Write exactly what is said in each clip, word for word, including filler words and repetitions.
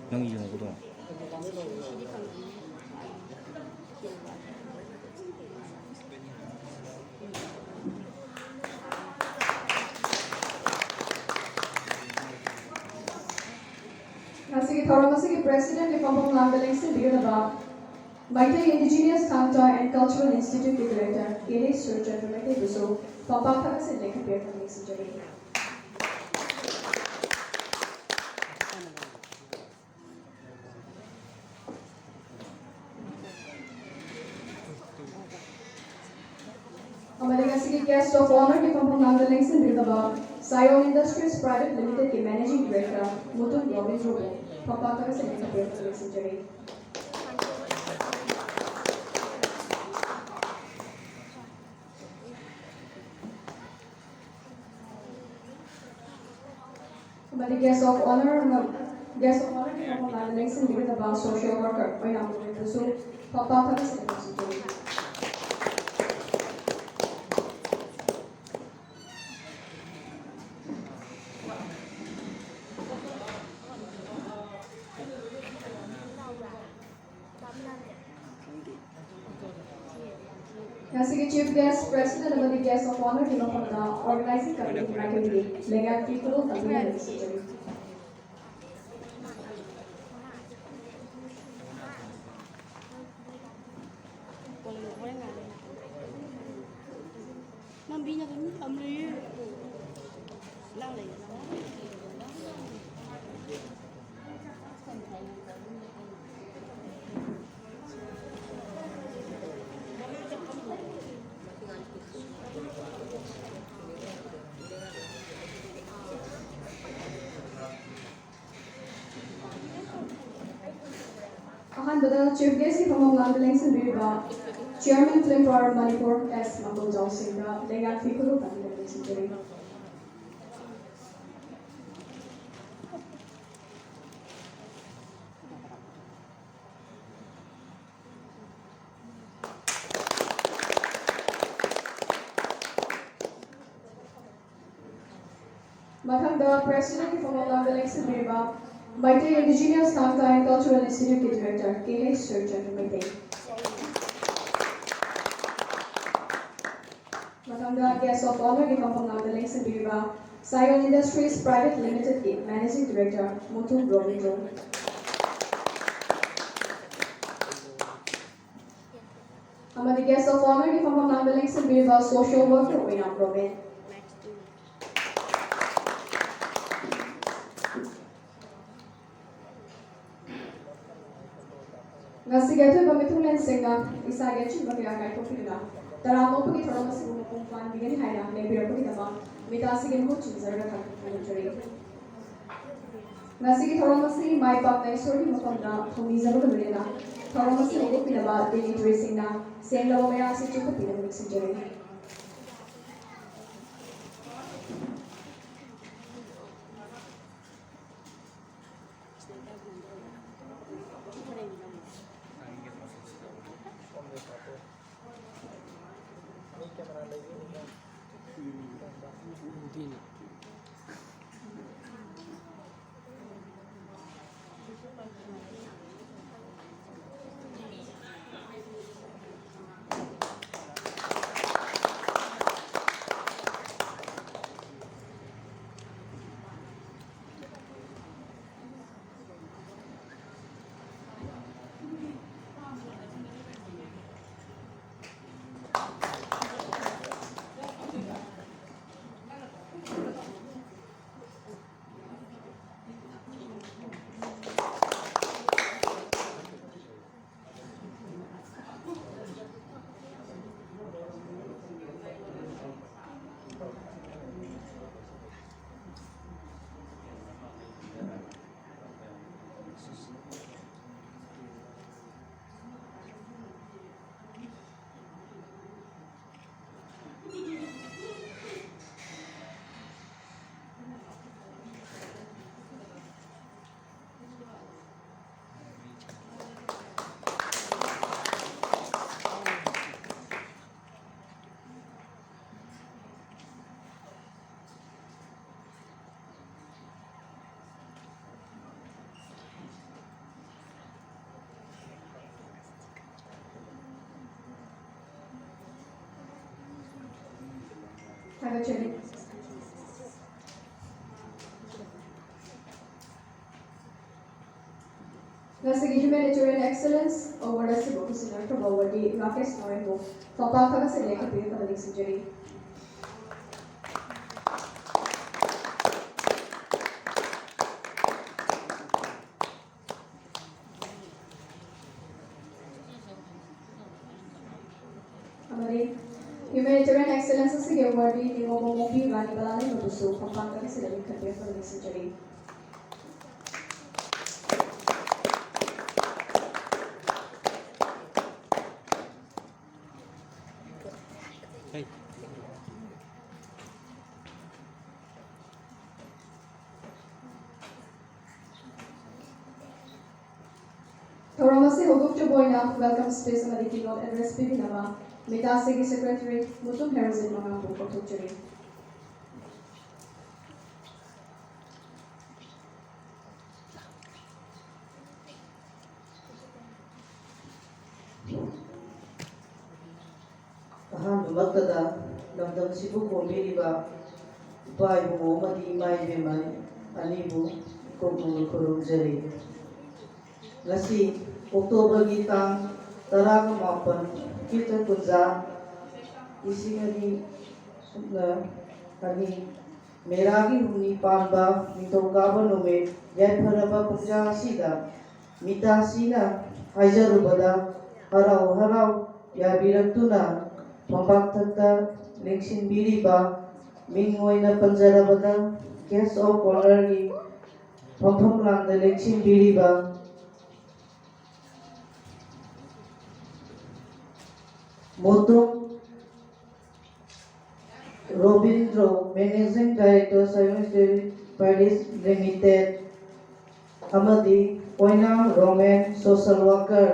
ꯅꯪ ꯌꯦꯡꯉꯨꯕꯗꯣ꯫ ꯉꯁꯤꯒꯤ ꯊꯧꯔꯝ ꯑꯁꯤꯒꯤ president ꯒꯤ ꯐꯝꯐꯝ ꯂꯥꯡꯗ ꯂꯦꯡꯁꯤꯟꯕꯤꯒꯗꯕ Meitei Indigenous Thangta and Cultural Institute ꯀꯤ director ꯀꯦ ꯑꯦꯁ ꯁꯨꯔꯆꯟꯗ꯭ꯔ ꯃꯩꯇꯩꯕꯨꯁꯨ ꯄꯝꯄꯥꯛ ꯊꯛꯑꯁꯦ ꯂꯦꯡꯈꯠꯄꯤꯔꯛꯄ ꯅꯤꯡꯁꯤꯡꯖꯔꯤ꯫ ꯑꯃꯗꯤ ꯉꯁꯤꯒꯤ guest of honour ꯒꯤ ꯐꯝꯐꯝ ꯂꯥꯡꯗ ꯂꯦꯡꯁꯤꯟꯕꯤꯒꯗꯕ Sion Industries Private Limited ꯀꯤ managing director ꯃꯨꯇꯨꯝ ꯔꯣꯕꯤꯟꯗ꯭ꯔꯕꯨ ꯄꯝꯄꯥꯛ ꯊꯛꯑꯁꯦ ꯂꯦꯡꯈꯠꯄꯤꯔꯛꯄ ꯅꯤꯡꯁꯤꯡꯖꯔꯤ꯫ ꯑꯃꯗꯤ guest of honour ꯑꯃ, guest of honour ꯒꯤ ꯐꯝꯐꯝ ꯂꯥꯡꯗ ꯂꯦꯡꯁꯤꯟꯕꯤꯒꯗꯕ social worker ꯑꯣꯏꯅꯥꯝ ꯒꯣꯕꯤꯟꯗꯁꯨ ꯄꯝꯄꯥꯛ ꯊꯛꯑꯁꯦ ꯂꯦꯡꯈꯠꯄꯤꯔꯛꯄ ꯅꯤꯡꯁꯤꯡꯖꯔꯤ꯫ ꯉꯁꯤꯒꯤ chief guest, president ꯑꯃꯗꯤ guest of honour ꯒꯤ ꯃꯐꯝꯗ organizing committee ꯒꯤ ꯃꯥꯏꯀꯩꯗꯒꯤ ꯂꯩꯉꯥꯛꯀꯤ ꯈꯨꯗꯣꯜ ꯇꯝꯕꯤꯅꯕ ꯅꯤꯡꯁꯤꯡꯖꯔꯤ꯫ ꯂꯝꯕꯤꯅ ꯑꯗꯨꯝ ꯊꯝꯂꯩꯌꯦ꯫ ꯂꯥꯡ ꯂꯩ꯫ ꯑꯍꯥꯟꯕꯗ chief guest ꯀꯤ ꯐꯝꯐꯝ ꯂꯥꯡꯗ ꯂꯦꯡꯁꯤꯟꯕꯤꯔꯤꯕ Chairman Film Forum Manipur S ꯃꯪꯒꯣꯜꯖꯥꯎ ꯁꯤꯡꯗ ꯂꯩꯉꯥꯛꯀꯤ ꯈꯨꯗꯣꯜ ꯇꯝꯕꯤꯅꯕ ꯅꯤꯡꯁꯤꯡꯖꯔꯤ꯫ ꯃꯊꯪꯗ Presidentꯀꯤ ꯐꯝꯐꯝ ꯂꯥꯡꯗ ꯂꯦꯡꯁꯤꯟꯕꯤꯔꯤꯕ Meitei Indigenous Tangkhul Cultural Instituteꯀꯤ Director K H Surchandra Meitei. ꯃꯊꯪꯗ Guest of Honourꯒꯤ ꯐꯝꯐꯝ ꯂꯥꯡꯗ ꯂꯦꯡꯁꯤꯟꯕꯤꯔꯤꯕ Sayon Industries Private Limitedꯀꯤ Managing Director ꯃꯨꯊꯨꯞ Robindro. ꯑꯃꯗꯤ Guest of Honourꯒꯤ ꯐꯝꯐꯝ ꯂꯥꯡꯗ ꯂꯦꯡꯁꯤꯟꯕꯤꯔꯤꯕ Social Worker ꯑꯣꯏꯅꯥꯝ ꯔꯣꯕꯤꯟ꯫ ꯉꯁꯤꯒꯤ ꯑꯊꯣꯏꯕ ꯃꯤꯊꯨꯡꯂꯦꯟꯁꯤꯡꯅ ꯏꯁꯥꯒꯤ ꯑꯆꯤꯟꯕ ꯀꯌꯥ ꯀꯥꯏꯊꯣꯛꯄꯤꯗꯨꯅ ꯇꯔꯥꯝꯅ ꯑꯣꯛꯄꯒꯤ ꯊꯧꯔꯝ ꯑꯁꯤꯕꯨ ꯃꯄꯨꯡ ꯐꯥꯍꯟꯕꯤꯒꯅꯤ ꯍꯥꯏꯅ ꯂꯦꯡꯕꯤꯔꯛꯄꯒꯤꯗꯃꯛ ꯃꯤꯇꯥꯁꯤꯒꯤ ꯃꯍꯨꯠ ꯁꯤꯟꯖꯔꯒ ꯊꯥꯒꯠꯄ ꯐꯣꯡꯗꯣꯛꯆꯔꯤ꯫ ꯉꯁꯤꯒꯤ ꯊꯧꯔꯝ ꯑꯁꯤ ꯃꯥꯏ ꯄꯥꯛꯅ ꯏꯁꯣꯔꯒꯤ ꯃꯐꯝꯗ ꯊꯧꯅꯤꯖꯕꯒ ꯂꯣꯏꯅꯅ ꯊꯧꯔꯝ ꯑꯁꯤ ꯍꯧꯗꯣꯛꯄꯤꯅꯕ dignitaryꯁꯤꯡꯅ ꯁꯦꯡꯂꯕ ꯃꯌꯥꯝ ꯑꯁꯤ ꯆꯨꯞꯈꯠꯄꯤꯅꯕ ꯅꯤꯡꯁꯤꯡꯖꯔꯤ꯫ ꯊꯥꯒꯠꯆꯔꯤ꯫ ꯉꯁꯤꯒꯤ Humanitarian Excellence Award ꯑꯁꯤꯕꯨ ꯈꯨꯠꯁꯤꯟꯅꯈ꯭ꯔꯕ ꯑꯋꯥꯔꯗꯤ ꯔꯥꯀꯦꯁ ꯅꯥꯎꯔꯦꯝꯕꯨ ꯄꯝꯄꯥꯛ ꯊꯛ ꯑꯁꯤꯗ ꯂꯦꯡꯈꯠꯄꯤꯒꯗꯕ ꯅꯤꯡꯁꯤꯡꯖꯔꯤ꯫ ꯑꯃꯗꯤ Humanitarian Excellence ꯑꯁꯤꯒꯤ awardee ꯅꯤꯉꯣꯝꯕꯝ ꯑꯣꯡꯕꯤ ꯔꯥꯅꯤ ꯕꯂꯥꯂꯩꯃꯕꯨꯁꯨ ꯄꯝꯄꯥꯛ ꯊꯛ ꯑꯁꯤꯗ ꯂꯦꯡꯈꯠꯄꯤꯔꯛꯄꯗ ꯅꯤꯡꯁꯤꯡꯖꯔꯤ꯫ ꯊꯧꯔꯝ ꯑꯁꯤ ꯍꯧꯗꯣꯛꯆꯕ ꯑꯣꯏꯅ welcome speech ꯑꯃꯗꯤ keynote address ꯄꯤꯕꯤꯅꯕ ꯃꯤꯇꯥꯁꯤꯒꯤ secretary Mutum Herojit ꯃꯉꯥꯡꯕꯨ ꯀꯧꯊꯣꯛꯆꯔꯤ꯫ ꯑꯍꯥꯟꯕꯃꯛꯇꯗ ꯂꯝꯗꯝꯁꯤꯕꯨ ꯀꯣꯝꯕꯤꯔꯤꯕ ꯏꯄꯥ ꯏꯕꯨꯡꯉꯣ ꯑꯃꯗꯤ ꯏꯃꯥ ꯏꯕꯦꯝꯃ ꯑꯅꯤꯕꯨ ꯏꯀꯣꯛꯅꯧꯅ ꯈꯨꯔꯨꯝꯖꯔꯤ꯫ ꯉꯁꯤ ꯑꯣꯛꯇꯣꯕꯔꯒꯤ ꯇꯥꯡ ꯇꯔꯥꯒ ꯃꯥꯄꯟ, ꯀ꯭ꯔꯤꯁꯇ ꯀꯨꯝꯖꯥ ꯂꯤꯁꯤꯡ ꯑꯅꯤ ꯁꯨꯞꯅ ꯑꯅꯤ, ꯃꯦꯔꯥꯒꯤ ꯍꯨꯝꯅꯤ ꯄꯥꯟꯕ ꯅꯤꯡꯊꯧꯀꯥꯕ ꯅꯨꯃꯤꯠ ꯌꯥꯏꯐꯔꯕ ꯄꯨꯡꯖꯥ ꯑꯁꯤꯗ ꯃꯤꯇꯥꯁꯤꯅ ꯍꯥꯏꯖꯔꯨꯕꯗ ꯍꯔꯥꯎ ꯍꯔꯥꯎ ꯌꯥꯕꯤꯔꯛꯇꯨꯅ ꯐꯝꯄꯥꯛꯊꯛꯇ ꯂꯦꯡꯁꯤꯟꯕꯤꯔꯤꯕ, ꯃꯤꯡ ꯑꯣꯏꯅ ꯄꯟꯖꯔꯕꯗ guest of honourꯒꯤ ꯐꯝꯐꯝ ꯂꯥꯡꯗ ꯂꯦꯡꯁꯤꯟꯕꯤꯔꯤꯕ Mutum Robindro, Managing Director, Seven Spirit Parish Limited, ꯑꯃꯗꯤ ꯑꯣꯏꯅꯥꯝ ꯔꯣꯃꯦꯟ, social worker,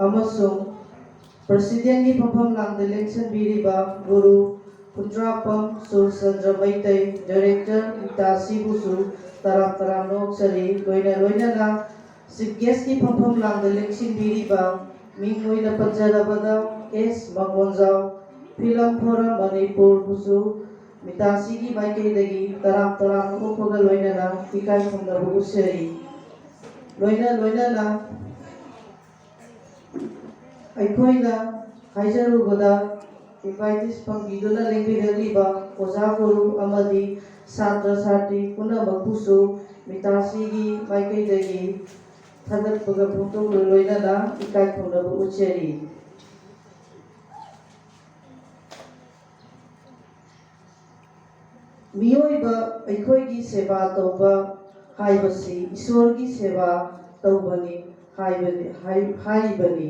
ꯑꯃꯁꯨꯡ presidentꯀꯤ ꯐꯝꯐꯝ ꯂꯥꯡꯗ ꯂꯦꯡꯁꯤꯟꯕꯤꯔꯤꯕ ꯒꯨꯔꯨ ꯈꯨꯟꯗ꯭ꯔꯥꯛꯄꯝ ꯁꯨꯔꯆꯟꯗ꯭ꯔ ꯃꯩꯇꯩ, director ꯃꯤꯇꯥꯁꯤꯕꯨꯁꯨ ꯇꯔꯥꯝ ꯇꯔꯥꯝꯅ ꯑꯣꯛꯆꯔꯤ꯫ ꯂꯣꯏꯅ ꯂꯣꯏꯅꯅ ꯆꯤꯐ ꯒꯦꯁꯀꯤ ꯐꯝꯐꯝ ꯂꯥꯡꯗ ꯂꯦꯡꯁꯤꯟꯕꯤꯔꯤꯕ ꯃꯤꯡ ꯑꯣꯏꯅ ꯄꯟꯖꯔꯕꯗ ꯑꯦꯁ ꯃꯉꯣꯟꯖꯥꯎ, ꯐꯤꯂꯝ ꯐꯣꯔꯝ ꯃꯅꯤꯄꯨꯔꯕꯨꯁꯨ ꯃꯤꯇꯥꯁꯤꯒꯤ ꯃꯥꯏꯀꯩꯗꯒꯤ ꯇꯔꯥꯝ ꯇꯔꯥꯝꯅ ꯑꯣꯛꯄꯒ ꯂꯣꯏꯅꯅ ꯏꯀꯥꯏ ꯈꯨꯝꯅꯕ ꯎꯠꯆꯔꯤ꯫ ꯂꯣꯏꯅ ꯂꯣꯏꯅꯅ ꯑꯩꯈꯣꯏꯅ ꯍꯥꯏꯖꯔꯨꯕꯗ ꯏꯟꯚꯥꯏꯇꯤꯁ ꯐꯪꯕꯤꯗꯨꯅ ꯂꯦꯡꯕꯤꯔꯛꯂꯤꯕ ꯑꯣꯖꯥ ꯒꯨꯔꯨ ꯑꯃꯗꯤ ꯁꯥꯇ꯭ꯔ ꯁꯥꯇ꯭ꯔꯤ ꯄꯨꯝꯅꯃꯛꯄꯨꯁꯨ ꯃꯤꯇꯥꯁꯤꯒꯤ ꯃꯥꯏꯀꯩꯗꯒꯤ ꯊꯥꯒꯠꯄꯒ ꯐꯣꯡꯗꯣꯛꯄꯒ ꯂꯣꯏꯅꯅ ꯏꯀꯥꯏ ꯈꯨꯝꯅꯕ ꯎꯠꯆꯔꯤ꯫ ꯃꯤꯑꯣꯏꯕ ꯑꯩꯈꯣꯏꯒꯤ ꯁꯦꯕꯥ ꯇꯧꯕ ꯍꯥꯏꯕꯁꯤ ꯏꯁꯣꯔꯒꯤ ꯁꯦꯕꯥ ꯇꯧꯕꯅꯤ ꯍꯥꯏꯕꯅꯤ, ꯍꯥꯏ-, ꯍꯥꯏꯔꯤꯕꯅꯤ꯫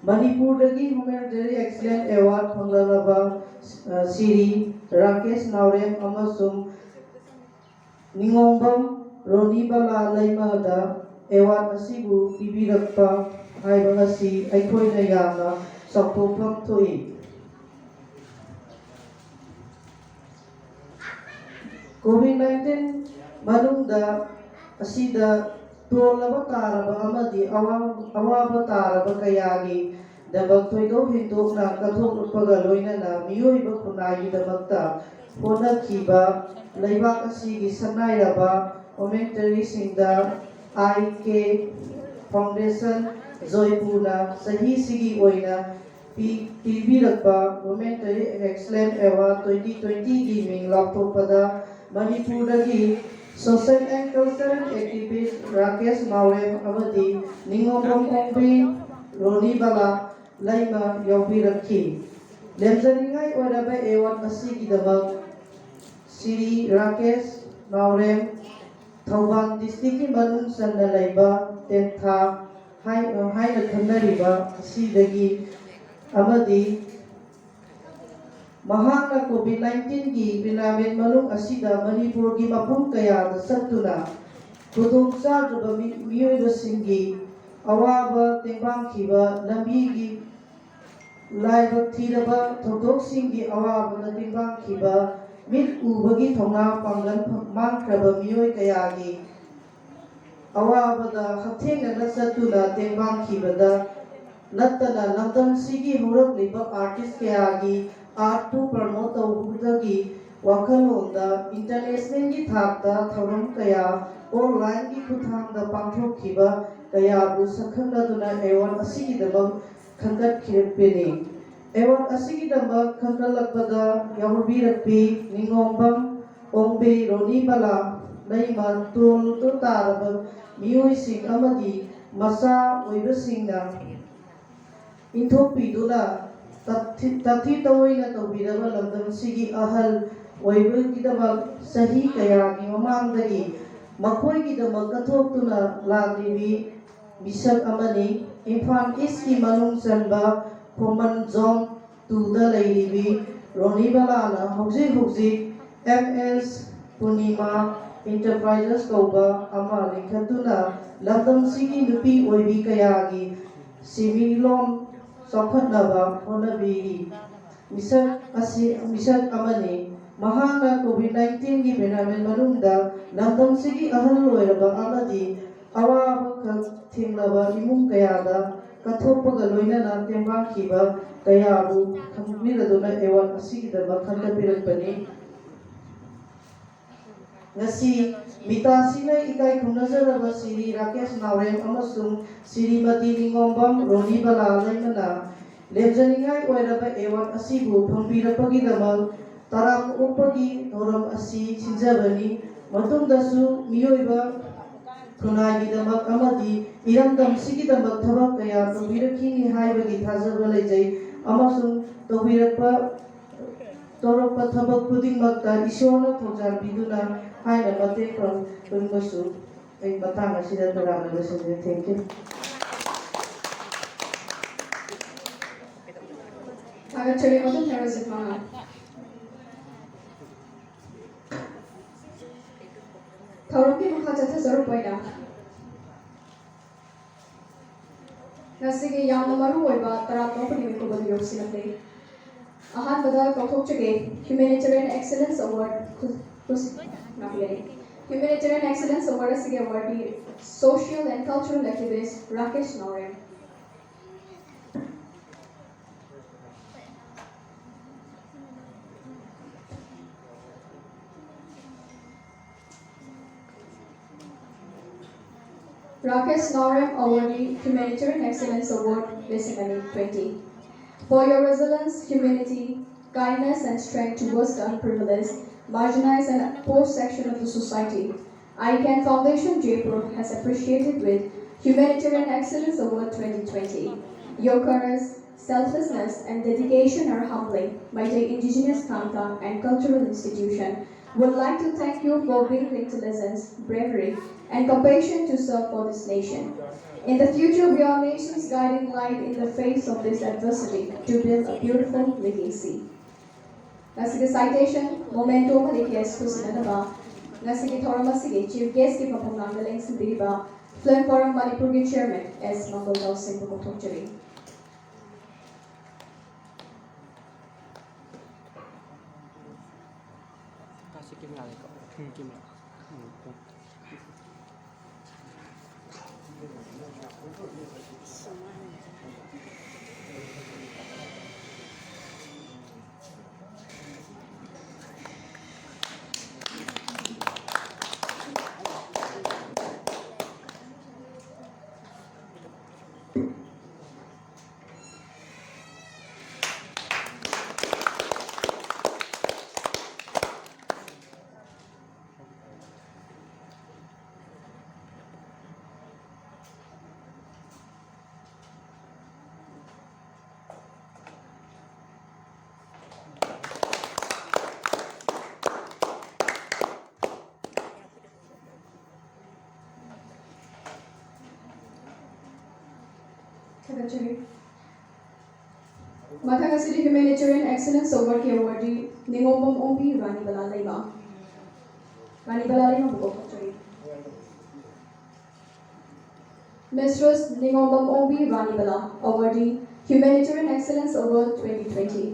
ꯃꯅꯤꯄꯨꯔꯗꯒꯤ Humanitarian Excellence Award ꯐꯪꯂꯕ, ꯑ, ꯁꯤꯔꯤ ꯔꯥꯀꯦꯁ ꯅꯥꯎꯔꯦꯝ ꯑꯃꯁꯨꯡ ꯅꯤꯉꯣꯝꯕꯝ ꯔꯣꯅꯤꯕꯂꯥ ꯂꯩꯃꯗ ꯑꯦꯋꯥꯔꯗ ꯑꯁꯤꯕꯨ ꯄꯤꯕꯤꯔꯛꯄ ꯍꯥꯏꯕ ꯑꯁꯤ ꯑꯩꯈꯣꯏꯅ ꯌꯥꯝꯅ ꯆꯥꯎꯊꯣꯛꯐꯝ ꯊꯣꯛꯏ꯫ ꯀꯣꯚꯤꯗ ꯅꯥꯏꯟꯇꯤꯟ ꯃꯅꯨꯡꯗ ꯑꯁꯤꯗ ꯇꯣꯜꯂꯕ ꯇꯥꯔꯕ ꯑꯃꯗꯤ ꯑꯋꯥ-, ꯑꯋꯥꯕ ꯇꯥꯔꯕ ꯀꯌꯥꯒꯤ ꯗꯃꯛ ꯊꯣꯏꯗꯣꯛ ꯍꯦꯟꯗꯣꯛꯅ ꯀꯠꯊꯣꯛꯂꯛꯄꯒ ꯂꯣꯏꯅꯅ ꯃꯤꯑꯣꯏꯕ ꯈꯨꯟꯅꯥꯏꯒꯤꯗꯃꯛꯇ ꯍꯣꯠꯅꯈꯤꯕ ꯂꯩꯕꯥꯛ ꯑꯁꯤꯒꯤ ꯁꯛꯅꯥꯏꯔꯕ ꯍ꯭ꯌꯨꯃꯦꯅꯤꯇꯔꯤꯁꯤꯡꯗ ꯑꯥꯏ ꯀꯦ ꯐꯥꯎꯟꯗꯦꯁꯟ ꯖꯣꯏꯄꯨꯔꯅ ꯆꯍꯤꯁꯤꯒꯤ ꯑꯣꯏꯅ ꯄꯤ-, ꯄꯤꯕꯤꯔꯛꯄ Humanitarian Excellence Award twenty twenty ꯒꯤ ꯃꯤꯡ ꯂꯥꯎꯊꯣꯛꯄꯗ ꯃꯅꯤꯄꯨꯔꯗꯒꯤ social and cultural activist Rakesh ꯅꯥꯎꯔꯦꯝ ꯑꯃꯗꯤ ꯅꯤꯉꯣꯝꯕꯝ ꯑꯣꯡꯕꯤ ꯔꯣꯅꯤꯕꯂꯥ ꯂꯩꯃ ꯌꯥꯎꯕꯤꯔꯛꯈꯤ꯫ ꯂꯦꯝꯖꯅꯤꯡꯉꯥꯏ ꯑꯣꯏꯔꯕ ꯑꯦꯋꯥꯔꯗ ꯑꯁꯤꯒꯤꯗꯃꯛ ꯁꯤꯔꯤ ꯔꯥꯀꯦꯁ ꯅꯥꯎꯔꯦꯝ ꯊꯧꯕꯥꯜ ꯗꯤꯁꯇ꯭ꯔꯤꯛꯀꯤ ꯃꯅꯨꯡ ꯆꯟꯅ ꯂꯩꯕ ꯇꯦꯟꯊꯥ ꯍꯥꯏ-, ꯍꯥꯏꯅ ꯈꯪꯅꯔꯤꯕ ꯑꯁꯤꯗꯒꯤ ꯑꯃꯗꯤ ꯃꯍꯥꯛꯅ ꯀꯣꯚꯤꯗ ꯅꯥꯏꯟꯇꯤꯟꯒꯤ ꯄꯦꯟꯗꯦꯃꯤꯛ ꯃꯅꯨꯡ ꯑꯁꯤꯗ ꯃꯅꯤꯄꯨꯔꯒꯤ ꯃꯐꯝ ꯀꯌꯥꯗ ꯆꯠꯇꯨꯅ ꯈꯨꯗꯣꯡ ꯆꯥꯗ꯭ꯔꯕ ꯃꯤ-, ꯃꯤꯑꯣꯏꯕꯁꯤꯡꯒꯤ ꯑꯋꯥꯕ ꯇꯦꯡꯕꯥꯡꯈꯤꯕ, ꯂꯝꯕꯤꯒꯤ ꯂꯥꯏꯕꯛ ꯊꯤꯔꯕ ꯊꯧꯗꯣꯛꯁꯤꯡꯒꯤ ꯑꯋꯥꯕꯅ ꯇꯦꯡꯕꯥꯡꯈꯤꯕ, ꯃꯤꯠ ꯎꯕꯒꯤ ꯊꯧꯅꯥ ꯄꯥꯡꯒꯜ ꯐ-, ꯃꯥꯡꯈ꯭ꯔꯕ ꯃꯤꯑꯣꯏ ꯀꯌꯥꯒꯤ ꯑꯋꯥꯕꯗ ꯍꯛꯊꯦꯡꯅꯅ ꯆꯠꯇꯨꯅ ꯇꯦꯡꯕꯥꯡꯈꯤꯕꯗ ꯅꯠꯇꯅ ꯂꯝꯗꯝꯁꯤꯒꯤ ꯍꯧꯔꯛꯂꯤꯕ artist ꯀꯌꯥꯒꯤ art ꯄꯨ promote ꯇꯧꯕꯗꯒꯤ ꯋꯥꯈꯜꯂꯣꯟꯗ international ꯒꯤ ꯊꯥꯛꯇ ꯊꯧꯔꯝ ꯀꯌꯥ online ꯒꯤ ꯈꯨꯠꯊꯥꯡꯗ ꯄꯥꯡꯊꯣꯛꯈꯤꯕ ꯀꯌꯥꯕꯨ ꯁꯛꯈꯪꯅꯗꯨꯅ award ꯑꯁꯤꯒꯤꯗꯃꯛ ꯈꯟꯒꯠꯈꯤꯔꯛꯄꯅꯤ꯫ Award ꯑꯁꯤꯒꯤꯗꯃꯛ ꯈꯟꯒꯠꯂꯛꯄꯗ ꯌꯥꯎꯕꯤꯔꯛꯄꯤ ꯅꯤꯉꯣꯝꯕꯝ ꯑꯣꯡꯕꯤ ꯔꯣꯅꯤꯕꯂꯥ ꯂꯩꯃ ꯇꯣꯜꯇꯨ ꯇꯥꯔꯕ ꯃꯤꯑꯣꯏꯁꯤꯡ ꯑꯃꯗꯤ ꯃꯆꯥ ꯑꯣꯏꯕꯁꯤꯡꯅ ꯏꯟꯊꯣꯛꯄꯤꯗꯨꯅ ꯇꯊꯤ ꯇꯊꯤ ꯇꯑꯣꯏꯅ ꯇꯧꯕꯤꯔꯕ ꯂꯝꯗꯝꯁꯤꯒꯤ ꯑꯍꯜ ꯑꯣꯏꯕꯒꯤꯗꯃꯛ ꯆꯍꯤ ꯀꯌꯥꯒꯤ ꯃꯃꯥꯡꯗꯒꯤ ꯃꯈꯣꯏꯒꯤꯗꯃꯛ ꯀꯠꯊꯣꯛꯇꯨꯅ ꯂꯥꯛꯂꯤꯕꯤ ꯃꯤꯁꯛ ꯑꯃꯅꯤ꯫ ꯏꯝꯐꯥꯜ ꯏꯁꯀꯤ ꯃꯅꯨꯡ ꯆꯟꯕ ꯈꯣꯃꯟ ꯖꯣꯟ ꯇꯨꯗ ꯂꯩꯔꯤꯕꯤ ꯔꯣꯅꯤꯕꯂꯥꯅ ꯍꯧꯖꯤꯛ ꯍꯧꯖꯤꯛ ꯑꯦꯝ ꯑꯦꯁ ꯄꯨꯔꯅꯤꯃꯥ ꯏꯟꯇꯔꯄ꯭ꯔꯥꯏꯖꯦꯁ ꯀꯧꯕ ꯑꯃ ꯂꯤꯡꯈꯠꯇꯨꯅ ꯂꯝꯗꯝꯁꯤꯒꯤ ꯅꯨꯄꯤ ꯑꯣꯏꯕꯤ ꯀꯌꯥꯒꯤ ꯁꯦꯟꯃꯤꯠꯂꯣꯟ ꯆꯥꯎꯈꯠꯅꯕ ꯍꯣꯠꯅꯕꯤꯔꯤ꯫ ꯃꯤꯁꯛ ꯑꯁꯤ ꯃꯤꯁꯛ ꯑꯃꯅꯤ꯫ ꯃꯍꯥꯛꯅ COVID nineteen ꯒꯤ pandemic ꯃꯅꯨꯡꯗ ꯂꯝꯗꯝꯁꯤꯒꯤ ꯑꯍꯜ ꯑꯣꯏꯔꯕ ꯑꯃꯗꯤ ꯑꯋꯥꯕ ꯈꯛ ꯊꯦꯡꯅꯕ ꯏꯃꯨꯡ ꯀꯌꯥꯗ ꯀꯠꯊꯣꯛꯄꯒ ꯂꯣꯏꯅꯅ ꯇꯦꯡꯕꯥꯡꯈꯤꯕ ꯀꯌꯥꯕꯨ ꯈꯪꯕꯤꯔꯗꯨꯅ award ꯑꯁꯤꯒꯤꯗꯃꯛ ꯈꯟꯒꯠꯄꯤꯔꯛꯄꯅꯤ꯫ ꯉꯁꯤ ꯃꯤꯇꯥꯁꯤꯡꯅ ꯏꯀꯥꯏ ꯈꯨꯝꯅꯖꯔꯕ ꯁ꯭ꯔꯤ ꯔꯥꯀꯦꯁ ꯅꯥꯎꯔꯦꯝ ꯑꯃꯁꯨꯡ ꯁ꯭ꯔꯤꯃꯇꯤ ꯅꯤꯉꯣꯝꯕꯝ ꯔꯣꯅꯤꯕꯂꯥ ꯂꯩꯃꯅ ꯂꯦꯝꯖꯅꯤꯡꯉꯥꯏ ꯑꯣꯏꯔꯕ award ꯑꯁꯤꯕꯨ ꯐꯪꯕꯤꯔꯛꯄꯒꯤꯗꯃꯛ ꯇꯔꯥꯝꯅ ꯑꯣꯛꯄꯒꯤ ꯊꯧꯔꯝ ꯑꯁꯤ ꯁꯤꯟꯖꯕꯅꯤ꯫ ꯃꯇꯨꯡꯗꯁꯨ ꯃꯤꯑꯣꯏꯕ ꯈꯨꯟꯅꯥꯏꯒꯤꯗꯃꯛ ꯑꯃꯗꯤ ꯏꯔꯝꯗꯝꯁꯤꯒꯤꯗꯃꯛ ꯊꯕꯛ ꯀꯌꯥ ꯇꯧꯕꯤꯔꯛꯈꯤꯅꯤ ꯍꯥꯏꯕꯒꯤ ꯊꯥꯖꯕ ꯂꯩꯖꯩ ꯑꯃꯁꯨꯡ ꯇꯧꯕꯤꯔꯛꯄ ꯇꯧꯔꯛꯄ ꯊꯕꯛ ꯈꯨꯗꯤꯡꯃꯛꯇ ꯏꯁꯣꯔꯅ ꯊꯧꯖꯥꯜ ꯄꯤꯗꯨꯅ ꯍꯥꯏꯅ ꯃꯇꯦꯡ ꯄꯥꯡꯕꯤꯕꯁꯨ ꯑꯩ ꯃꯇꯥꯡ ꯑꯁꯤꯗ ꯇꯔꯥꯝꯅ ꯂꯣꯏꯁꯤꯟꯖꯔꯦ꯫ Thank you꯫ ꯊꯥꯒꯠꯆꯔꯤ꯫ ꯃꯇꯨꯡ ꯊꯥꯔꯁꯤ ꯃꯉꯥ꯫ ꯊꯧꯔꯝꯒꯤ ꯃꯈꯥ ꯆꯠꯊꯖꯔꯛꯄ ꯑꯣꯏꯅ ꯉꯁꯤꯒꯤ ꯌꯥꯝꯅ ꯃꯔꯨ ꯑꯣꯏꯕ ꯇꯔꯥ ꯇꯔꯨꯛ ꯅꯨꯃꯤꯠ ꯀꯨꯝꯕꯗꯨ ꯌꯧꯁꯤꯜꯂꯛꯂꯦ꯫ ꯑꯍꯥꯟꯕꯗ ꯀꯧꯊꯣꯛꯆꯒꯦ Humanitarian Excellence Award ꯈꯨ-, ꯈꯨꯁ-, ꯉꯥꯛꯄꯤꯒꯅꯤ꯫ Humanitarian Excellence Award ꯑꯁꯤꯒꯤ awardee Social and Cultural Activist Rakesh Naorem. Rakesh Naorem awardee Humanitarian Excellence Award, Lesson twenty. For your resilience, humanity, kindness, and strength towards the unprivileged, marginalized, and oppressed section of the society, I CAN Foundation Jaipur has appreciated with Humanitarian Excellence Award twenty twenty. Your courage, selflessness, and dedication are humbling. Meitei Indigenous Thangta and Cultural Institution would like to thank you for being linked to lessons, bravery, and compassion to serve for this nation. In the future, be our nation's guiding light in the face of this adversity to build a beautiful legacy. ꯉꯁꯤꯒꯤ citation, memento ꯑꯃꯗꯤ case ꯈꯨꯠꯁꯤꯟꯅꯅꯕ ꯉꯁꯤꯒꯤ ꯊꯧꯔꯝ ꯑꯁꯤꯒꯤ chief guest ꯀꯤ ꯃꯐꯝ ꯂꯥꯡꯗ ꯂꯦꯡꯁꯤꯟꯕꯤꯔꯤꯕ Film Forum ꯃꯅꯤꯄꯨꯔꯒꯤ chairman ꯑꯦꯁ ꯃꯪꯒꯣꯜꯖꯥꯎ ꯁꯤꯡꯕꯨ ꯀꯧꯊꯣꯛꯆꯔꯤ꯫ ꯀꯥꯁꯤ camera ꯂꯩꯀꯣ꯫ ꯎꯝ, camera꯫ ꯎꯝ, ꯎꯝ꯫ ꯊꯥꯒꯠꯆꯔꯤ꯫ ꯃꯊꯪ ꯑꯁꯤꯗꯤ Humanitarian Excellence Award ꯀꯤ awardee ꯅꯤꯉꯣꯝꯕꯝ Ongbi Ranibala Leima. Ranibala ꯂꯩꯃꯕꯨ ꯀꯧꯊꯣꯛꯆꯔꯤ꯫ Mistress ꯅꯤꯉꯣꯝꯕꯝ Ongbi Ranibala, awardee, Humanitarian Excellence Award twenty twenty.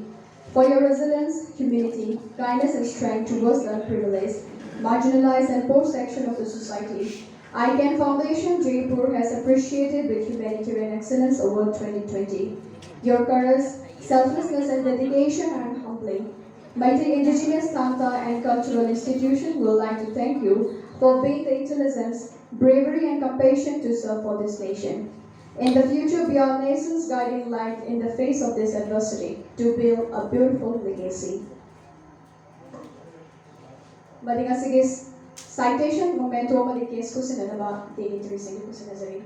For your resilience, humility, kindness and strength towards the unprivileged, marginalized and poor section of the society. ICANN Foundation, Jaipur, has appreciated with Humanitarian Excellence Award twenty twenty. Your courage, selflessness, and dedication are humbling. Meitei Indigenous Thangta and Cultural Institution would like to thank you for being the intelligence, bravery, and compassion to serve for this nation. In the future, be our nation's guiding light in the face of this adversity to build a beautiful legacy. ꯃꯊꯪ ꯑꯁꯤꯒꯤ citation, memento ꯑꯃꯗꯤ case ꯈꯨꯠꯁꯤꯟꯅꯅꯕ dignitaries ꯁꯤꯡꯒꯤ ꯈꯨꯠꯁꯤꯟꯅꯖꯔꯤ꯫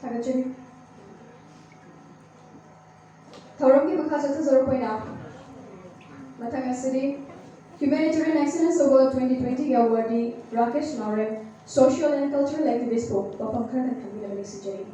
ꯊꯥꯒꯠꯆꯔꯤ꯫ ꯊꯧꯔꯝꯒꯤ ꯃꯈꯥ ꯆꯠꯊꯖꯔꯛꯄ ꯑꯣꯏꯅ ꯃꯊꯪ ꯑꯁꯤꯗꯤ Humanitarian Excellence Award twenty twenty ꯒꯤ awardee Rakesh Naorem, social and cultural activist ꯄꯨ ꯋꯥꯐꯝ ꯈꯔ ꯊꯝꯕꯤꯅꯕ ꯅꯤꯡꯁꯤꯡꯖꯔꯤ꯫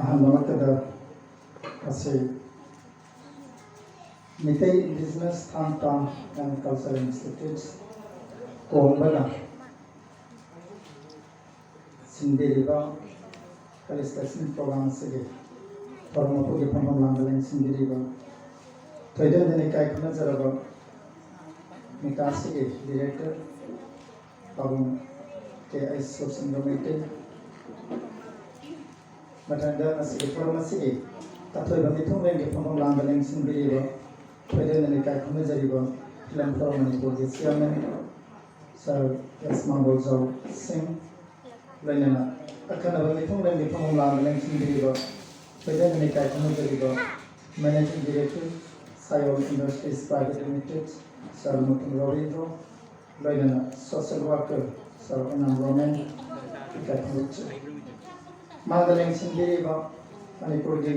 ꯑꯍꯥꯟꯕꯃꯛꯇꯗ ꯑꯁꯤ Meitei Indigenous Thangta and Cultural Institutes ꯀꯣꯡꯕꯅ ꯁꯤꯟꯕꯤꯔꯤꯕ felicitation program ꯑꯁꯤꯒꯤ ꯊꯧꯔꯝ ꯃꯄꯨꯒꯤ ꯐꯝꯐꯝ ꯂꯥꯡꯗ ꯂꯦꯡꯁꯤꯟꯕꯤꯔꯤꯕ ꯊꯣꯏꯗꯣꯛ ꯍꯦꯟꯗꯨꯅ ꯏꯀꯥꯏ ꯈꯨꯝꯅꯖꯔꯕ ꯃꯤꯀꯥ ꯑꯁꯤꯒꯤ director ꯄꯥꯕꯨꯡ ꯀꯦ ꯑꯩꯆ ꯁꯨꯔꯆꯟꯗ꯭ꯔ ꯃꯩꯇꯩ, ꯃꯊꯪꯗ ꯉꯁꯤꯒꯤ ꯊꯧꯔꯝ ꯑꯁꯤꯒꯤ ꯑꯊꯣꯏꯕ ꯃꯤꯊꯨꯡꯂꯦꯟꯒꯤ ꯐꯝꯐꯝ ꯂꯥꯡꯗ ꯂꯦꯡꯁꯤꯟꯕꯤꯔꯤꯕ, ꯊꯣꯏꯗꯣꯛ ꯍꯦꯟꯗꯨꯅ ꯏꯀꯥꯏ ꯈꯨꯝꯅꯖꯔꯤꯕ Film Forum ꯃꯅꯤꯄꯨꯔꯒꯤ chairman Sir S ꯃꯥꯡꯒꯣꯜꯖꯥꯎ ꯁꯤꯡ, ꯂꯣꯏꯅꯅ ꯑꯈꯟꯅꯕ ꯃꯤꯊꯨꯡꯂꯦꯟꯒꯤ ꯐꯝꯐꯝ ꯂꯥꯡꯗ ꯂꯦꯡꯁꯤꯟꯕꯤꯔꯤꯕ, ꯊꯣꯏꯗꯣꯛ ꯍꯦꯟꯗꯨꯅ ꯏꯀꯥꯏ ꯈꯨꯝꯅꯖꯔꯤꯕ managing director Sayol Industries Private Limited, Sir Mutun Ravindra, ꯂꯣꯏꯅꯅ social worker Sir Enam Roman, ꯏꯀꯥꯏ ꯈꯨꯝꯅꯖꯔꯤ꯫ ꯃꯥꯡꯗ ꯂꯦꯡꯁꯤꯟꯕꯤꯔꯤꯕ ꯃꯅꯤꯄꯨꯔꯒꯤ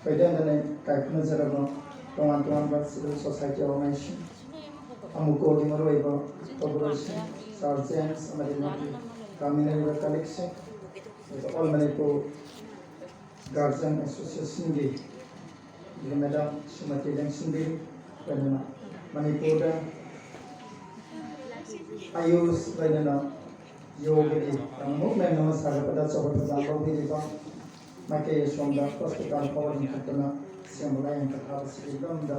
ꯈꯣꯏꯗꯦꯟꯗꯅ ꯏꯀꯥꯏ ꯈꯨꯝꯅꯖꯔꯕ ꯇꯣꯉꯥꯟ ꯇꯣꯉꯥꯟꯕ civil society organization, ꯑꯃꯨꯀꯣꯒꯤ ꯃꯔꯨꯑꯣꯏꯕ ꯇꯧꯕꯨꯔꯣꯏꯁꯤꯡ, Sir James ꯑꯃꯗꯤ ꯃꯍꯥꯛꯀꯤ ꯇꯥꯃꯤꯟꯅꯔꯤꯕ colleagueꯁꯤꯡ, ꯑꯗꯨꯒ All Manipur Guardian Associationꯒꯤ ꯑꯗꯨꯒ Madam ꯁ꯭ꯔꯤꯃꯇꯤ ꯂꯦꯡꯁꯤꯟꯕꯤ, ꯂꯣꯏꯅꯅ ꯃꯅꯤꯄꯨꯔꯗ ꯑꯌꯨꯁ ꯂꯣꯏꯅꯅ ꯌꯣꯒꯒꯤ movement ꯑꯃ ꯁꯥꯒꯠꯄꯗ ꯑꯆꯧꯕ ꯊꯧꯗꯥꯡ ꯂꯧꯕꯤꯔꯤꯕ ꯃꯥꯏꯀꯩ ꯑꯁꯣꯝꯗ hospital ꯐꯥꯎꯕ ꯂꯤꯡꯈꯠꯇꯨꯅ ꯁꯦꯝꯕ ꯂꯥꯏꯌꯦꯡ ꯄꯊꯥꯞ ꯑꯁꯤꯒꯤ ꯂꯝꯗ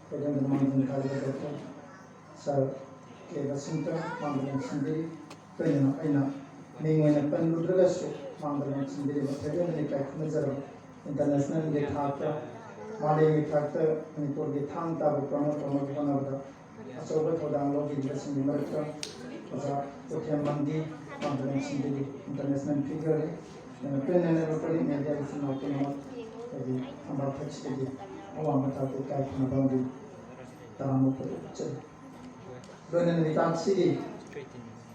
ꯈꯣꯏꯗꯦꯟꯗ ꯃꯥꯡꯖꯤꯜ ꯊꯥꯔꯤꯕ Doctor Sir ꯀꯦ ꯕꯁꯟꯇ ꯃꯥꯡꯗ ꯂꯦꯡꯁꯤꯟꯕꯤꯔꯤ꯫ ꯂꯣꯏꯅꯅ ꯑꯩꯅ ꯃꯤꯡ ꯑꯣꯏꯅ ꯄꯜꯂꯨꯗ꯭ꯔꯒꯁꯨ ꯃꯥꯡꯗ ꯂꯦꯡꯁꯤꯟꯕꯤꯔꯤꯕ ꯈꯣꯏꯗꯦꯟꯗꯅ ꯏꯀꯥꯏ ꯈꯨꯝꯅꯖꯔꯕ internationalꯒꯤ ꯊꯥꯛꯇ, ꯃꯥꯂꯦꯝꯒꯤ ꯊꯥꯛꯇ ꯃꯅꯤꯄꯨꯔꯒꯤ ꯊꯥꯡ ꯇꯥꯕ promote ꯇꯧꯅꯕ ꯍꯣꯠꯅꯕꯗ ꯑꯆꯧꯕ ꯊꯧꯗꯥꯡ ꯂꯧꯈꯤꯕꯁꯤꯡꯒꯤ ꯃꯔꯛꯇ ꯑꯣꯖꯥ ꯎꯊꯦꯝ ꯃꯟꯗꯤ ꯃꯥꯡꯗ ꯂꯦꯡꯁꯤꯟꯕꯤꯔꯤ, international figureꯅꯤ꯫ ꯑꯗꯨꯅ print and electronic mediaꯒꯤ ꯏꯆꯤꯟ ꯏꯅꯥꯎ ꯄꯨꯝꯅꯃꯛ ꯑꯩꯒꯤ ꯊꯝꯕꯥꯜ ꯊꯛꯁꯤꯗꯒꯤ ꯑꯋꯥꯡꯕ ꯊꯥꯛꯇ ꯏꯀꯥꯏ ꯈꯨꯝꯅꯕ ꯑꯃꯗꯤ ꯇꯔꯥꯃꯨꯛ ꯎꯠꯆꯔꯤ꯫ ꯂꯣꯏꯅꯅ ꯃꯤꯇꯥꯡꯁꯤꯒꯤ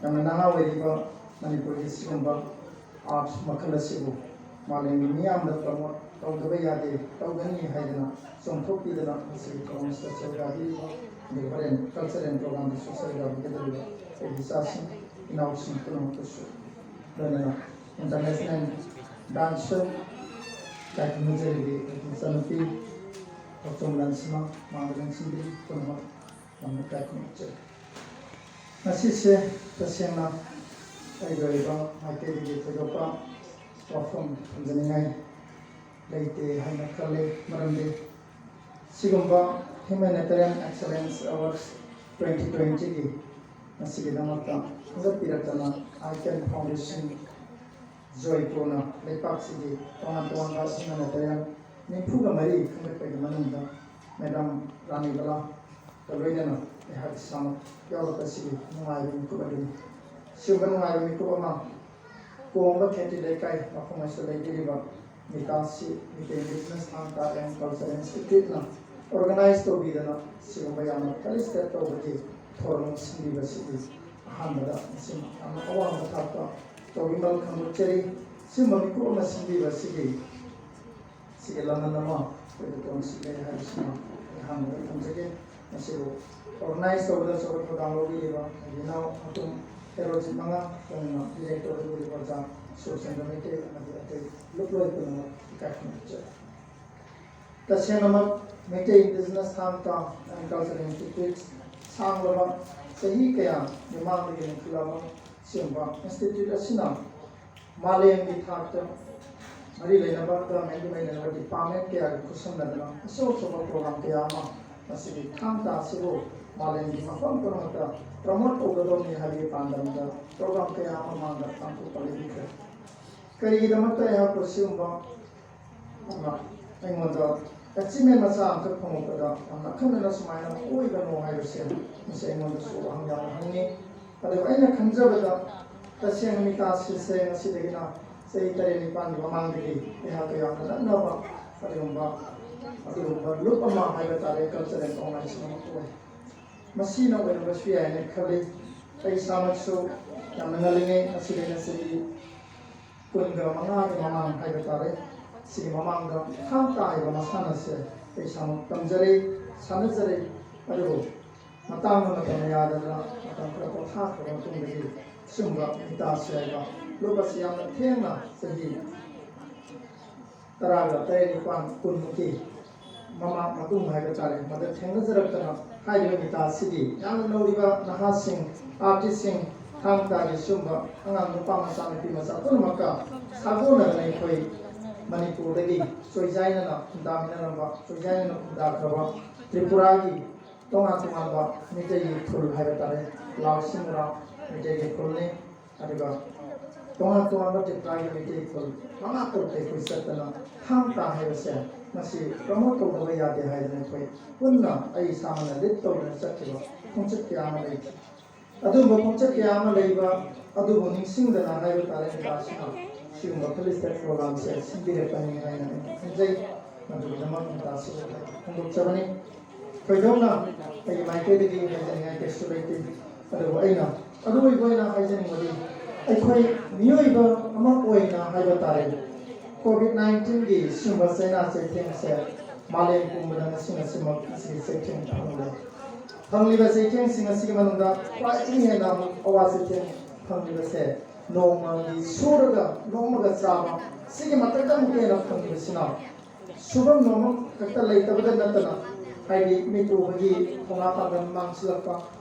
ꯌꯥꯝꯅ ꯅꯍꯥ ꯑꯣꯏꯔꯤꯕ ꯃꯅꯤꯄꯨꯔꯒꯤ ꯁꯤꯒꯨꯝꯕ arts ꯃꯈꯜ ꯑꯁꯤꯕꯨ ꯃꯥꯂꯦꯝꯒꯤ ꯃꯤꯌꯥꯝꯗ promote ꯇꯧꯗꯕ ꯌꯥꯗꯦ, ꯇꯧꯒꯅꯤ ꯍꯥꯏꯗꯅ ꯆꯣꯡꯊꯣꯛꯄꯤꯗꯅ ꯃꯁꯤꯒꯤ ꯊꯧꯔꯝꯁꯤꯗ ꯁꯔꯨꯛ ꯌꯥꯕꯤꯔꯤꯕ ꯑꯗꯨꯒ ꯍꯣꯔꯦꯟ cultural programꯗꯁꯨ ꯁꯔꯨꯛ ꯌꯥꯕꯤꯒꯗꯧꯔꯤꯕ ꯑꯩꯒꯤ ꯏꯆꯥꯁꯤꯡ, ꯏꯅꯥꯎꯁꯤꯡ ꯄꯨꯝꯅꯃꯛꯇꯁꯨ ꯂꯣꯏꯅꯅ international dancer ꯏꯀꯥꯏ ꯈꯨꯝꯅꯖꯔꯤꯕꯤ ꯑꯩꯒꯤ ꯏꯆꯟꯅꯨꯄꯤ ꯊꯣꯛꯆꯣꯝ ꯂꯟꯁꯤꯃ ꯃꯥꯡꯗ ꯂꯦꯡꯁꯤꯟꯕꯤꯔꯤ ꯄꯨꯝꯅꯃꯛ ꯌꯥꯝꯅ ꯏꯀꯥꯏ ꯈꯨꯝꯅꯖꯔꯤ꯫ ꯉꯁꯤꯁꯦ ꯇꯁꯦꯡꯅ ꯑꯩꯒꯤ ꯑꯣꯏꯕ ꯃꯥꯏꯀꯩꯗꯒꯤ ꯊꯣꯏꯗꯣꯛꯄ ꯋꯥꯐꯝ ꯊꯝꯖꯅꯤꯡꯉꯥꯏ ꯂꯩꯇꯦ ꯍꯥꯏꯅ ꯈꯜꯂꯤ꯫ ꯃꯔꯝꯗꯤ ꯁꯤꯒꯨꯝꯕ Humanitarian Excellence Awards twenty twentyꯒꯤ ꯃꯁꯤꯒꯤꯗꯃꯛꯇ ꯈꯟꯒꯠꯄꯤꯔꯛꯇꯅ ICAN Foundation ꯖꯣꯏꯄꯨꯔꯅ ꯂꯩꯄꯥꯛꯁꯤꯒꯤ ꯇꯣꯉꯥꯟ ꯇꯣꯉꯥꯟꯕ humanitarian ꯅꯤꯐꯨꯒ ꯃꯔꯤ ꯈꯟꯒꯠꯄꯒꯤ ꯃꯅꯨꯡꯗ Madam ꯔꯥꯅꯤꯕꯂꯥꯒ ꯂꯣꯏꯅꯅ ꯑꯩꯍꯥꯛ ꯏꯁꯥꯃꯛ ꯌꯥꯎꯔꯛꯄꯁꯤꯒꯤ ꯅꯨꯡꯉꯥꯏꯕ ꯃꯤꯀꯨꯞ ꯑꯗꯨꯅꯤ꯫ ꯁꯤꯒꯨꯝꯕ ꯅꯨꯡꯉꯥꯏꯕ ꯃꯤꯀꯨꯞ ꯑꯃ ꯀꯣꯡꯕ ꯈꯦꯇ꯭ꯔꯤ ꯂꯩꯀꯥꯏ ꯃꯐꯝ ꯑꯁꯤꯗ ꯂꯩꯕꯤꯔꯤꯕ ꯃꯤꯇꯥꯁꯤ Meitei Indigenous Thangka and Culture Instituteꯅ ꯑꯣꯔꯒꯅꯥꯏꯖ ꯇꯧꯕꯤꯗꯅ ꯁꯤꯒꯨꯝꯕ ꯌꯥꯝꯅ ꯐꯦꯂꯤꯁꯤꯇꯦꯠ ꯇꯧꯕꯒꯤ ꯊꯧꯔꯝ ꯑꯃ ꯁꯤꯟꯕꯤꯕꯁꯤꯒꯤ ꯑꯍꯥꯟꯕꯗ ꯃꯁꯤꯃ ꯌꯥꯝꯅ ꯑꯋꯥꯡꯕ ꯊꯥꯛꯇ ꯇꯧꯕꯤꯃꯜ ꯈꯪꯗꯣꯛꯆꯔꯤ꯫ ꯁꯤꯒꯨꯝꯕ ꯃꯤꯀꯨꯞ ꯑꯃ ꯁꯤꯟꯕꯤꯕꯁꯤꯒꯤ ꯁꯤꯒꯤ ꯂꯃꯟ ꯑꯃ ꯑꯩꯈꯣꯏꯗ ꯇꯣꯟꯁꯤꯜꯂꯦ ꯍꯥꯏꯕꯁꯤꯃ ꯑꯩ ꯑꯍꯥꯟꯕꯗ ꯊꯝꯖꯒꯦ꯫ ꯃꯁꯤꯕꯨ ꯑꯣꯔꯒꯅꯥꯏꯖ ꯇꯧꯕꯗ ꯑꯆꯧꯕ ꯊꯧꯗꯥꯡ ꯂꯧꯕꯤꯔꯤꯕ ꯑꯩꯒꯤ ꯏꯅꯥꯎ ꯑꯗꯨꯝ ꯍꯦꯔꯣꯖꯤꯠ ꯃꯉꯥ, ꯂꯣꯏꯅꯅ ꯗꯤꯔꯦꯛꯇꯔ ꯑꯣꯏꯕꯤꯔꯤꯕ ꯑꯣꯖꯥ ꯁꯨꯔꯆꯟꯗ꯭ꯔ ꯃꯩꯇꯩ ꯑꯃꯗꯤ ꯑꯇꯩ ꯂꯨꯞꯂꯣꯏ ꯄꯨꯝꯅꯃꯛ ꯏꯀꯥꯏ ꯈꯨꯝꯅꯖꯔꯤ꯫ ꯇꯁꯦꯡꯅꯃꯛ ꯃꯩꯇꯩ ꯏꯟꯗꯤꯖꯤꯅꯁ ꯊꯥꯡ ꯇꯥ ꯑꯦꯟ ꯀꯜꯆꯔꯦꯜ ꯏꯟꯁꯇꯤꯇ꯭ꯌꯨꯠ ꯁꯥꯡꯂꯕ ꯆꯍꯤ ꯀꯌꯥ ꯃꯃꯥꯡꯗꯒꯤ ꯂꯤꯡꯈꯠꯂꯛꯂꯕ ꯁꯤꯒꯨꯝꯕ ꯏꯟꯁꯇꯤꯇ꯭ꯌꯨꯠ ꯑꯁꯤꯅ ꯃꯥꯂꯦꯝꯒꯤ ꯊꯥꯛꯇ ꯃꯔꯤ ꯂꯩꯅꯕ ꯒꯃꯦꯟꯒꯤ ꯃꯔꯤ ꯂꯩꯅꯕ ꯗꯤꯄꯥꯔꯠꯃꯦꯟ ꯀꯌꯥꯒ ꯈꯨꯠꯁꯝꯅꯗꯨꯅ ꯑꯆꯧ ꯑꯆꯧꯕ ꯄ꯭ꯔꯣꯒ꯭ꯔꯥꯝ ꯀꯌꯥ ꯑꯃ ꯃꯁꯤꯒꯤ ꯊꯥꯡ ꯇꯥ ꯑꯁꯤꯕꯨ ꯃꯥꯂꯦꯝꯒꯤ ꯃꯐꯝ ꯄꯨꯝꯅꯃꯛꯇ ꯄ꯭ꯔꯃꯣꯠ ꯇꯧꯒꯗꯧꯕꯅꯤ ꯍꯥꯏꯕꯒꯤ ꯄꯥꯟꯗꯝꯗ ꯄ꯭ꯔꯣꯒ꯭ꯔꯥꯝ ꯀꯌꯥ ꯑꯃ ꯃꯥꯡꯗ ꯄꯥꯡꯊꯣꯛꯄ ꯂꯩꯈ꯭ꯔꯦ꯫ ꯀꯔꯤꯒꯤꯗꯃꯛꯇ ꯑꯩꯍꯥꯛꯄꯨ ꯁꯤꯒꯨꯝꯕ ꯑꯃ ꯑꯩꯉꯣꯟꯗ ꯑꯦꯆꯤꯞꯃꯦꯟ ꯃꯆꯥ ꯑꯃꯈꯛ ꯐꯪꯉꯛꯄꯗ ꯌꯥꯝꯅ ꯑꯈꯟꯅꯅ ꯁꯨꯃꯥꯏꯅ ꯑꯣꯏꯕꯅꯣ ꯍꯥꯏꯕꯁꯦ ꯃꯁꯤ ꯑꯩꯉꯣꯟꯗꯁꯨ ꯋꯥꯍꯪ ꯌꯥꯝꯅ ꯍꯪꯉꯤ꯫ ꯑꯗꯨꯒ ꯑꯩꯅ ꯈꯟꯖꯕꯗ ꯇꯁꯦꯡꯅ ꯃꯤꯇꯥ ꯁꯤꯁꯦ ꯉꯁꯤꯗꯒꯤꯅ ꯆꯍꯤ ꯇꯔꯦꯠ ꯅꯤꯄꯥꯜꯒꯤ ꯃꯃꯥꯡꯗꯒꯤ ꯑꯩꯍꯥꯛꯀ ꯌꯥꯝꯅ ꯅꯛꯅꯕ ꯑꯗꯨꯒꯨꯝꯕ ꯑꯗꯨꯒꯨꯝꯕ ꯂꯨꯞ ꯑꯃ ꯍꯥꯏꯕ ꯇꯥꯔꯦ, ꯀꯜꯆꯔꯦꯜ ꯑꯣꯔꯒꯅꯥꯏꯖꯦꯁꯟ ꯑꯃ ꯑꯣꯏ꯫ ꯃꯁꯤꯅ ꯑꯣꯏꯔꯝꯕꯁꯨ ꯌꯥꯏꯅ ꯈꯜꯂꯤ꯫ ꯑꯩ ꯏꯁꯥꯃꯛꯁꯨ ꯌꯥꯝꯅ ꯉꯜꯂꯤꯉꯩ ꯉꯁꯤꯗꯒꯤꯅ ꯆꯍꯤ ꯀꯨꯟꯒ ꯃꯉꯥꯒꯤ ꯃꯃꯥꯡ ꯍꯥꯏꯕ ꯇꯥꯔꯦ, ꯁꯤꯒꯤ ꯃꯃꯥꯡꯗ ꯊꯥꯡ ꯇꯥ ꯍꯥꯏꯕ ꯃꯁꯥꯟꯅꯁꯦ ꯑꯩ ꯏꯁꯥꯃꯛ ꯇꯝꯖꯔꯦ, ꯁꯥꯟꯅꯖꯔꯦ꯫ ꯑꯗꯨꯕꯨ ꯃꯇꯥꯡ ꯃꯇꯝ ꯌꯥꯗꯗꯅ ꯃꯇꯝ ꯈꯔ ꯄꯣꯊꯥꯈ꯭ꯔꯕ ꯃꯇꯨꯡꯗꯒꯤ ꯁꯤꯒꯨꯝꯕ ꯃꯤꯇꯥꯁꯤ ꯍꯥꯏꯕ ꯂꯨꯞ ꯑꯁꯤ ꯌꯥꯝꯅ ꯊꯦꯡꯅ ꯆꯍꯤ ꯇꯔꯥꯒ ꯇꯔꯦꯠ ꯅꯤꯄꯥꯜ ꯀꯨꯟꯃꯨꯛꯀꯤ ꯃꯃꯥꯡ ꯃꯇꯨꯡ ꯍꯥꯏꯕ ꯇꯥꯔꯦ, ꯃꯗꯨ ꯊꯦꯡꯅꯖꯔꯛꯇꯅ ꯍꯥꯏꯔꯤꯕ ꯃꯤꯇꯥ ꯑꯁꯤꯒꯤ ꯌꯥꯝꯅ ꯅꯧꯔꯤꯕ ꯅꯍꯥꯁꯤꯡ, ꯑꯥꯔꯇꯤꯁꯁꯤꯡ, ꯊꯥꯡ ꯇꯥꯒꯤ ꯁꯤꯒꯨꯝꯕ ꯑꯉꯥꯡ ꯅꯨꯄꯥ ꯃꯆꯥ ꯅꯨꯄꯤ ꯃꯆꯥ ꯄꯨꯝꯅꯃꯛꯀ ꯁꯥꯒꯣꯟꯅꯗꯅ ꯑꯩꯈꯣꯏ ꯃꯅꯤꯄꯨꯔꯗꯒꯤ ꯆꯣꯏꯖꯥꯏꯅꯅ ꯈꯨꯟꯗꯥꯃꯤꯟꯅꯔꯝꯕ, ꯆꯣꯏꯖꯥꯏꯅꯅ ꯈꯨꯟꯗꯥꯈ꯭ꯔꯕ ꯇ꯭ꯔꯤꯄꯨꯔꯥꯒꯤ ꯇꯣꯉꯥꯟ ꯇꯣꯉꯥꯟꯕ ꯃꯤꯇꯩꯒꯤ ꯈꯨꯜ ꯍꯥꯏꯕ ꯇꯥꯔꯦ, ꯂꯥꯎ ꯁꯤꯡꯎꯔꯥ ꯃꯤꯇꯩꯒꯤ ꯈꯨꯜꯅꯤ꯫ ꯑꯗꯨꯒ ꯇꯣꯉꯥꯟ ꯇꯣꯉꯥꯟꯕ ꯇ꯭ꯔꯤꯄꯨꯔꯥꯒꯤ ꯃꯩꯇꯩ ꯈꯨꯜ ꯃꯉꯥ ꯇꯔꯨꯛꯇ ꯑꯩꯈꯣꯏ ꯆꯠꯇꯅ ꯊꯥꯡ ꯇꯥ ꯍꯥꯏꯕꯁꯦ ꯃꯁꯤ ꯄ꯭ꯔꯃꯣꯠ ꯇꯧꯗꯕ ꯌꯥꯗꯦ ꯍꯥꯏꯗꯅ ꯑꯩꯈꯣꯏ ꯄꯨꯟꯅ ꯑꯩ ꯏꯁꯥꯃꯛꯅ ꯂꯤꯗ ꯇꯧꯗꯅ ꯆꯠꯈꯤꯕ ꯈꯣꯡꯆꯠ ꯀꯌꯥ ꯑꯃ ꯂꯩꯈꯤ꯫ ꯑꯗꯨꯒꯨꯝꯕ ꯈꯣꯡꯆꯠ ꯀꯌꯥ ꯑꯃ ꯂꯩꯕ ꯑꯗꯨꯕꯨ ꯅꯤꯡꯁꯤꯡꯗꯅ ꯍꯥꯏꯕ ꯇꯥꯔꯦ, ꯃꯤꯇꯥꯁꯤꯅ ꯁꯤꯒꯨꯝꯕ ꯐꯦꯂꯤꯁꯤꯇꯦꯠ ꯄ꯭ꯔꯣꯒ꯭ꯔꯥꯝꯁꯦ ꯁꯤꯟꯕꯤꯔꯛꯄꯅꯤ ꯍꯥꯏꯅ ꯑꯩꯅ ꯈꯟꯖꯩ꯫ ꯃꯗꯨꯒꯤꯗꯃꯛ ꯉꯟꯇꯥ ꯁꯤꯟꯅꯕ ꯐꯣꯡꯗꯣꯛꯆꯕꯅꯤ꯫ ꯊꯣꯏꯗꯣꯛꯅ ꯑꯩꯒꯤ ꯃꯥꯏꯀꯩꯗꯒꯤ ꯍꯥꯏꯖꯅꯤꯡꯉꯥꯏ ꯀꯩꯁꯨ ꯂꯩꯇꯦ꯫ ꯑꯗꯨꯕꯨ ꯑꯩꯅ ꯑꯔꯣꯏꯕ ꯑꯣꯏꯅ ꯍꯥꯏꯖꯅꯤꯡꯕꯗꯤ, ꯑꯩꯈꯣꯏ ꯃꯤꯑꯣꯏꯕ ꯑꯃ ꯑꯣꯏꯅ ꯍꯥꯏꯕ ꯇꯥꯔꯦ, ꯀꯣꯚꯤꯗ ꯅꯥꯏꯟꯇꯤꯟꯒꯤ ꯁꯤꯒꯨꯝꯕ ꯆꯩꯅꯥ ꯆꯩꯊꯦꯡꯁꯦ ꯃꯥꯂꯦꯝ ꯄꯨꯝꯕꯗ ꯉꯁꯤ ꯉꯁꯤꯃꯛ ꯑꯁꯤꯒꯤ ꯆꯩꯊꯦꯡ ꯐꯪꯂꯦ꯫ ꯐꯪꯂꯤꯕ ꯆꯩꯊꯦꯡꯁꯤꯡ ꯑꯁꯤꯒꯤ ꯃꯅꯨꯡꯗ ꯈ꯭ꯋꯥꯏꯗꯒꯤ ꯍꯦꯟꯅ ꯑꯃꯨꯛ ꯑꯋꯥ ꯆꯩꯊꯦꯡ ꯐꯪꯂꯤꯕꯁꯦ ꯅꯣꯡꯃꯒꯤ ꯁꯨꯔꯒ ꯅꯣꯡꯃꯒ ꯆꯥꯕ, ꯁꯤꯒꯤ ꯃꯊꯛꯇ ꯑꯃꯨꯛ ꯍꯦꯟꯅ ꯐꯪꯂꯤꯕꯁꯤꯅ ꯁꯨꯐꯝ ꯅꯣꯝꯐꯝ ꯈꯛꯇ ꯂꯩꯇꯕꯗ ꯅꯠꯇꯅ, ꯍꯥꯏꯗꯤ ꯃꯤꯠ ꯎꯕꯒꯤ ꯊꯧꯅꯥ ꯄꯥꯡꯒꯜ ꯃꯥꯡꯁꯤꯜꯂꯛꯄ,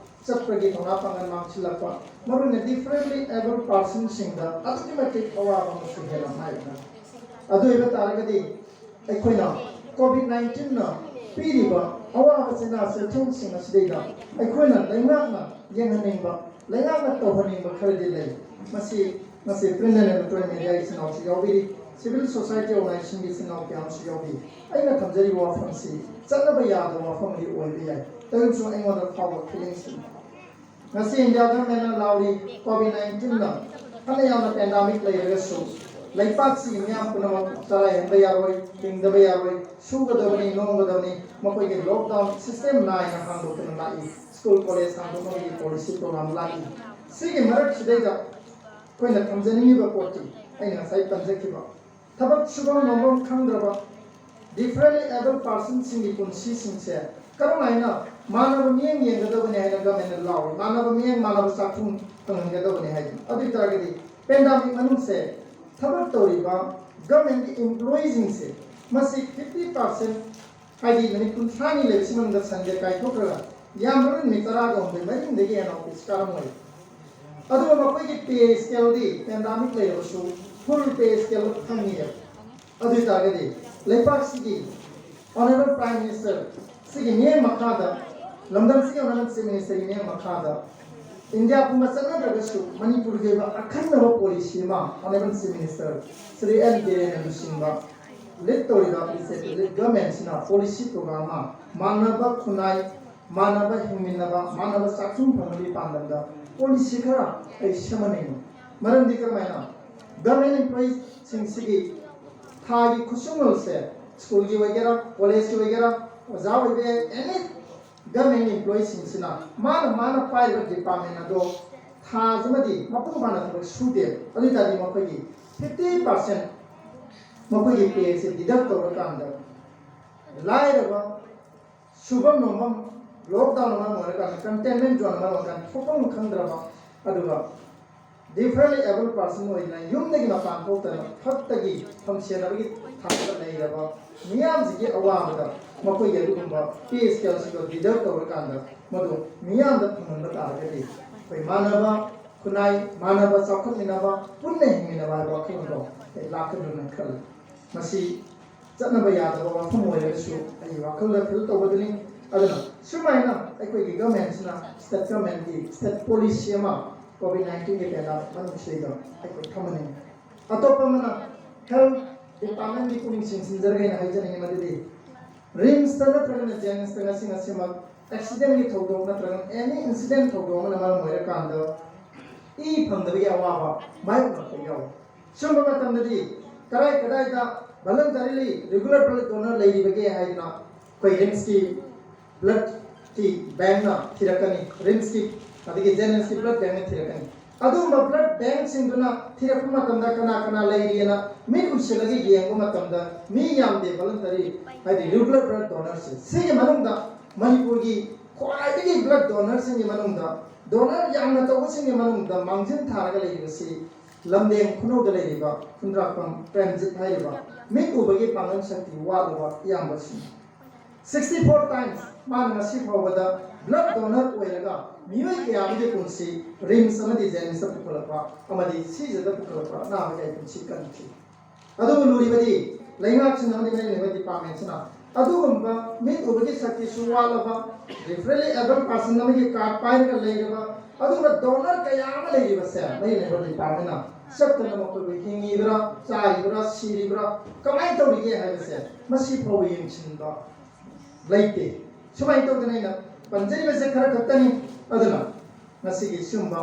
ꯆꯠꯄꯒꯤ ꯊꯧꯅꯥ ꯄꯥꯡꯒꯜ ꯃꯥꯡꯁꯤꯜꯂꯛꯄ, ꯃꯔꯨꯑꯣꯏꯅ differently abled personꯁꯤꯡꯗ ꯑꯗꯨꯛꯀꯤ ꯃꯇꯤꯛ ꯑꯋꯥꯕ ꯑꯃꯁꯨ ꯍꯦꯟꯅ ꯃꯥꯌꯣꯛꯅꯔꯤ꯫ ꯑꯗꯨ ꯑꯣꯏꯕ ꯇꯥꯔꯒꯗꯤ ꯑꯩꯈꯣꯏꯅ ꯀꯣꯚꯤꯗ ꯅꯥꯏꯟꯇꯤꯟꯅ ꯄꯤꯔꯤꯕ ꯑꯋꯥꯕ ꯆꯩꯅꯥ ꯆꯩꯊꯦꯡꯁꯤꯡ ꯑꯁꯤꯗꯩꯗ ꯑꯩꯈꯣꯏꯅ ꯂꯩꯉꯥꯛꯅ ꯌꯦꯡꯍꯟꯅꯤꯡꯕ, ꯂꯩꯉꯥꯛꯅ ꯇꯧꯍꯟꯅꯤꯡꯕ ꯈꯔꯗꯤ ꯂꯩ꯫ ꯃꯁꯤ ꯉꯁꯤ print and electronic mediaꯒꯤ ꯏꯆꯤꯟ ꯏꯅꯥꯎꯁꯨ ꯌꯥꯎꯕꯤꯔꯤ, civil society organizationꯒꯤ ꯏꯆꯤꯟ ꯏꯅꯥꯎ ꯀꯌꯥ ꯑꯃꯁꯨ ꯌꯥꯎꯕꯤ꯫ ꯑꯩꯅ ꯊꯝꯖꯔꯤꯕ ꯋꯥꯐꯝꯁꯤ ꯆꯠꯅꯕ ꯌꯥꯗꯕ ꯋꯥꯐꯝꯗꯤ ꯑꯣꯏꯕ ꯌꯥꯏ, ꯇꯧꯔꯤꯕꯁꯨ ꯑꯩꯉꯣꯟꯗ ꯐꯥꯎꯕ feelingꯁꯤꯡ ꯉꯁꯤ ꯏꯟꯗꯤꯌꯥ ꯒꯚꯔꯟꯃꯦꯟꯠꯅ ꯂꯥꯎꯔꯤ, ꯀꯣꯚꯤꯗ ꯅꯥꯏꯟꯇꯤꯟꯅ ꯐꯅ ꯌꯥꯝꯅ ꯄꯦꯟꯗꯥꯃꯤꯛ ꯂꯩꯔꯒꯁꯨ ꯂꯩꯄꯥꯛꯁꯤꯒꯤ ꯃꯤꯌꯥꯝ ꯄꯨꯝꯅꯃꯛ ꯆꯔꯥ ꯍꯦꯟꯕ ꯌꯥꯔꯣꯏ, ꯍꯤꯡꯗꯕ ꯌꯥꯔꯣꯏ, ꯁꯨꯒꯗꯕꯅꯤ, ꯅꯣꯝꯒꯗꯕꯅꯤ꯫ ꯃꯈꯣꯏꯒꯤ ꯂꯣꯛꯗꯥꯎꯟ ꯁꯤꯁꯇꯦꯝ ꯅꯥꯏꯅ ꯍꯥꯡꯗꯣꯛꯇꯨꯅ ꯂꯥꯛꯏ꯫ ꯁ꯭ꯀꯨꯜ ꯀꯣꯂꯦꯖ ꯍꯥꯡꯗꯣꯛꯅꯕꯒꯤ ꯄꯣꯂꯤꯁꯤ ꯄ꯭ꯔꯣꯒ꯭ꯔꯥꯝ ꯂꯥꯛꯏ꯫ ꯁꯤꯒꯤ ꯃꯔꯛꯁꯤꯗꯩꯗ ꯑꯩꯈꯣꯏꯅ ꯊꯝꯖꯅꯤꯡꯉꯤꯕ ꯄꯣꯠꯇꯤ ꯑꯩꯅ ꯉꯁꯥꯏ ꯄꯟꯖꯈꯤꯕ ꯊꯕꯛ ꯁꯨꯐꯝ ꯅꯣꯝꯐꯝ ꯈꯪꯗ꯭ꯔꯕ, differently abled personꯁꯤꯡꯒꯤ ꯄꯨꯟꯁꯤꯁꯤꯡꯁꯦ ꯀꯔꯝꯍꯥꯏꯅ ꯃꯥꯟꯅꯕ ꯃꯤꯠꯌꯦꯡ ꯌꯦꯡꯒꯗꯕꯅꯤ ꯍꯥꯏꯅ ꯒꯚꯔꯟꯃꯦꯟꯠꯅ ꯂꯥꯎꯔꯤ, ꯃꯥꯟꯅꯕ ꯃꯤꯠꯌꯦꯡ, ꯃꯥꯟꯅꯕ ꯆꯥꯛꯊꯨꯝ ꯐꯪꯍꯟꯒꯗꯕꯅꯤ ꯍꯥꯏꯗꯅ꯫ ꯑꯗꯨ ꯑꯣꯏ ꯇꯥꯔꯒꯗꯤ ꯄꯦꯟꯗꯥꯃꯤꯛ ꯃꯅꯨꯡꯁꯦ ꯊꯕꯛ ꯇꯧꯔꯤꯕ ꯒꯚꯔꯟꯃꯦꯟꯠꯀꯤ employeeꯁꯤꯡꯁꯦ ꯃꯁꯤ fifty percent, ꯍꯥꯏꯗꯤ ꯅꯨꯃꯤꯠ ꯀꯨꯟꯊ꯭ꯔꯥꯅꯤ ꯂꯩꯕꯁꯤ ꯃꯅꯨꯡꯗ ꯁꯟꯗꯦ ꯀꯥꯏꯊꯣꯛꯈ꯭ꯔꯒ ꯌꯥꯝꯗ꯭ꯔꯕꯗ ꯅꯨꯃꯤꯠ ꯇꯔꯥꯒ ꯍꯨꯝꯗꯣꯏ, ꯃꯔꯤꯅꯤꯗꯒꯤ ꯍꯦꯟꯅ ꯑꯣꯐꯤꯁ ꯀꯥꯔꯝꯃꯣꯏ꯫ ꯑꯗꯨꯒ ꯃꯈꯣꯏꯒꯤ pay scaleꯗꯤ ꯄꯦꯟꯗꯥꯃꯤꯛ ꯂꯩꯔꯕꯁꯨ full pay scale ꯐꯪꯉꯤꯑꯕ꯫ ꯑꯗꯨ ꯑꯣꯏ ꯇꯥꯔꯒꯗꯤ ꯂꯩꯄꯥꯛꯁꯤꯒꯤ Honourable Prime Minister ꯁꯤꯒꯤ ꯃꯤꯠꯌꯦꯡ ꯃꯈꯥꯗ, ꯂꯝꯗꯝꯁꯤꯒꯤ Honourable Chief Ministerꯒꯤ ꯃꯤꯠꯌꯦꯡ ꯃꯈꯥꯗ ꯏꯟꯗꯤꯌꯥ ꯄꯨꯝꯕ ꯆꯠꯅꯗ꯭ꯔꯒꯁꯨ ꯃꯅꯤꯄꯨꯔꯒꯤ ꯑꯣꯏꯕ ꯑꯈꯟꯅꯕ ꯄꯣꯂꯤꯁꯤ ꯑꯃ Honourable Chief Minister Shri N ꯕꯤꯔꯦꯟꯅ ꯂꯨꯆꯤꯡꯕ ꯂꯤꯗ ꯇꯧꯔꯤꯕ ꯕꯤ ꯖꯦ ꯄꯤ ꯂꯤꯗ ꯒꯚꯔꯟꯃꯦꯟꯠꯁꯤꯅ ꯄꯣꯂꯤꯁꯤ ꯄ꯭ꯔꯣꯒ꯭ꯔꯥꯝ ꯑꯃ, ꯃꯥꯟꯅꯕ ꯈꯨꯟꯅꯥꯏ, ꯃꯥꯟꯅꯕ ꯍꯤꯡꯃꯤꯟꯅꯕ, ꯃꯥꯟꯅꯕ ꯆꯥꯛꯊꯨꯝ ꯐꯪꯅꯕꯒꯤ ꯄꯥꯟꯗꯝꯗ ꯄꯣꯂꯤꯁꯤ ꯈꯔ ꯑꯩ ꯁꯦꯝꯍꯟꯅꯤꯡꯉꯤ꯫ ꯃꯔꯝꯗꯤ ꯀꯔꯝꯍꯥꯏꯅ? ꯒꯚꯔꯟꯃꯦꯟꯠ employeeꯁꯤꯡꯁꯤꯒꯤ ꯊꯥꯒꯤ ꯈꯨꯠꯁꯨꯃꯜꯁꯦ ꯁ꯭ꯀꯨꯜꯒꯤ ꯑꯣꯏꯒꯦꯔꯥ, ꯀꯣꯂꯦꯖꯀꯤ ꯑꯣꯏꯒꯦꯔꯥ, ꯑꯣꯖꯥ ꯑꯣꯏꯕ ꯌꯥꯏ, ꯑꯦꯅꯤ ꯒꯚꯔꯟꯃꯦꯟ ꯏꯝꯄ꯭ꯂꯣꯌꯤꯁꯤꯡꯁꯤꯅ ꯃꯥꯅ ꯃꯥꯅ ꯄꯥꯏꯔꯤꯕ ꯗꯤꯄꯥꯔꯠꯃꯦꯟ ꯑꯗꯣ ꯊꯥ ꯑꯃꯗꯤ ꯃꯄꯨꯡ ꯐꯥꯅ ꯊꯕꯛ ꯁꯨꯗꯦ꯫ ꯑꯗꯨ ꯑꯣꯏ ꯇꯥꯔꯗꯤ ꯃꯈꯣꯏꯒꯤ ꯐꯤꯐꯇꯤ ꯄꯥꯔꯁꯦꯟ ꯃꯈꯣꯏꯒꯤ ꯄꯦꯁꯦ ꯗꯤꯗꯛ ꯇꯧꯔꯀꯥꯟꯗ ꯂꯥꯏꯔꯕ, ꯁꯨꯐꯝ ꯅꯣꯝꯐꯝ, ꯂꯣꯛꯗꯥꯎꯟ ꯃꯔꯝ ꯑꯣꯏꯔꯀꯥꯟꯗ ꯀꯟꯇꯦꯟꯃꯦꯟ ꯖꯣꯟ ꯃꯔꯝ ꯑꯣꯏꯔꯀꯥꯟꯗ ꯊꯣꯛꯐꯝ ꯈꯪꯗ꯭ꯔꯕ, ꯑꯗꯨꯒ ꯗꯤꯐꯔꯦꯟꯂꯤ ꯑꯦꯕꯜ ꯄꯥꯔꯁꯟ ꯑꯣꯏꯗꯅ ꯌꯨꯝꯗꯒꯤ ꯃꯄꯥꯟ ꯊꯣꯛꯇꯅ ꯐꯛꯇꯒꯤ ꯐꯝ ꯁꯦꯟꯅꯕꯒꯤ ꯊꯥꯛꯇ ꯂꯩꯔꯕ ꯃꯤꯌꯥꯝꯁꯤꯒꯤ ꯑꯋꯥꯕꯗ ꯃꯈꯣꯏꯒꯤ ꯑꯗꯨꯒꯨꯝꯕ ꯄꯦ ꯁ꯭ꯀꯦꯜꯁꯤꯡꯗꯣ ꯗꯤꯗꯛ ꯇꯧꯔꯀꯥꯟꯗ ꯃꯗꯨ ꯃꯤꯌꯥꯝꯗ ꯐꯪꯍꯟꯕ ꯇꯥꯔꯒꯗꯤ ꯑꯩꯈꯣꯏ ꯃꯥꯟꯅꯕ ꯈꯨꯟꯅꯥꯏ, ꯃꯥꯟꯅꯕ ꯆꯥꯎꯈꯠꯃꯤꯟꯅꯕ, ꯄꯨꯟꯅ ꯍꯤꯡꯃꯤꯟꯅꯕ ꯍꯥꯏꯕ ꯋꯥꯈꯜꯂꯣꯟꯗꯣ ꯑꯩ ꯂꯥꯛꯀꯗ꯭ꯔꯅ ꯈꯜꯂꯤ꯫ ꯃꯁꯤ ꯆꯠꯅꯕ ꯌꯥꯗꯕ ꯋꯥꯐꯝ ꯑꯣꯏꯔꯒꯁꯨ ꯑꯩꯒꯤ ꯋꯥꯈꯜꯗ ꯐꯤꯜ ꯇꯧꯕꯗꯨꯅꯤ꯫ ꯑꯗꯨꯅ ꯁꯨꯃꯥꯏꯅ ꯑꯩꯈꯣꯏꯒꯤ ꯒꯚꯔꯟꯃꯦꯟꯁꯤꯅ, ꯁ꯭ꯇꯦꯠ ꯒꯚꯔꯟꯃꯦꯟꯒꯤ ꯁ꯭ꯇꯦꯠ ꯄꯣꯂꯤꯁꯤ ꯑꯃ ꯀꯣꯚꯤꯗ ꯅꯥꯏꯟꯇꯤꯟꯒꯤ ꯄꯦꯟꯗꯦꯃꯤꯛ ꯃꯅꯨꯡꯁꯤꯗꯩꯗ ꯑꯩꯈꯣꯏ ꯊꯝꯍꯟꯅꯤꯡꯉꯤ꯫ ꯑꯇꯣꯞꯄ ꯑꯃꯅ ꯍꯦꯜꯊ ꯗꯤꯄꯥꯔꯠꯃꯦꯟꯒꯤ ꯄꯨꯛꯅꯤꯡ ꯆꯤꯡꯁꯤꯟꯖꯔꯒꯦꯅ ꯍꯥꯏꯖꯅꯤꯡꯉꯤ꯫ ꯃꯗꯨꯗꯤ ꯔꯤꯝꯁꯇ ꯅꯠꯇ꯭ꯔꯒꯅ ꯖꯦꯅꯤꯝꯁꯇ ꯉꯁꯤ ꯉꯁꯤꯃꯛ ꯑꯦꯛꯁꯤꯗꯦꯟꯒꯤ ꯊꯧꯗꯣꯛ ꯅꯠꯇ꯭ꯔꯒꯅ ꯑꯦꯅꯤ ꯏꯟꯁꯤꯗꯦꯟ ꯊꯧꯗꯣꯛ ꯑꯃꯅ ꯃꯔꯝ ꯑꯣꯏꯔꯀꯥꯟꯗ ꯏ ꯐꯪꯗꯕꯒꯤ ꯑꯋꯥꯕ ꯃꯥꯌꯣꯛꯅꯔꯛꯄ ꯌꯥꯎꯏ꯫ ꯁꯨꯝꯕ ꯃꯇꯝꯗꯗꯤ ꯀꯗꯥꯏ ꯀꯗꯥꯏꯗ ꯚꯣꯂꯟꯇꯔꯤꯂꯤ ꯔꯤꯒꯨꯂꯔ ꯕ꯭ꯂꯗ ꯗꯣꯅꯔ ꯂꯩꯔꯤꯕꯒꯦ ꯍꯥꯏꯗꯅ ꯑꯩꯈꯣꯏ ꯔꯤꯝꯁꯀꯤ ꯕ꯭ꯂꯗꯀꯤ ꯕꯦꯡꯅ ꯊꯤꯔꯛꯀꯅꯤ, ꯔꯤꯝꯁꯀꯤ ꯑꯗꯒꯤ ꯖꯦꯅꯤꯝꯁꯀꯤ ꯕ꯭ꯂꯗ ꯕꯦꯡꯅ ꯊꯤꯔꯛꯀꯅꯤ꯫ ꯑꯗꯨꯒꯨꯝꯕ ꯕ꯭ꯂꯗ ꯕꯦꯡꯁꯤꯡꯗꯨꯅ ꯊꯤꯔꯛꯄ ꯃꯇꯝꯗ ꯀꯅꯥ ꯀꯅꯥ ꯂꯩꯔꯤꯑꯅ ꯃꯤꯠ ꯎꯏꯁꯤꯜꯂꯒ ꯌꯦꯡꯕ ꯃꯇꯝꯗ ꯃꯤ ꯌꯥꯝꯗꯦ ꯚꯣꯂꯟꯇꯔꯤ, ꯍꯥꯏꯗꯤ ꯔꯤꯒꯨꯂꯔ ꯕ꯭ꯂꯗ ꯗꯣꯅꯔꯁꯦ꯫ ꯁꯤꯒꯤ ꯃꯅꯨꯡꯗ ꯃꯅꯤꯄꯨꯔꯒꯤ ꯈ꯭ꯋꯥꯏꯗꯒꯤ ꯕ꯭ꯂꯗ ꯗꯣꯅꯔꯁꯤꯡꯒꯤ ꯃꯅꯨꯡꯗ, ꯗꯣꯅꯔ ꯌꯥꯝꯅ ꯇꯧꯕꯁꯤꯡꯒꯤ ꯃꯅꯨꯡꯗ ꯃꯥꯡꯖꯤꯜ ꯊꯥꯔꯒ ꯂꯩꯔꯤꯕꯁꯤ ꯂꯝꯗꯦꯡ ꯈꯨꯅꯧꯗ ꯂꯩꯔꯤꯕ ꯈꯨꯟꯗ꯭ꯔꯥꯛꯄꯝ ꯄ꯭ꯔꯦꯝꯖꯤꯠ ꯍꯥꯏꯔꯤꯕ ꯃꯤꯠ ꯎꯕꯒꯤ ꯄꯥꯡꯒꯜ ꯁꯛꯇꯤ ꯋꯥꯠꯂꯕ ꯏꯌꯥꯝꯕꯁꯤꯡ꯫ ꯁꯤꯛꯁꯇꯤ ꯐꯣꯔ ꯇꯥꯏꯝꯁ ꯃꯥꯅ ꯉꯁꯤ ꯐꯥꯎꯕꯗ ꯕ꯭ꯂꯗ ꯗꯣꯅꯔ ꯑꯣꯏꯔꯒ ꯃꯤꯑꯣꯏ ꯀꯌꯥ ꯑꯃꯒꯤ ꯄꯨꯟꯁꯤ ꯔꯤꯝꯁ ꯑꯃꯗꯤ ꯖꯦꯅꯤꯝꯁꯇ ꯄꯨꯈꯠꯂꯛꯄ ꯑꯃꯗꯤ ꯁꯤꯖꯗ ꯄꯨꯈꯠꯂꯛꯄ ꯑꯅꯥꯕ ꯀꯌꯥꯒꯤ ꯄꯨꯟꯁꯤ ꯀꯟꯈꯤ꯫ ꯑꯗꯨꯕꯨ ꯂꯨꯔꯤꯕꯗꯤ ꯂꯩꯉꯥꯛꯁꯤꯡ ꯑꯃꯗꯤ ꯃꯔꯤ ꯂꯩꯅꯕ ꯗꯤꯄꯥꯔꯠꯃꯦꯟꯁꯤꯅ ꯑꯗꯨꯒꯨꯝꯕ ꯃꯤꯠ ꯎꯕꯒꯤ ꯁꯛꯇꯤꯁꯨ ꯋꯥꯠꯂꯕ, ꯗꯤꯐꯔꯦꯟꯂꯤ ꯑꯦꯕꯜ ꯄꯥꯔꯁꯟ ꯑꯃꯒꯤ ꯀꯥꯔꯗ ꯄꯥꯏꯔꯒ ꯂꯩꯔꯕ, ꯑꯗꯨꯒꯨꯝꯕ ꯗꯣꯅꯔ ꯀꯌꯥ ꯑꯃ ꯂꯩꯔꯤꯕꯁꯦ ꯃꯔꯤ ꯂꯩꯅꯕ ꯗꯤꯄꯥꯔꯠꯃꯦꯟꯅ ꯆꯠꯇꯅ ꯃꯈꯣꯏꯕꯨ ꯍꯤꯡꯉꯤꯕ꯭ꯔꯥ, ꯆꯥꯔꯤꯕ꯭ꯔꯥ, ꯁꯤꯔꯤꯕ꯭ꯔꯥ, ꯀꯃꯥꯏꯅ ꯇꯧꯔꯤꯒꯦ ꯍꯥꯏꯕꯁꯦ ꯃꯁꯤ ꯐꯥꯎꯕ ꯌꯦꯡꯁꯤꯟꯕ ꯂꯩꯇꯦ꯫ ꯁꯨꯃꯥꯏꯅ ꯇꯧꯗꯅ ꯑꯩꯅ ꯄꯟꯖꯔꯤꯕꯁꯦ ꯈꯔ ꯈꯛꯇꯅꯤ꯫ ꯑꯗꯨꯅ ꯉꯁꯤꯒꯤ ꯁꯤꯒꯨꯝꯕ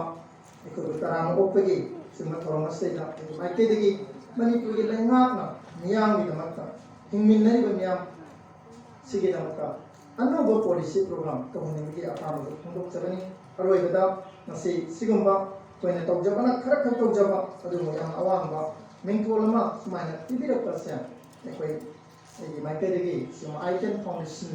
ꯑꯩꯈꯣꯏꯕꯨ ꯇꯔꯥꯝꯅ ꯑꯣꯛꯄꯒꯤ ꯁꯤꯒꯨꯝꯕ ꯊꯧꯔꯝ ꯑꯁꯤꯗꯩꯗ ꯑꯩꯒꯤ ꯃꯥꯏꯀꯩꯗꯒꯤ ꯃꯅꯤꯄꯨꯔꯒꯤ ꯂꯩꯉꯥꯛꯅ ꯃꯤꯌꯥꯝꯒꯤꯗꯃꯛꯇ ꯍꯤꯡꯃꯤꯟꯅꯔꯤꯕ ꯃꯤꯌꯥꯝ ꯁꯤꯒꯤꯗꯃꯛꯇ ꯑꯅꯧꯕ ꯄꯣꯂꯤꯁꯤ ꯄ꯭ꯔꯣꯒ꯭ꯔꯥꯝ ꯇꯧꯍꯟꯅꯤꯡꯕꯒꯤ ꯑꯄꯥꯝꯕꯗꯨ ꯐꯣꯡꯗꯣꯛꯆꯕꯅꯤ꯫ ꯑꯔꯣꯏꯕꯗ ꯉꯁꯤ ꯁꯤꯒꯨꯝꯕ ꯑꯩꯈꯣꯏꯅ ꯇꯧꯖꯕꯅ ꯈꯔ ꯈꯛ ꯇꯧꯖꯕ ꯑꯗꯨꯕꯨ ꯌꯥꯝ ꯑꯋꯥꯡꯕ ꯃꯤꯡꯊꯣꯜ ꯑꯃ ꯁꯨꯃꯥꯏꯅ ꯄꯤꯕꯤꯔꯛꯄꯁꯦ ꯑꯩꯈꯣꯏ ꯑꯩꯒꯤ ꯃꯥꯏꯀꯩꯗꯒꯤ ꯁꯤꯒꯨꯝꯕ ꯑꯥꯏ ꯇꯦꯟ ꯐꯥꯎꯟꯗꯦꯁꯟ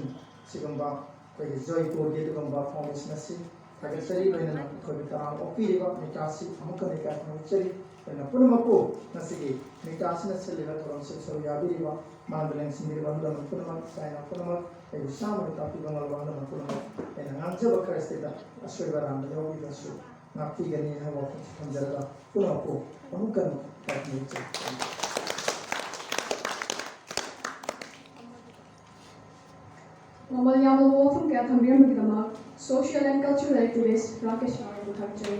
ꯁꯤꯒꯨꯝꯕ ꯑꯩꯈꯣꯏꯒꯤ ꯖꯣꯏꯄꯨꯔꯒꯤ ꯑꯗꯨꯒꯨꯝꯕ ꯐꯥꯎꯟꯗꯦꯁꯟ ꯑꯁꯤ ꯊꯥꯒꯠꯆꯔꯤ꯫ ꯂꯣꯏꯅꯅ ꯑꯩꯈꯣꯏꯕꯨ ꯊꯧꯔꯥꯡ ꯑꯣꯛꯄꯤꯔꯤꯕ ꯃꯤꯇꯥꯁꯤ ꯑꯃꯨꯛꯀ ꯍꯟꯅ ꯏꯀꯥꯏ ꯈꯨꯝꯅꯖꯔꯤ꯫ ꯂꯣꯏꯅ ꯄꯨꯝꯅꯃꯛꯄꯨ ꯉꯁꯤꯒꯤ ꯃꯤꯇꯥꯁꯤꯅ ꯁꯤꯜꯂꯤꯕ ꯊꯧꯔꯝꯁꯤꯗ ꯁꯔꯨꯛ ꯌꯥꯕꯤꯔꯤꯕ ꯃꯥꯟꯕ ꯂꯦꯡꯁꯤꯟꯕꯤꯔꯤꯕ ꯑꯍꯜ ꯂꯃꯟ ꯄꯨꯝꯅꯃꯛ, ꯏꯆꯥ ꯏꯅꯥꯎ ꯄꯨꯝꯅꯃꯛ, ꯑꯩꯕꯨ ꯆꯥꯝꯃꯒꯤ ꯇꯥꯛꯄꯤꯕ ꯉꯝꯕ ꯑꯍꯜ ꯂꯃꯟ ꯄꯨꯝꯅꯃꯛ, ꯑꯩꯅ ꯉꯥꯡꯖꯕ ꯈꯔꯁꯤꯗ ꯑꯁꯣꯏꯕ ꯑꯔꯥꯟꯕ ꯌꯥꯎꯕꯤꯔꯁꯨ ꯉꯥꯛꯄꯤꯒꯅꯤ ꯍꯥꯏꯕ ꯋꯥꯐꯝꯁꯤ ꯊꯝꯖꯔꯒ ꯄꯨꯝꯅꯃꯛꯄꯨ ꯑꯃꯨꯛꯀ ꯍꯟꯅ ꯏꯀꯥꯏ ꯈꯨꯝꯅꯖꯔꯤ꯫ ꯃꯃꯜ ꯌꯥꯝꯂꯕ ꯋꯥꯐꯝ ꯀꯌꯥ ꯊꯝꯕꯤꯔꯝꯕꯒꯤꯗꯃꯛ Social and Cultural Activist Rakesh ꯔꯥꯎꯕꯨ ꯊꯥꯒꯠꯆꯔꯤ꯫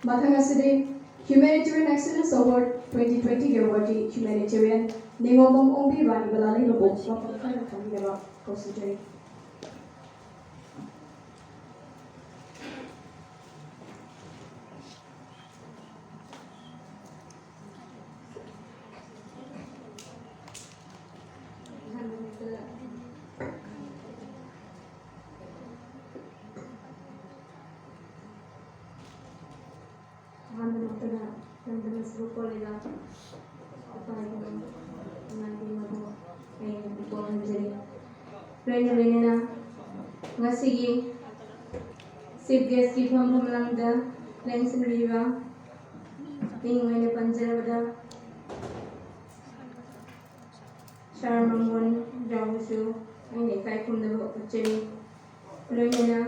ꯃꯊꯪ ꯑꯁꯤꯗꯤ Humanitarian Excellence Award twenty twenty ꯒꯤ awardee Humanitarian ꯅꯤꯉꯣꯝꯕꯝ ꯑꯣꯡꯕꯤ ꯔꯥꯅꯤ ꯕꯂꯥꯂꯩꯃꯕꯨ ꯋꯥꯐꯝ ꯈꯔ ꯊꯝꯕꯤꯅꯕ ꯀꯧꯖꯔꯤ꯫ ꯑꯍꯥꯟꯕꯃꯛꯇꯗ ꯂꯝꯗꯝ ꯑꯁꯤꯕꯨ ꯄꯣꯜꯂꯤꯕ ꯏꯄꯥ ꯏꯄꯨ ꯏꯃꯥ ꯏꯕꯦꯟꯃꯕꯨ ꯑꯩ ꯏꯀꯣꯛ ꯈꯣꯡꯖꯔꯤ꯫ ꯂꯣꯏꯅ ꯂꯣꯏꯅꯅ ꯉꯁꯤꯒꯤ chief guest ꯀꯤ ꯐꯝꯐꯝ ꯂꯝꯗ ꯂꯦꯡꯁꯤꯟꯕꯤꯔꯤꯕ ꯃꯤꯡ ꯑꯣꯏꯅ ꯄꯟꯖꯔꯕꯗ ꯁꯥꯔ ꯃꯪꯒꯣꯟ ꯖꯥꯎꯕꯨꯁꯨ ꯑꯩꯅ ꯏꯀꯥꯏ ꯈꯨꯝꯅꯕ ꯎꯠꯆꯔꯤ꯫ ꯂꯣꯏꯅꯅ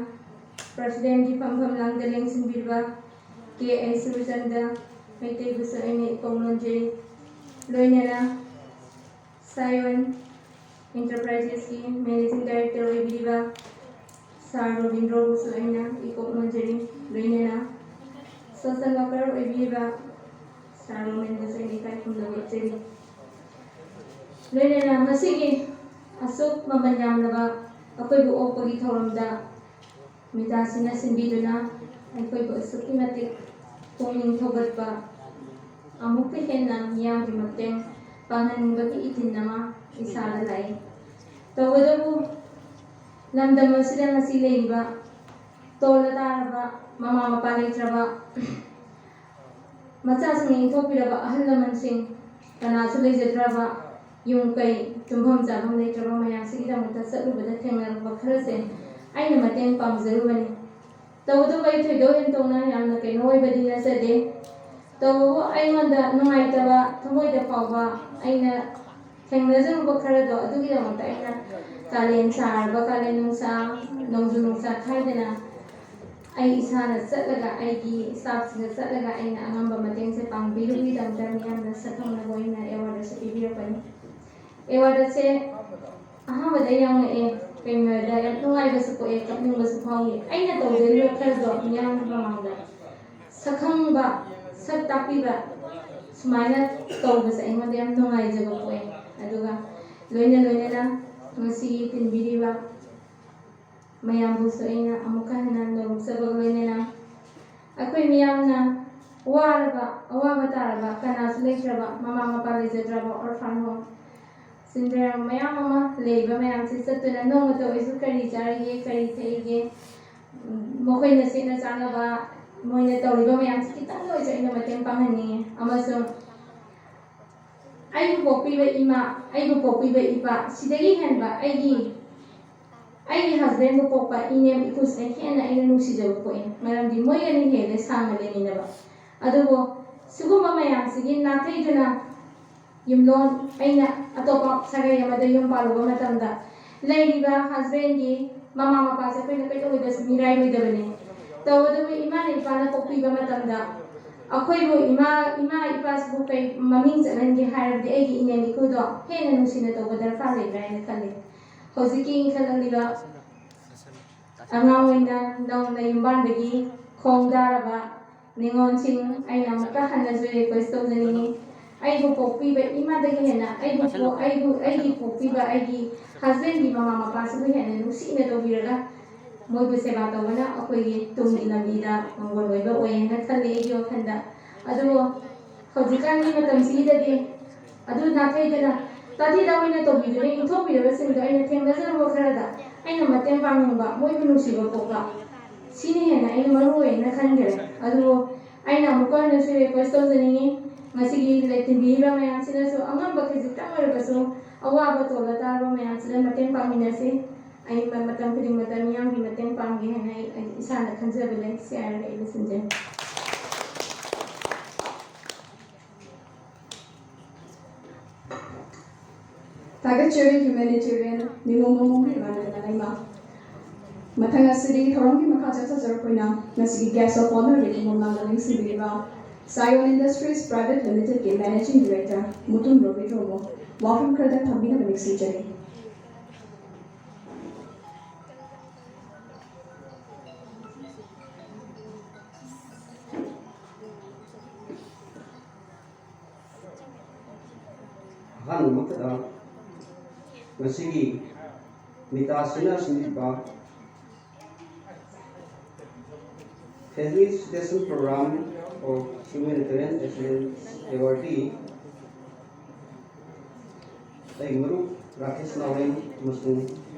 president ꯀꯤ ꯐꯝꯐꯝ ꯂꯥꯡꯗ ꯂꯦꯡꯁꯤꯟꯕꯤꯔꯤꯕ ꯀꯦ ꯑꯦꯁ ꯁꯨꯔꯆꯟꯗ ꯃꯩꯇꯩꯕꯨꯁꯨ ꯑꯩꯅ ꯏꯀꯣꯛ ꯅꯣꯟꯖꯔꯤ꯫ ꯂꯣꯏꯅꯅ ꯁꯥꯌꯣꯟ Enterprises ꯀꯤ managing director ꯑꯣꯏꯕꯤꯔꯤꯕ ꯁꯥꯔ ꯔꯣꯕꯤꯟꯗ꯭ꯔꯣꯕꯨꯁꯨ ꯑꯩꯅ ꯏꯀꯣꯛ ꯅꯣꯟꯖꯔꯤ꯫ ꯂꯣꯏꯅꯅ social worker ꯑꯣꯏꯕꯤꯔꯤꯕ ꯁꯥꯔ ꯔꯣꯃꯦꯟꯕꯨꯁꯨ ꯑꯩꯅ ꯏꯀꯥꯏ ꯈꯨꯝꯅꯕ ꯎꯠꯆꯔꯤ꯫ ꯂꯣꯏꯅꯅ ꯉꯁꯤꯒꯤ ꯑꯁꯨꯛ ꯃꯃꯜ ꯌꯥꯝꯂꯕ ꯑꯩꯈꯣꯏꯕꯨ ꯑꯣꯛꯄꯒꯤ ꯊꯧꯔꯝꯗ ꯃꯤꯇꯥꯁꯤꯅ ꯁꯤꯟꯕꯤꯗꯨꯅ ꯑꯩꯈꯣꯏꯕꯨ ꯑꯁꯨꯛꯀꯤ ꯃꯇꯤꯛ ꯄꯨꯛꯅꯤꯡ ꯊꯧꯒꯠꯄ, ꯑꯃꯨꯛꯀ ꯍꯦꯟꯅ ꯃꯤꯌꯥꯝꯒꯤ ꯃꯇꯦꯡ ꯄꯥꯡꯍꯟꯅꯤꯡꯕꯒꯤ ꯏꯊꯤꯜ ꯑꯃ ꯏꯁꯥꯗ ꯂꯥꯛꯏ꯫ ꯇꯧꯕꯇꯕꯨ ꯂꯝꯗꯝ ꯑꯁꯤꯗ ꯉꯁꯤ ꯂꯩꯔꯤꯕ ꯇꯣꯜꯂ ꯇꯥꯔꯕ, ꯃꯃꯥ ꯃꯄꯥ ꯂꯩꯇ꯭ꯔꯕ, ꯃꯆꯥꯁꯤꯡꯅ ꯏꯟꯊꯣꯛꯄꯤꯔꯕ ꯑꯍꯜ ꯂꯃꯟꯁꯤꯡ, ꯀꯅꯥꯁꯨ ꯂꯩꯖꯗ꯭ꯔꯕ, ꯌꯨꯝ ꯀꯩ ꯇꯨꯝꯐꯝ ꯆꯥꯐꯝ ꯂꯩꯇ꯭ꯔꯕ ꯃꯌꯥꯝꯁꯤꯒꯤꯗꯃꯛꯇ ꯆꯠꯂꯨꯕꯗ ꯊꯦꯡꯅꯔꯛꯄ ꯈꯔꯁꯦ ꯑꯩꯅ ꯃꯇꯦꯡ ꯄꯥꯡꯖꯔꯨꯕꯅꯤ꯫ ꯇꯧꯕꯇꯕꯨ ꯑꯩ ꯊꯣꯏꯗꯣꯛ ꯍꯦꯟꯗꯣꯛꯅ ꯌꯥꯝꯅ ꯀꯩꯅꯣ ꯑꯣꯏꯕꯗꯤ ꯅꯠꯆꯗꯦ꯫ ꯇꯧꯕꯕꯨ ꯑꯩꯉꯣꯟꯗ ꯅꯨꯡꯉꯥꯏꯇꯕ ꯊꯃꯣꯏꯗ ꯐꯥꯎꯕ ꯑꯩꯅ ꯊꯦꯡꯅꯖꯔꯨꯕ ꯈꯔꯗꯣ ꯑꯗꯨꯒꯤꯗꯃꯛꯇ ꯑꯩꯅ ꯀꯥꯂꯦꯟ ꯁꯥꯔꯕ ꯀꯥꯂꯦꯟ ꯅꯨꯡꯁꯥ, ꯅꯣꯡꯖꯨ ꯅꯨꯡꯁꯥ ꯈꯥꯏꯗꯅ ꯑꯩ ꯏꯁꯥꯅ ꯆꯠꯂꯒ, ꯑꯩꯒꯤ staffꯁꯤꯡꯒ ꯆꯠꯂꯒ ꯑꯩꯅ ꯑꯉꯝꯕ ꯃꯇꯦꯡꯁꯦ ꯄꯥꯡꯕꯤꯔꯨꯕꯒꯤꯗꯃꯛꯇ ꯃꯤꯌꯥꯝꯅ ꯁꯛꯈꯪꯅꯕ ꯑꯣꯏꯅ award ꯑꯁꯤ ꯄꯤꯕꯤꯔꯛꯄꯅꯤ꯫ Award ꯑꯁꯦ ꯑꯍꯥꯟꯕꯗ ꯌꯥꯝ ꯉꯛꯑꯦ, ꯀꯩꯒꯤꯅꯣ ꯍꯥꯏꯗ ꯌꯥꯝ ꯅꯨꯡꯉꯥꯏꯕꯁꯨ ꯄꯣꯛꯑꯦ, ꯀꯞꯅꯤꯡꯕꯁꯨ ꯐꯥꯎꯏ꯫ ꯑꯩꯅ ꯇꯧꯖꯔꯤꯕ ꯈꯔꯗꯣ ꯃꯤꯌꯥꯝꯒꯤ ꯃꯃꯥꯡꯗ ꯁꯛꯈꯪꯕ, ꯁꯛ ꯇꯥꯛꯄꯤꯕ ꯁꯨꯃꯥꯏꯅ ꯇꯧꯕꯁꯦ ꯑꯩꯉꯣꯟꯗ ꯌꯥꯝ ꯅꯨꯡꯉꯥꯏꯖꯕ ꯄꯣꯛꯑꯦ꯫ ꯑꯗꯨꯒ ꯂꯣꯏꯅ ꯂꯣꯏꯅꯅ ꯉꯁꯤꯒꯤ ꯇꯤꯟꯕꯤꯔꯤꯕ ꯃꯌꯥꯝꯕꯨꯁꯨ ꯑꯩꯅ ꯑꯃꯨꯛꯀ ꯍꯟꯅ ꯅꯣꯂꯨꯛꯆꯕꯒ ꯂꯣꯏꯅꯅ ꯑꯩꯈꯣꯏ ꯃꯤꯌꯥꯝꯅ ꯋꯥꯔꯕ, ꯑꯋꯥꯕ ꯇꯥꯔꯕ, ꯀꯅꯥꯁꯨ ꯂꯩꯇ꯭ꯔꯕ, ꯃꯃꯥ ꯃꯄꯥ ꯂꯩꯖꯗ꯭ꯔꯕ orphan home, ꯁꯤꯟꯗ꯭ꯔ ꯃꯌꯥꯝ ꯑꯃ ꯂꯩꯔꯤꯕ ꯃꯌꯥꯝꯁꯤ ꯆꯠꯇꯨꯅ ꯅꯣꯡꯃꯇ ꯑꯣꯏꯁꯨ ꯀꯔꯤ ꯆꯥꯔꯤꯒꯦ, ꯀꯔꯤ ꯊꯛꯏꯒꯦ, ꯎꯝ, ꯃꯈꯣꯏꯅ ꯁꯦꯠꯅ ꯆꯥꯅꯕ, ꯃꯣꯏꯅ ꯇꯧꯔꯤꯕ ꯃꯌꯥꯝꯁꯤ ꯈꯤꯇꯪꯗ ꯑꯣꯏꯁꯨ ꯑꯩꯅ ꯃꯇꯦꯡ ꯄꯥꯡꯍꯟꯅꯤꯡꯉꯤ꯫ ꯑꯃꯁꯨꯡ ꯑꯩꯕꯨ ꯄꯣꯛꯄꯤꯕ ꯏꯃꯥ, ꯑꯩꯕꯨ ꯄꯣꯛꯄꯤꯕ ꯏꯄꯥ, ꯁꯤꯗꯒꯤ ꯍꯦꯟꯕ ꯑꯩꯒꯤ, ꯑꯩꯒꯤ husbandꯕꯨ ꯄꯣꯛꯄ ꯏꯅꯦꯝ ꯏꯀꯨꯁꯤꯅ ꯍꯦꯟꯅ ꯑꯩꯅ ꯅꯨꯡꯁꯤꯖꯕ ꯄꯣꯛꯏ꯫ ꯃꯔꯝꯗꯤ ꯃꯣꯏꯒꯅ ꯍꯦꯜꯂꯦ ꯁꯥꯡꯅ ꯂꯩꯃꯤꯟꯅꯕ꯫ ꯑꯗꯨꯕꯨ ꯁꯤꯒꯨꯝꯕ ꯃꯌꯥꯝꯁꯤꯒꯤ ꯅꯥꯊꯩꯗꯨꯅ ꯌꯨꯝꯂꯣꯟ, ꯑꯩꯅ ꯑꯇꯣꯞꯄ ꯁꯥꯒꯩ ꯑꯃꯗ ꯌꯨꯝ ꯄꯥꯜꯂꯨꯕ ꯃꯇꯝꯗ ꯂꯩꯔꯤꯕ husbandꯒꯤ ꯃꯃꯥ ꯃꯄꯥꯁꯦ ꯑꯩꯈꯣꯏꯅ ꯀꯩꯗꯧꯕꯗꯁꯨ ꯃꯤꯔꯥꯏꯔꯣꯏꯗꯕꯅꯤ꯫ ꯇꯧꯕꯇꯕꯨ ꯏꯃꯥꯅ ꯏꯄꯥꯅ ꯄꯣꯛꯄꯤꯕ ꯃꯇꯝꯗ ꯑꯩꯈꯣꯏꯕꯨ ꯏꯃꯥ, ꯏꯃꯥ ꯏꯄꯥꯁꯤꯕꯨ ꯀꯩ ꯃꯃꯤꯡ ꯆꯠꯍꯟꯒꯦ ꯍꯥꯏꯔꯕꯗꯤ ꯑꯩꯒꯤ ꯏꯅꯦꯝ ꯏꯀꯨꯗꯣ ꯍꯦꯟꯅ ꯅꯨꯡꯁꯤꯅ ꯇꯧꯕ ꯗꯔꯀꯥꯔ ꯂꯩꯕ꯭ꯔꯥ ꯍꯥꯏꯅ ꯈꯜꯂꯤ꯫ ꯍꯧꯖꯤꯛꯀꯤ ꯏꯟꯈꯠꯂꯛꯂꯤꯕ ꯑꯉꯥꯡ ꯑꯣꯏꯅ ꯅꯧꯅ ꯌꯨꯝꯕꯥꯟꯕꯒꯤ ꯈꯣꯡꯗꯥꯔꯕ ꯅꯤꯉꯣꯜꯁꯤꯡ ꯑꯩꯅ ꯑꯃꯨꯛꯀ ꯍꯟꯅꯁꯨ request ꯇꯧꯖꯅꯤꯡꯉꯤ꯫ ꯑꯩꯕꯨ ꯄꯣꯛꯄꯤꯕ ꯏꯃꯥꯗꯒꯤ ꯍꯦꯟꯅ ꯑꯩꯕꯨ ꯄꯣ-, ꯑꯩꯕꯨ, ꯑꯩꯒꯤ ꯄꯣꯛꯄꯤꯕ ꯑꯩꯒꯤ husbandꯒꯤ ꯃꯃꯥ ꯃꯄꯥꯁꯤꯕꯨ ꯍꯦꯟꯅ ꯅꯨꯡꯁꯤꯅ ꯇꯧꯕꯤꯔꯒ ꯃꯣꯏꯕꯨ ꯁꯦꯕꯥ ꯇꯧꯕꯅ ꯑꯩꯈꯣꯏꯒꯤ ꯇꯨꯡꯒꯤ ꯂꯝꯕꯤꯗ ꯃꯪꯒꯣꯜ ꯑꯣꯏꯕ ꯑꯣꯏꯌꯦꯅ ꯈꯜꯂꯤ ꯑꯩꯒꯤ ꯋꯥꯈꯜꯗ꯫ ꯑꯗꯨꯕꯨ ꯍꯧꯖꯤꯛꯀꯥꯟꯒꯤ ꯃꯇꯝꯁꯤꯗꯗꯤ ꯑꯗꯨ ꯅꯥꯊꯩꯗꯅ ꯇꯥꯊꯤ ꯇꯥꯑꯣꯏꯅ ꯇꯧꯕꯤꯗꯨꯅ ꯏꯟꯊꯣꯛꯄꯤꯔꯕꯁꯤꯡꯗꯣ ꯑꯩꯅ ꯊꯦꯡꯅꯖꯔꯨꯕ ꯈꯔꯗ ꯑꯩꯅ ꯃꯇꯦꯡ ꯄꯥꯡꯅꯤꯡꯕ, ꯃꯣꯏꯕꯨ ꯅꯨꯡꯁꯤꯕ ꯄꯣꯛꯄ, ꯁꯤꯅ ꯍꯦꯟꯅ ꯑꯩꯅ ꯃꯔꯨ ꯑꯣꯏꯅ ꯈꯟꯈ꯭ꯔꯦ꯫ ꯑꯗꯨꯕꯨ ꯑꯩꯅ ꯑꯃꯨꯛꯀ ꯍꯟꯅꯁꯨ ꯔꯤꯀ꯭ꯋꯦꯁ ꯇꯧꯖꯅꯤꯡꯉꯤ, ꯉꯁꯤꯒꯤ ꯂꯩ-, ꯇꯤꯟꯕꯤꯔꯤꯕ ꯃꯌꯥꯝꯁꯤꯅꯁꯨ ꯑꯉꯝꯕ ꯈꯖꯤꯛꯇꯪ ꯑꯣꯏꯔꯕꯁꯨ ꯑꯋꯥꯕ ꯇꯣꯜꯂ ꯇꯥꯔꯕ ꯃꯌꯥꯝꯁꯤꯗ ꯃꯇꯦꯡ ꯄꯥꯡꯃꯤꯟꯅꯁꯤ꯫ ꯑꯩ ꯃ-, ꯃꯇꯝ ꯈꯨꯗꯤꯡꯃꯛꯇ ꯃꯤꯌꯥꯝꯒꯤ ꯃꯇꯦꯡ ꯄꯥꯡꯒꯦ ꯍꯥꯏꯅ ꯑꯩ, ꯑꯩ ꯏꯁꯥꯅ ꯈꯟꯖꯕ ꯂꯩ꯫ ꯁꯤ ꯍꯥꯏꯔꯒ ꯑꯩ ꯂꯣꯏꯁꯤꯟꯖꯔꯦ꯫ ꯊꯥꯒꯠꯆꯔꯤ humanitarian ꯅꯤꯉꯣꯝꯕꯝ ꯏꯃꯥꯅꯨꯑꯦꯜ ꯂꯩꯃ꯫ ꯃꯊꯪ ꯑꯁꯤꯗꯤ ꯊꯧꯔꯝꯒꯤ ꯃꯈꯥ ꯆꯠꯊꯖꯔꯛꯄ ꯑꯣꯏꯅ ꯉꯁꯤꯒꯤ guest of honour ꯅꯤꯉꯣꯝꯕꯝ ꯂꯥꯡꯗ ꯂꯦꯡꯁꯤꯟꯕꯤꯔꯤꯕ Sayon Industries Private Limited ꯀꯤ managing director ꯃꯨꯇꯨꯝ ꯔꯣꯕꯤꯟꯗ꯭ꯔꯣꯕꯨ ꯋꯥꯐꯝ ꯈꯔꯗꯪ ꯊꯝꯕꯤꯅꯕ ꯅꯤꯡꯁꯤꯡꯖꯔꯤ꯫ ꯑꯍꯥꯟꯕꯃꯛꯇꯗ ꯉꯁꯤꯒꯤ ꯃꯤꯇꯥ ꯁꯤꯅ ꯁꯤꯟꯕꯤꯕ Felicitation Program of Humanitarian Excellence Awardee ꯑꯩꯒꯤ ꯃꯔꯨꯞ ꯔꯥꯀꯦꯁ ꯅꯥꯎꯔꯦꯝ ꯑꯃꯁꯨꯡ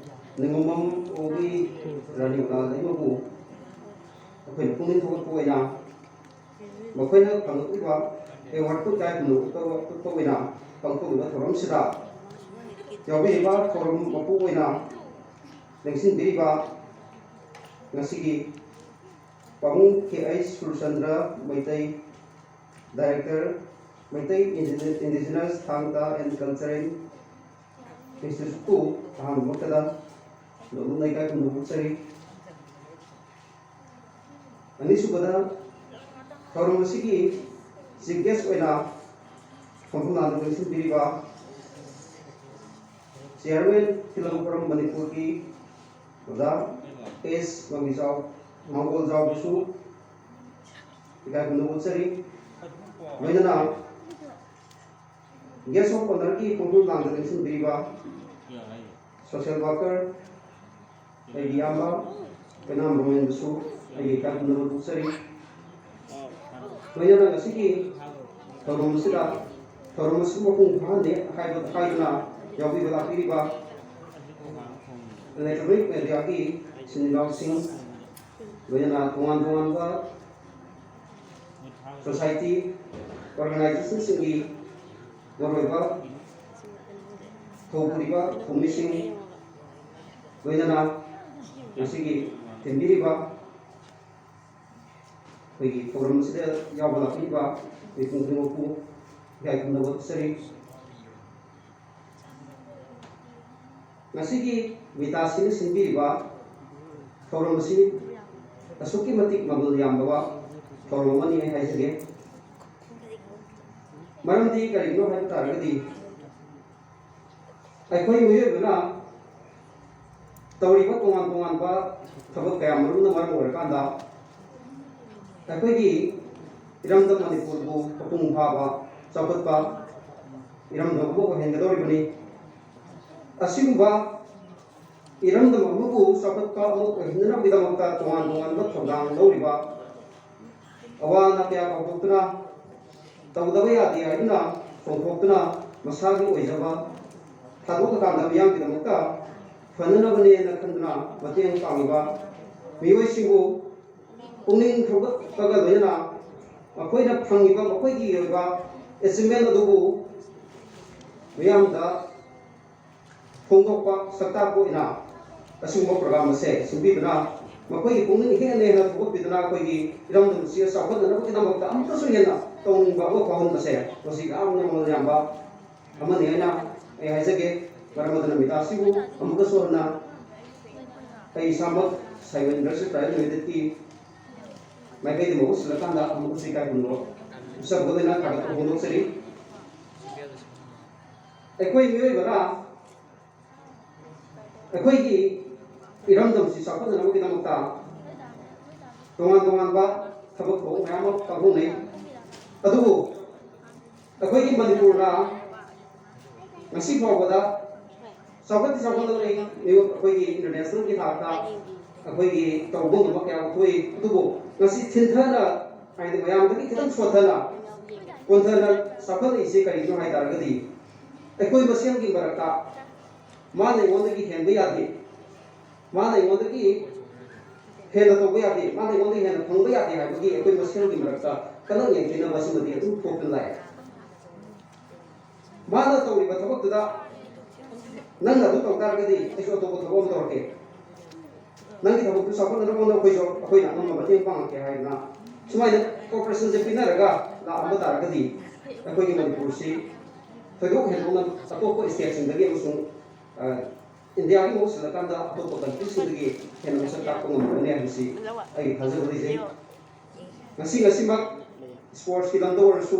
ꯅꯤꯉꯣꯝꯕꯝ ꯑꯣꯒꯤ ꯔꯥꯅꯤ ꯃꯅꯥꯜ ꯂꯩꯃꯕꯨ ꯑꯩꯈꯣꯏꯅ ꯄꯨꯛꯅꯤꯡ ꯊꯧꯒꯠꯄ ꯑꯣꯏꯅ ꯃꯈꯣꯏꯅ ꯐꯪꯂꯛꯂꯤꯕ award ꯀꯨꯟ ꯀꯥꯏ ꯀꯨꯟꯗ ꯎꯠꯄ, ꯎꯠꯄ ꯑꯣꯏꯅ ꯄꯥꯡꯊꯣꯛꯂꯤꯕ ꯊꯧꯔꯝꯁꯤꯗ ꯌꯥꯎꯕꯤꯔꯤꯕ ꯊꯧꯔꯝ ꯃꯄꯨ ꯑꯣꯏꯅ ꯂꯦꯡꯁꯤꯟꯕꯤꯔꯤꯕ ꯉꯁꯤꯒꯤ ꯄꯥꯕꯨꯡ K H Surachandra Meitei, director, Meitei Indigenous Thang Ta and Cultural Institute ꯄꯨ ꯑꯍꯥꯟꯕꯃꯛꯇꯗ ꯅꯣꯡꯂꯨꯛꯅ ꯏꯀꯥꯏ ꯈꯨꯝꯅꯕ ꯎꯠꯆꯔꯤ꯫ ꯑꯅꯤꯁꯨꯕꯗ ꯊꯧꯔꯝ ꯑꯁꯤꯒꯤ chief guest ꯑꯣꯏꯅ ꯈꯣꯡꯐꯝ ꯂꯥꯟꯗꯨ ꯂꯦꯡꯁꯤꯟꯕꯤꯔꯤꯕ chairman ꯐꯤꯂꯝ ꯐꯣꯔꯝ ꯃꯅꯤꯄꯨꯔꯒꯤ ꯑꯣꯖꯥ ꯑꯦꯁ ꯃꯃꯤꯖꯥꯎ, ꯃꯥꯡꯒꯣꯜꯖꯥꯎꯕꯨꯁꯨ ꯏꯀꯥꯏ ꯈꯨꯝꯅꯕ ꯎꯠꯆꯔꯤ꯫ ꯂꯣꯏꯅꯅ guest of honourꯒꯤ ꯈꯣꯡꯊꯥꯡ ꯂꯥꯡꯗ ꯂꯦꯡꯁꯤꯟꯕꯤꯔꯤꯕ social worker ꯑꯩꯒꯤ ꯏꯌꯥꯝꯕ ꯀꯩꯅꯥꯝ ꯔꯣꯃꯦꯟꯕꯨꯁꯨ ꯑꯩꯒꯤ ꯏꯀꯥꯏ ꯈꯨꯝꯅꯕ ꯎꯠꯆꯔꯤ꯫ ꯂꯣꯏꯅꯅ ꯉꯁꯤꯒꯤ ꯊꯧꯔꯝ ꯑꯁꯤꯗ ꯊꯧꯔꯝ ꯑꯁꯤ ꯃꯄꯨꯡ ꯐꯥꯍꯟꯅꯤ ꯍꯥꯏꯕ ꯍꯥꯏꯗꯨꯅ ꯌꯥꯎꯕꯤꯕ ꯂꯥꯛꯄꯤꯔꯤꯕ ꯏꯂꯦꯛꯇ꯭ꯔꯣꯅꯤꯛ ꯃꯦꯗꯤꯌꯥꯒꯤ ꯏꯆꯤꯟ ꯏꯅꯥꯎꯁꯤꯡ, ꯂꯣꯏꯅꯅ ꯇꯣꯉꯥꯟ ꯇꯣꯉꯥꯟꯕ ꯁꯣꯁꯥꯏꯇꯤ ꯑꯣꯔꯒꯅꯥꯏꯖꯦꯁꯟꯁꯤꯡꯒꯤ ꯃꯔꯨꯑꯣꯏꯕ ꯊꯧꯄꯨꯔꯤꯕ ꯊꯧꯃꯤꯁꯤꯡ, ꯂꯣꯏꯅꯅ ꯉꯁꯤꯒꯤ ꯊꯤꯟꯕꯤꯔꯤꯕ ꯑꯩꯈꯣꯏꯒꯤ ꯊꯧꯔꯝ ꯑꯁꯤꯗ ꯌꯥꯎꯕ ꯂꯥꯛꯄꯤꯔꯤꯕ ꯃꯤꯄꯨꯝ ꯈꯨꯗꯤꯡꯃꯛꯄꯨ ꯏꯀꯥꯏ ꯈꯨꯝꯅꯕ ꯎꯠꯆꯔꯤ꯫ ꯉꯁꯤꯒꯤ ꯃꯤꯇꯥꯁꯤꯅ ꯁꯤꯟꯕꯤꯔꯤꯕ ꯊꯧꯔꯝ ꯑꯁꯤ ꯑꯁꯨꯛꯀꯤ ꯃꯇꯤꯛ ꯃꯃꯜ ꯌꯥꯝꯂꯕ ꯊꯧꯔꯝ ꯑꯃꯅꯤ ꯑꯩ ꯍꯥꯏꯖꯒꯦ꯫ ꯃꯔꯝꯗꯤ ꯀꯔꯤꯒꯤꯅꯣ ꯍꯥꯏꯕ ꯇꯥꯔꯒꯗꯤ, ꯑꯩꯈꯣꯏ ꯃꯤꯑꯣꯏꯕꯅ ꯇꯧꯔꯤꯕ ꯇꯣꯉꯥꯟ ꯇꯣꯉꯥꯟꯕ ꯊꯕꯛ ꯀꯌꯥ ꯃꯔꯨꯝꯅ ꯃꯔꯝ ꯑꯣꯏꯔꯀꯥꯟꯗ, ꯑꯩꯈꯣꯏꯒꯤ ꯏꯔꯝꯗꯝ ꯃꯅꯤꯄꯨꯔꯕꯨ ꯃꯄꯨꯡ ꯐꯥꯕ, ꯆꯥꯎꯈꯠꯄ ꯏꯔꯝꯗꯝ ꯑꯃ ꯑꯣꯏꯍꯟꯒꯗꯧꯔꯤꯕꯅꯤ꯫ ꯑꯁꯤꯒꯨꯝꯕ ꯏꯔꯝꯗꯝ ꯑꯃꯕꯨ ꯆꯥꯎꯈꯠꯄ ꯑꯃ ꯑꯣꯏꯍꯟꯅꯕꯒꯤꯗꯃꯛꯇ ꯇꯣꯉꯥꯟ ꯇꯣꯉꯥꯟꯕ ꯊꯧꯗꯥꯡ ꯂꯧꯔꯤꯕ, ꯑꯋꯥ ꯑꯅꯥ ꯀꯌꯥ ꯀꯥꯎꯊꯣꯛꯇꯨꯅ, ꯇꯧꯗꯕ ꯌꯥꯗꯦ ꯍꯥꯏꯗꯨꯅ ꯆꯣꯡꯊꯣꯛꯇꯨꯅ, ꯃꯁꯥꯒꯤ ꯑꯣꯏꯖꯕ ꯊꯥꯗꯣꯛꯂꯀꯥꯟꯗ ꯃꯤꯌꯥꯝꯒꯤꯗꯃꯛꯇ ꯐꯅꯅꯕꯅꯦꯅ ꯈꯟꯗꯨꯅ ꯃꯇꯦꯡ ꯄꯥꯡꯂꯤꯕ ꯃꯤꯑꯣꯏꯁꯤꯡꯕꯨ ꯄꯨꯛꯅꯤꯡ ꯊꯧꯒꯠꯄꯒ ꯂꯣꯏꯅꯅ ꯃꯈꯣꯏꯅ ꯐꯪꯉꯤꯕ ꯃꯈꯣꯏꯒꯤ ꯑꯣꯏꯕ ꯑꯦꯆꯤꯞꯃꯦꯟ ꯑꯗꯨꯕꯨ ꯃꯤꯌꯥꯝꯗ ꯐꯣꯡꯗꯣꯛꯄ ꯁꯛꯇꯥꯛꯄ ꯑꯣꯏꯅ ꯑꯁꯤꯒꯨꯝꯕ ꯄ꯭ꯔꯣꯒ꯭ꯔꯥꯝ ꯑꯁꯦ ꯁꯤꯟꯕꯤꯗꯨꯅ, ꯃꯈꯣꯏꯒꯤ ꯄꯨꯛꯅꯤꯡ ꯍꯦꯟꯅ ꯍꯦꯟꯅ ꯊꯧꯒꯠꯄꯤꯗꯨꯅ, ꯑꯩꯈꯣꯏꯒꯤ ꯏꯔꯝꯗꯝ ꯑꯁꯤ ꯆꯥꯎꯈꯠꯅꯅꯕꯒꯤꯗꯃꯛꯇ ꯑꯃꯨꯛꯀꯁꯨ ꯍꯦꯟꯅ ꯇꯧꯅꯤꯡꯕ ꯑꯃ ꯐꯥꯎꯍꯟꯕꯁꯦ, ꯃꯁꯤ ꯌꯥꯝꯅ ꯃꯃꯜ ꯌꯥꯝꯕ ꯑꯃꯅꯤ ꯍꯥꯏꯅ ꯑꯩ ꯍꯥꯏꯖꯒꯦ꯫ ꯃꯔꯝ ꯑꯗꯨꯅ ꯃꯤꯇꯥ ꯑꯁꯤꯕꯨ ꯑꯃꯨꯛꯀꯁꯨ ꯍꯟꯅ ꯑꯩ ꯏꯁꯥꯃꯛ ꯁꯥꯏꯃꯟ ꯏꯟꯗꯁꯇ꯭ꯔꯤ ꯄ꯭ꯔꯥꯏꯚꯦꯠ ꯂꯤꯃꯤꯇꯦꯗꯀꯤ ꯃꯥꯏꯀꯩꯗ ꯃꯍꯨꯠ ꯁꯤꯜꯂꯀꯥꯟꯗ ꯑꯃꯨꯛꯀꯁꯨ ꯏꯀꯥꯏ ꯈꯨꯝꯅꯕ ꯎꯠꯆꯕꯒ ꯂꯣꯏꯅꯅ ꯊꯥꯒꯠꯄ ꯐꯣꯡꯗꯣꯛꯆꯔꯤ꯫ ꯑꯩꯈꯣꯏ ꯃꯤꯑꯣꯏꯕꯅ ꯑꯩꯈꯣꯏꯒꯤ ꯏꯔꯝꯗꯝꯁꯤ ꯆꯥꯎꯈꯠꯅꯅꯕꯒꯤꯗꯃꯛꯇ ꯇꯣꯉꯥꯟ ꯇꯣꯉꯥꯟꯕ ꯊꯕꯛ ꯊꯧꯑꯣꯡ ꯃꯌꯥꯝ ꯑꯃ ꯄꯥꯡꯊꯣꯛꯅꯩ꯫ ꯑꯗꯨꯕꯨ ꯑꯩꯈꯣꯏꯒꯤ ꯃꯅꯤꯄꯨꯔꯅ ꯉꯁꯤ ꯐꯥꯎꯕꯗ ꯆꯥꯎꯈꯠꯇꯤ ꯆꯥꯎꯈꯠꯂꯛꯂꯤ, ꯑꯩꯈꯣꯏꯒꯤ ꯏꯟꯇꯔꯅꯦꯁꯅꯦꯜꯒꯤ ꯊꯥꯛꯇ ꯑꯩꯈꯣꯏꯒꯤ ꯇꯧꯕ ꯉꯝꯕ ꯀꯌꯥ ꯑꯃ ꯊꯣꯛꯏ꯫ ꯑꯗꯨꯕꯨ ꯉꯁꯤ ꯊꯤꯟꯊꯅ, ꯍꯥꯏꯗꯤ ꯃꯌꯥꯝꯗꯒꯤ ꯈꯤꯇꯪ ꯁꯣꯠꯊꯅ ꯀꯣꯟꯊꯅ ꯆꯥꯎꯈꯠꯂꯛꯏꯁꯦ ꯀꯔꯤꯒꯤꯅꯣ ꯍꯥꯏ ꯇꯥꯔꯒꯗꯤ, ꯑꯩꯈꯣꯏ ꯃꯁꯦꯜꯒꯤ ꯃꯔꯛꯇ ꯃꯥꯅ ꯑꯩꯉꯣꯟꯗꯒꯤ ꯍꯦꯟꯕ ꯌꯥꯗꯦ, ꯃꯥꯅ ꯑꯩꯉꯣꯟꯗꯒꯤ ꯍꯦꯟꯅ ꯇꯧꯕ ꯌꯥꯗꯦ, ꯃꯥꯅ ꯑꯩꯉꯣꯟꯗꯒꯤ ꯍꯦꯟꯅ ꯐꯪꯕ ꯌꯥꯗꯦ ꯍꯥꯏꯕꯒꯤ ꯑꯩꯈꯣꯏ ꯃꯁꯦꯜꯒꯤ ꯃꯔꯛꯇ ꯀꯂꯛ ꯌꯦꯡꯊꯤꯅꯕ ꯑꯁꯤꯃꯗꯤ ꯑꯗꯨꯝ ꯊꯣꯛꯇꯨꯅ ꯂꯥꯛꯑꯦ꯫ ꯃꯥꯅ ꯇꯧꯔꯤꯕ ꯊꯕꯛꯇꯨꯗ ꯅꯪꯅ ꯑꯗꯨ ꯇꯧ ꯇꯥꯔꯒꯗꯤ ꯑꯩꯁꯨ ꯑꯇꯣꯞꯄ ꯊꯕꯛ ꯑꯃ ꯇꯧꯔꯛꯀꯦ, ꯅꯪꯒꯤ ꯊꯕꯛꯇꯨ ꯆꯥꯎꯈꯠꯅꯅꯕ ꯍꯣꯠꯅꯧ, ꯑꯩꯈꯣꯏꯁꯨ ꯑꯩꯈꯣꯏꯅ ꯑꯉꯝꯕ ꯃꯇꯦꯡ ꯄꯥꯡꯉꯛꯀꯦ ꯍꯥꯏꯗꯅ ꯁꯨꯃꯥꯏꯅ ꯀꯣꯑꯣꯄꯔꯦꯁꯟꯁꯦ ꯄꯤꯅꯔꯒ ꯂꯥꯛꯑꯝꯕ ꯇꯥꯔꯒꯗꯤ ꯑꯩꯈꯣꯏꯒꯤ ꯃꯅꯤꯄꯨꯔꯁꯤ ꯊꯣꯏꯗꯣꯛ ꯍꯦꯟꯗꯣꯛꯅ ꯑꯇꯣꯞꯄ ꯁ꯭ꯇꯦꯠꯁꯤꯡꯗꯒꯤ ꯑꯃꯁꯨꯡ, ꯑ, ꯏꯟꯗꯤꯌꯥꯒꯤ ꯃꯍꯨꯠ ꯁꯤꯜꯂꯀꯥꯟꯗ ꯑꯇꯣꯞꯄ ꯀꯟꯇ꯭ꯔꯤꯁꯤꯡꯗꯒꯤ ꯍꯦꯟꯅ ꯃꯁꯛ ꯇꯥꯛꯄ ꯉꯝꯒꯅꯤ ꯍꯥꯏꯕꯁꯤ ꯑꯩꯒꯤ ꯊꯥꯖꯕ ꯂꯩꯖꯩ꯫ ꯉꯁꯤ ꯉꯁꯤꯃꯛ ꯁ꯭ꯄꯣꯔꯠꯁꯀꯤ ꯂꯝꯗ ꯑꯣꯏꯔꯁꯨ,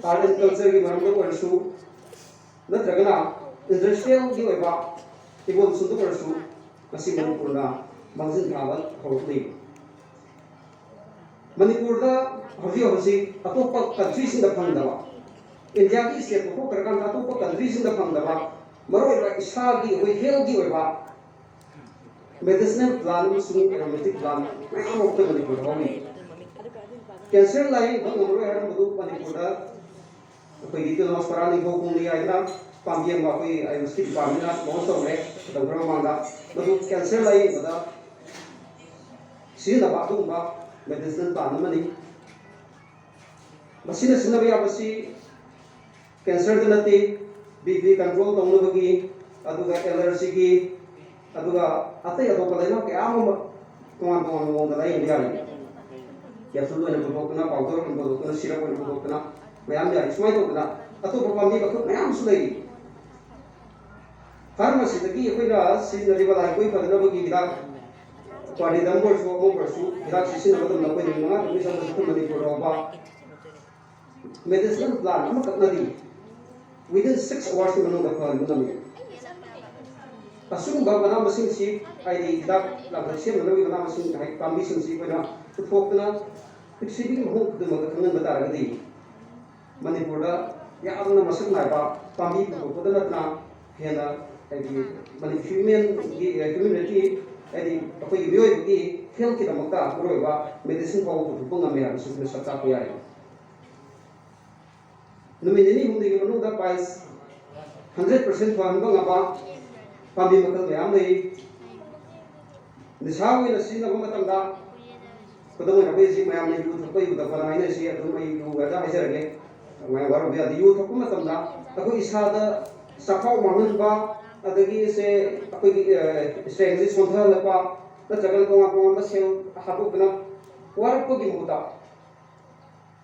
ꯑꯥꯔꯠ ꯑꯦꯟ ꯀꯜꯆꯔꯒꯤ ꯃꯔꯝꯗ ꯑꯣꯏꯔꯁꯨ, ꯅꯠꯇ꯭ꯔꯒꯅ ꯏꯟꯗꯁꯇ꯭ꯔꯤꯌꯦꯜꯒꯤ ꯑꯣꯏꯕ ꯏꯚꯣꯂꯨꯁꯟꯗ ꯑꯣꯏꯔꯁꯨ ꯉꯁꯤ ꯃꯅꯤꯄꯨꯔꯅ ꯃꯥꯡꯖꯤꯜ ꯊꯥꯕ ꯍꯧꯔꯛꯂꯤ꯫ ꯃꯅꯤꯄꯨꯔꯗ ꯍꯧꯖꯤꯛ ꯍꯧꯖꯤꯛ ꯑꯇꯣꯞꯄ ꯀꯟꯇ꯭ꯔꯤꯁꯤꯡꯗ ꯐꯪꯗꯕ, ꯏꯟꯗꯤꯌꯥꯒꯤ ꯁ꯭ꯇꯦꯠ ꯄꯨꯊꯣꯛꯈ꯭ꯔꯀꯥꯟꯗ ꯑꯇꯣꯞꯄ ꯀꯟꯇ꯭ꯔꯤꯁꯤꯡꯗ ꯐꯪꯗꯕ, ꯃꯔꯨꯑꯣꯏꯕ ꯏꯁꯥꯒꯤ ꯑꯩꯈꯣꯏ ꯍꯦꯜꯊꯀꯤ ꯑꯣꯏꯕ ꯃꯦꯗꯤꯁꯤꯅꯦꯜ ꯄ꯭ꯂꯥꯟ ꯑꯃꯁꯨꯡ ꯑꯦꯔꯣꯃꯦꯇꯤꯛ ꯄ꯭ꯂꯥꯟ ꯃꯌꯥꯝ ꯑꯃ ꯑꯩꯈꯣꯏ ꯃꯅꯤꯄꯨꯔꯗ ꯍꯧꯔꯤ꯫ ꯀꯦꯟꯁꯔ ꯂꯥꯌꯦꯡꯕ ꯉꯝꯃꯔꯣꯏ ꯍꯥꯏꯔꯝꯕꯗꯨ ꯃꯅꯤꯄꯨꯔꯗ ꯑꯩꯈꯣꯏꯒꯤ ꯇꯤꯂꯣꯁ ꯄꯔꯥ ꯅꯤꯡꯊꯧ ꯈꯣꯡꯅꯤ ꯍꯥꯏꯗꯅ ꯄꯥꯝꯕꯤ ꯑꯃ ꯑꯩꯈꯣꯏ ꯑꯌꯨꯁꯀꯤ ꯗꯤꯄꯥꯔꯠꯃꯦꯟꯅ ꯂꯣꯟꯁ ꯇꯧꯔꯦ ꯃꯇꯝ ꯈꯔ ꯃꯃꯥꯡꯗ꯫ ꯃꯗꯨ ꯀꯦꯟꯁꯔ ꯂꯥꯌꯦꯡꯕꯗ ꯁꯤꯖꯤꯟꯅꯕ ꯑꯗꯨꯒꯨꯝꯕ ꯃꯦꯗꯤꯁꯤꯅꯦꯜ ꯄ꯭ꯂꯥꯟ ꯑꯃꯅꯤ꯫ ꯃꯁꯤꯅ ꯁꯤꯖꯤꯟꯅꯕ ꯌꯥꯕꯁꯤ ꯀꯦꯟꯁꯔꯗ ꯅꯠꯇꯦ, ꯕꯤ ꯄꯤ ꯀꯟꯇ꯭ꯔꯣꯜ ꯇꯧꯅꯕꯒꯤ, ꯑꯗꯨꯒ ꯑꯦꯂꯔꯖꯤꯒꯤ, ꯑꯗꯨꯒ ꯑꯇꯩ ꯑꯇꯣꯞꯄ ꯂꯥꯏꯅꯥ ꯀꯌꯥ ꯑꯃ ꯇꯣꯉꯥꯟ ꯇꯣꯉꯥꯟꯕ ꯃꯑꯣꯡꯗ ꯂꯥꯌꯦꯡꯕ ꯌꯥꯔꯤ꯫ ꯀꯦꯞꯁꯨꯜ ꯑꯣꯏꯅ ꯄꯨꯊꯣꯛꯇꯨꯅ, ꯄꯥꯎꯗꯔ ꯑꯣꯏꯅ ꯄꯨꯊꯣꯛꯇꯨꯅ, ꯁꯤꯔꯞ ꯑꯣꯏꯅ ꯄꯨꯊꯣꯛꯇꯨꯅ ꯃꯌꯥꯝ ꯌꯥꯔꯤ꯫ ꯁꯨꯃꯥꯏꯅ ꯇꯧꯗꯅ ꯑꯇꯣꯞꯄ ꯄꯥꯝꯕꯤ ꯃꯈꯜ ꯃꯌꯥꯝ ꯑꯃꯁꯨ ꯂꯩꯔꯤ꯫ ꯐꯥꯔꯃꯥꯁꯤꯗꯒꯤ ꯑꯩꯈꯣꯏꯅ ꯁꯤꯖꯤꯟꯅꯔꯤꯕ ꯂꯥꯏꯀꯣꯏ ꯐꯅꯅꯕꯒꯤ ꯍꯤꯗꯥꯛ, ꯄꯥꯔꯤꯗꯝ ꯑꯣꯏꯔꯁꯨ, ꯑꯃ ꯑꯣꯏꯔꯁꯨ, ꯍꯤꯗꯥꯛ ꯁꯤꯖꯤꯟꯅꯕ ꯃꯇꯝꯗ ꯑꯩꯈꯣꯏ ꯅꯨꯃꯤꯠ ꯃꯉꯥ ꯇꯔꯨꯛꯅꯤ ꯆꯪꯕꯁꯨ ꯑꯩꯈꯣꯏ ꯃꯅꯤꯄꯨꯔ ꯐꯥꯎꯕ ꯃꯦꯗꯤꯁꯤꯅꯦꯜ ꯄ꯭ꯂꯥꯟ ꯑꯃꯈꯛꯅꯗꯤ within six hours ꯀꯤ ꯃꯅꯨꯡꯗ ꯐꯍꯟꯕ ꯉꯝꯃꯤ꯫ ꯑꯁꯤꯒꯨꯝꯕ ꯃꯅꯥ ꯃꯁꯤꯡꯁꯤ, ꯍꯥꯏꯗꯤ ꯍꯤꯗꯥꯛ ꯂꯥꯡꯊꯛ ꯁꯦꯝꯅꯅꯕꯒꯤ ꯃꯅꯥ ꯃꯁꯤꯡ, ꯍꯥꯏꯗꯤ ꯄꯥꯝꯕꯤꯁꯤꯡꯁꯤ ꯑꯩꯈꯣꯏꯅ ꯄꯨꯊꯣꯛꯇꯨꯅ ꯄ꯭ꯔꯤꯊꯤꯕꯤꯒꯤ ꯃꯐꯝ ꯈꯨꯗꯤꯡꯃꯛꯇ ꯈꯪꯍꯟꯕ ꯇꯥꯔꯒꯗꯤ, ꯃꯅꯤꯄꯨꯔꯗ ꯌꯥꯝꯅ ꯃꯁꯛ ꯅꯥꯏꯕ ꯄꯥꯝꯕꯤ ꯄꯨꯊꯣꯛꯄꯗ ꯅꯠꯇꯅ ꯍꯦꯟꯅ, ꯍꯥꯏꯗꯤ, ꯃꯅꯤꯄꯨꯔ ꯍ꯭ꯌꯨꯃꯦꯟꯒꯤ, ꯍ꯭ꯌꯨꯃꯦꯟ ꯔꯥꯏꯠꯀꯤ, ꯍꯥꯏꯗꯤ, ꯑꯩꯈꯣꯏꯒꯤ ꯃꯤꯑꯣꯏꯕꯒꯤ ꯍꯦꯜꯊꯀꯤꯗꯃꯛꯇ ꯃꯔꯨꯑꯣꯏꯕ ꯃꯦꯗꯤꯁꯤꯟ ꯐꯥꯎꯕ ꯄꯨꯊꯣꯛꯄ ꯉꯝꯃꯦ ꯍꯥꯏꯕꯁꯤ ꯑꯩꯈꯣꯏꯅ ꯁꯛ ꯇꯥꯛꯄ ꯌꯥꯏ꯫ ꯅꯨꯃꯤꯠ ꯅꯤꯅꯤ ꯍꯨꯝꯅꯤꯒꯤ ꯃꯅꯨꯡꯗ ꯄꯥꯏꯜꯁ ꯍꯟꯗ꯭ꯔꯦꯠ ꯄꯥꯔꯁꯦꯟ ꯐꯍꯟꯕ ꯉꯝꯕ ꯄꯥꯝꯕꯤ ꯃꯈꯜ ꯃꯌꯥꯝ ꯂꯩꯔꯤ꯫ ꯅꯤꯁꯥ ꯑꯣꯏꯅ ꯁꯤꯖꯤꯟꯅꯕ ꯃꯇꯝꯗ ꯈꯨꯗꯝ ꯑꯣꯏꯅ ꯑꯩꯈꯣꯏ ꯍꯧꯖꯤꯛ ꯃꯌꯥꯝꯅ ꯌꯨ ꯊꯛꯄ, ꯌꯨ ꯊꯛꯄꯅ ꯍꯥꯏꯅꯔꯤꯁꯤ ꯑꯗꯨꯝ ꯑꯩ ꯌꯨ ꯍꯥꯏꯗ ꯍꯥꯏꯖꯔꯒꯦ꯫ ꯃꯌꯥꯝ ꯋꯥꯔꯧꯕ ꯌꯥꯗꯦ꯫ ꯌꯨ ꯊꯛꯄ ꯃꯇꯝꯗ ꯑꯩꯈꯣꯏ ꯏꯁꯥꯗ ꯆꯥꯛꯈꯥꯎ ꯃꯥꯡꯍꯟꯕ, ꯑꯗꯒꯤ ꯁꯦ ꯑꯩꯈꯣꯏꯒꯤ ꯏꯁꯇ꯭ꯔꯦꯡꯁꯤ ꯁꯣꯟꯊꯍꯜꯂꯛꯄ, ꯅꯠꯇ꯭ꯔꯒꯅ ꯇꯣꯉꯥꯟ ꯇꯣꯉꯥꯟꯕ ꯁꯦꯜ ꯍꯥꯠꯇꯣꯛꯇꯅ ꯋꯥꯔꯛꯄꯒꯤ ꯃꯍꯨꯠꯇ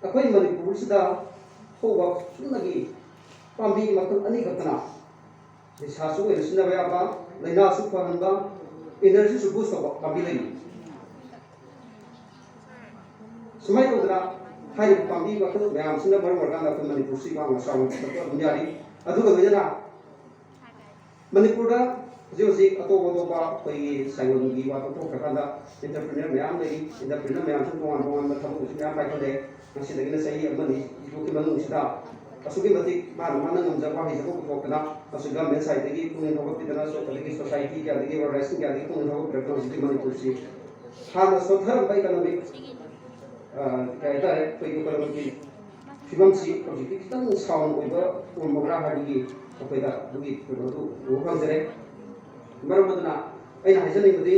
ꯑꯩꯈꯣꯏ ꯃꯅꯤꯄꯨꯔꯁꯤꯗ ꯍꯧꯕ ꯆꯨꯝꯅꯒꯤ ꯄꯥꯝꯕꯤ ꯃꯈꯜ ꯑꯅꯤꯈꯛꯇꯅ ꯅꯤꯁꯥꯁꯨ ꯑꯣꯏꯅ ꯁꯤꯖꯤꯟꯅꯕ ꯌꯥꯕ, ꯂꯥꯏꯅꯥꯁꯨ ꯐꯍꯟꯕ, ꯏꯅꯔꯖꯤꯁꯨ ꯕꯨꯁ ꯇꯧꯕ ꯄꯥꯝꯕꯤ ꯂꯩ꯫ ꯁꯨꯃꯥꯏꯅ ꯇꯧꯗꯅ ꯍꯥꯏꯔꯤꯕ ꯄꯥꯝꯕꯤ ꯃꯈꯜ ꯃꯌꯥꯝꯁꯤꯅ ꯃꯔꯝ ꯑꯣꯏꯔꯀꯥꯟꯗ ꯑꯩꯈꯣꯏ ꯃꯅꯤꯄꯨꯔꯁꯤ ꯋꯥꯡꯅ ꯆꯥꯎꯅ ꯄꯨꯈꯠꯄ ꯑꯗꯨꯝ ꯌꯥꯔꯤ꯫ ꯑꯗꯨꯒ ꯂꯣꯏꯅꯅ ꯃꯅꯤꯄꯨꯔꯗ ꯍꯧꯖꯤꯛ ꯍꯧꯖꯤꯛ ꯑꯇꯣꯞ ꯑꯇꯣꯞꯄ ꯑꯩꯈꯣꯏꯒꯤ ꯁꯥꯏꯑꯣꯟꯒꯤ ꯋꯥ ꯊꯣꯛꯈ꯭ꯔꯀꯥꯟꯗ entrepreneur ꯃꯌꯥꯝ ꯂꯩꯔꯤ꯫ Entrepreneur ꯃꯌꯥꯝꯁꯤꯅ ꯇꯣꯉꯥꯟ ꯇꯣꯉꯥꯟꯕ ꯊꯕꯛꯁꯨ ꯃꯌꯥꯝ ꯄꯥꯏꯈꯠꯂꯦ꯫ ꯉꯁꯤꯗꯒꯤꯅ ꯆꯍꯤ ꯑꯃꯅꯤ ꯁꯤꯐꯥꯎꯒꯤ ꯃꯅꯨꯡꯁꯤꯗ ꯑꯁꯨꯛꯀꯤ ꯃꯇꯤꯛ ꯃꯥꯅ ꯃꯥꯅ ꯉꯝꯖꯕ ꯍꯩꯖꯕ ꯄꯨꯊꯣꯛꯇꯅ, ꯑꯃꯁꯨꯡ government side ꯗꯒꯤ ꯄꯨꯛꯅꯤꯡ ꯊꯧꯒꯠꯄꯤꯗꯅ, ꯑꯗꯒꯤ society ꯀꯌꯥꯗꯒꯤ, organization ꯀꯌꯥꯗꯒꯤ ꯄꯨꯛꯅꯤꯡ ꯊꯧꯒꯠꯄꯤꯔꯛꯇꯅ ꯍꯧꯖꯤꯛꯇꯤ ꯃꯅꯤꯄꯨꯔꯁꯤ ꯍꯥꯟꯅ ꯁꯣꯠꯊꯔꯝꯕ economic, ꯑ, ꯀꯩ ꯍꯥꯏꯇꯥꯔꯦ, ꯑꯩꯈꯣꯏꯒꯤ economic ꯀꯤ ꯐꯤꯕꯝꯁꯤ ꯍꯧꯖꯤꯛꯇꯤ ꯈꯤꯇꯪ sound ꯑꯣꯏꯕ ꯑꯣꯏꯔꯝꯃꯕ꯭ꯔꯥ ꯍꯥꯏꯕꯒꯤ ꯑꯩꯈꯣꯏꯗ ꯑꯗꯨꯒꯤ ꯀꯩꯅꯣꯗꯨ ꯎꯕ ꯐꯪꯖꯔꯦ꯫ ꯃꯔꯝ ꯑꯗꯨꯅ ꯑꯩꯅ ꯍꯥꯏꯖꯅꯤꯡꯕꯗꯤ,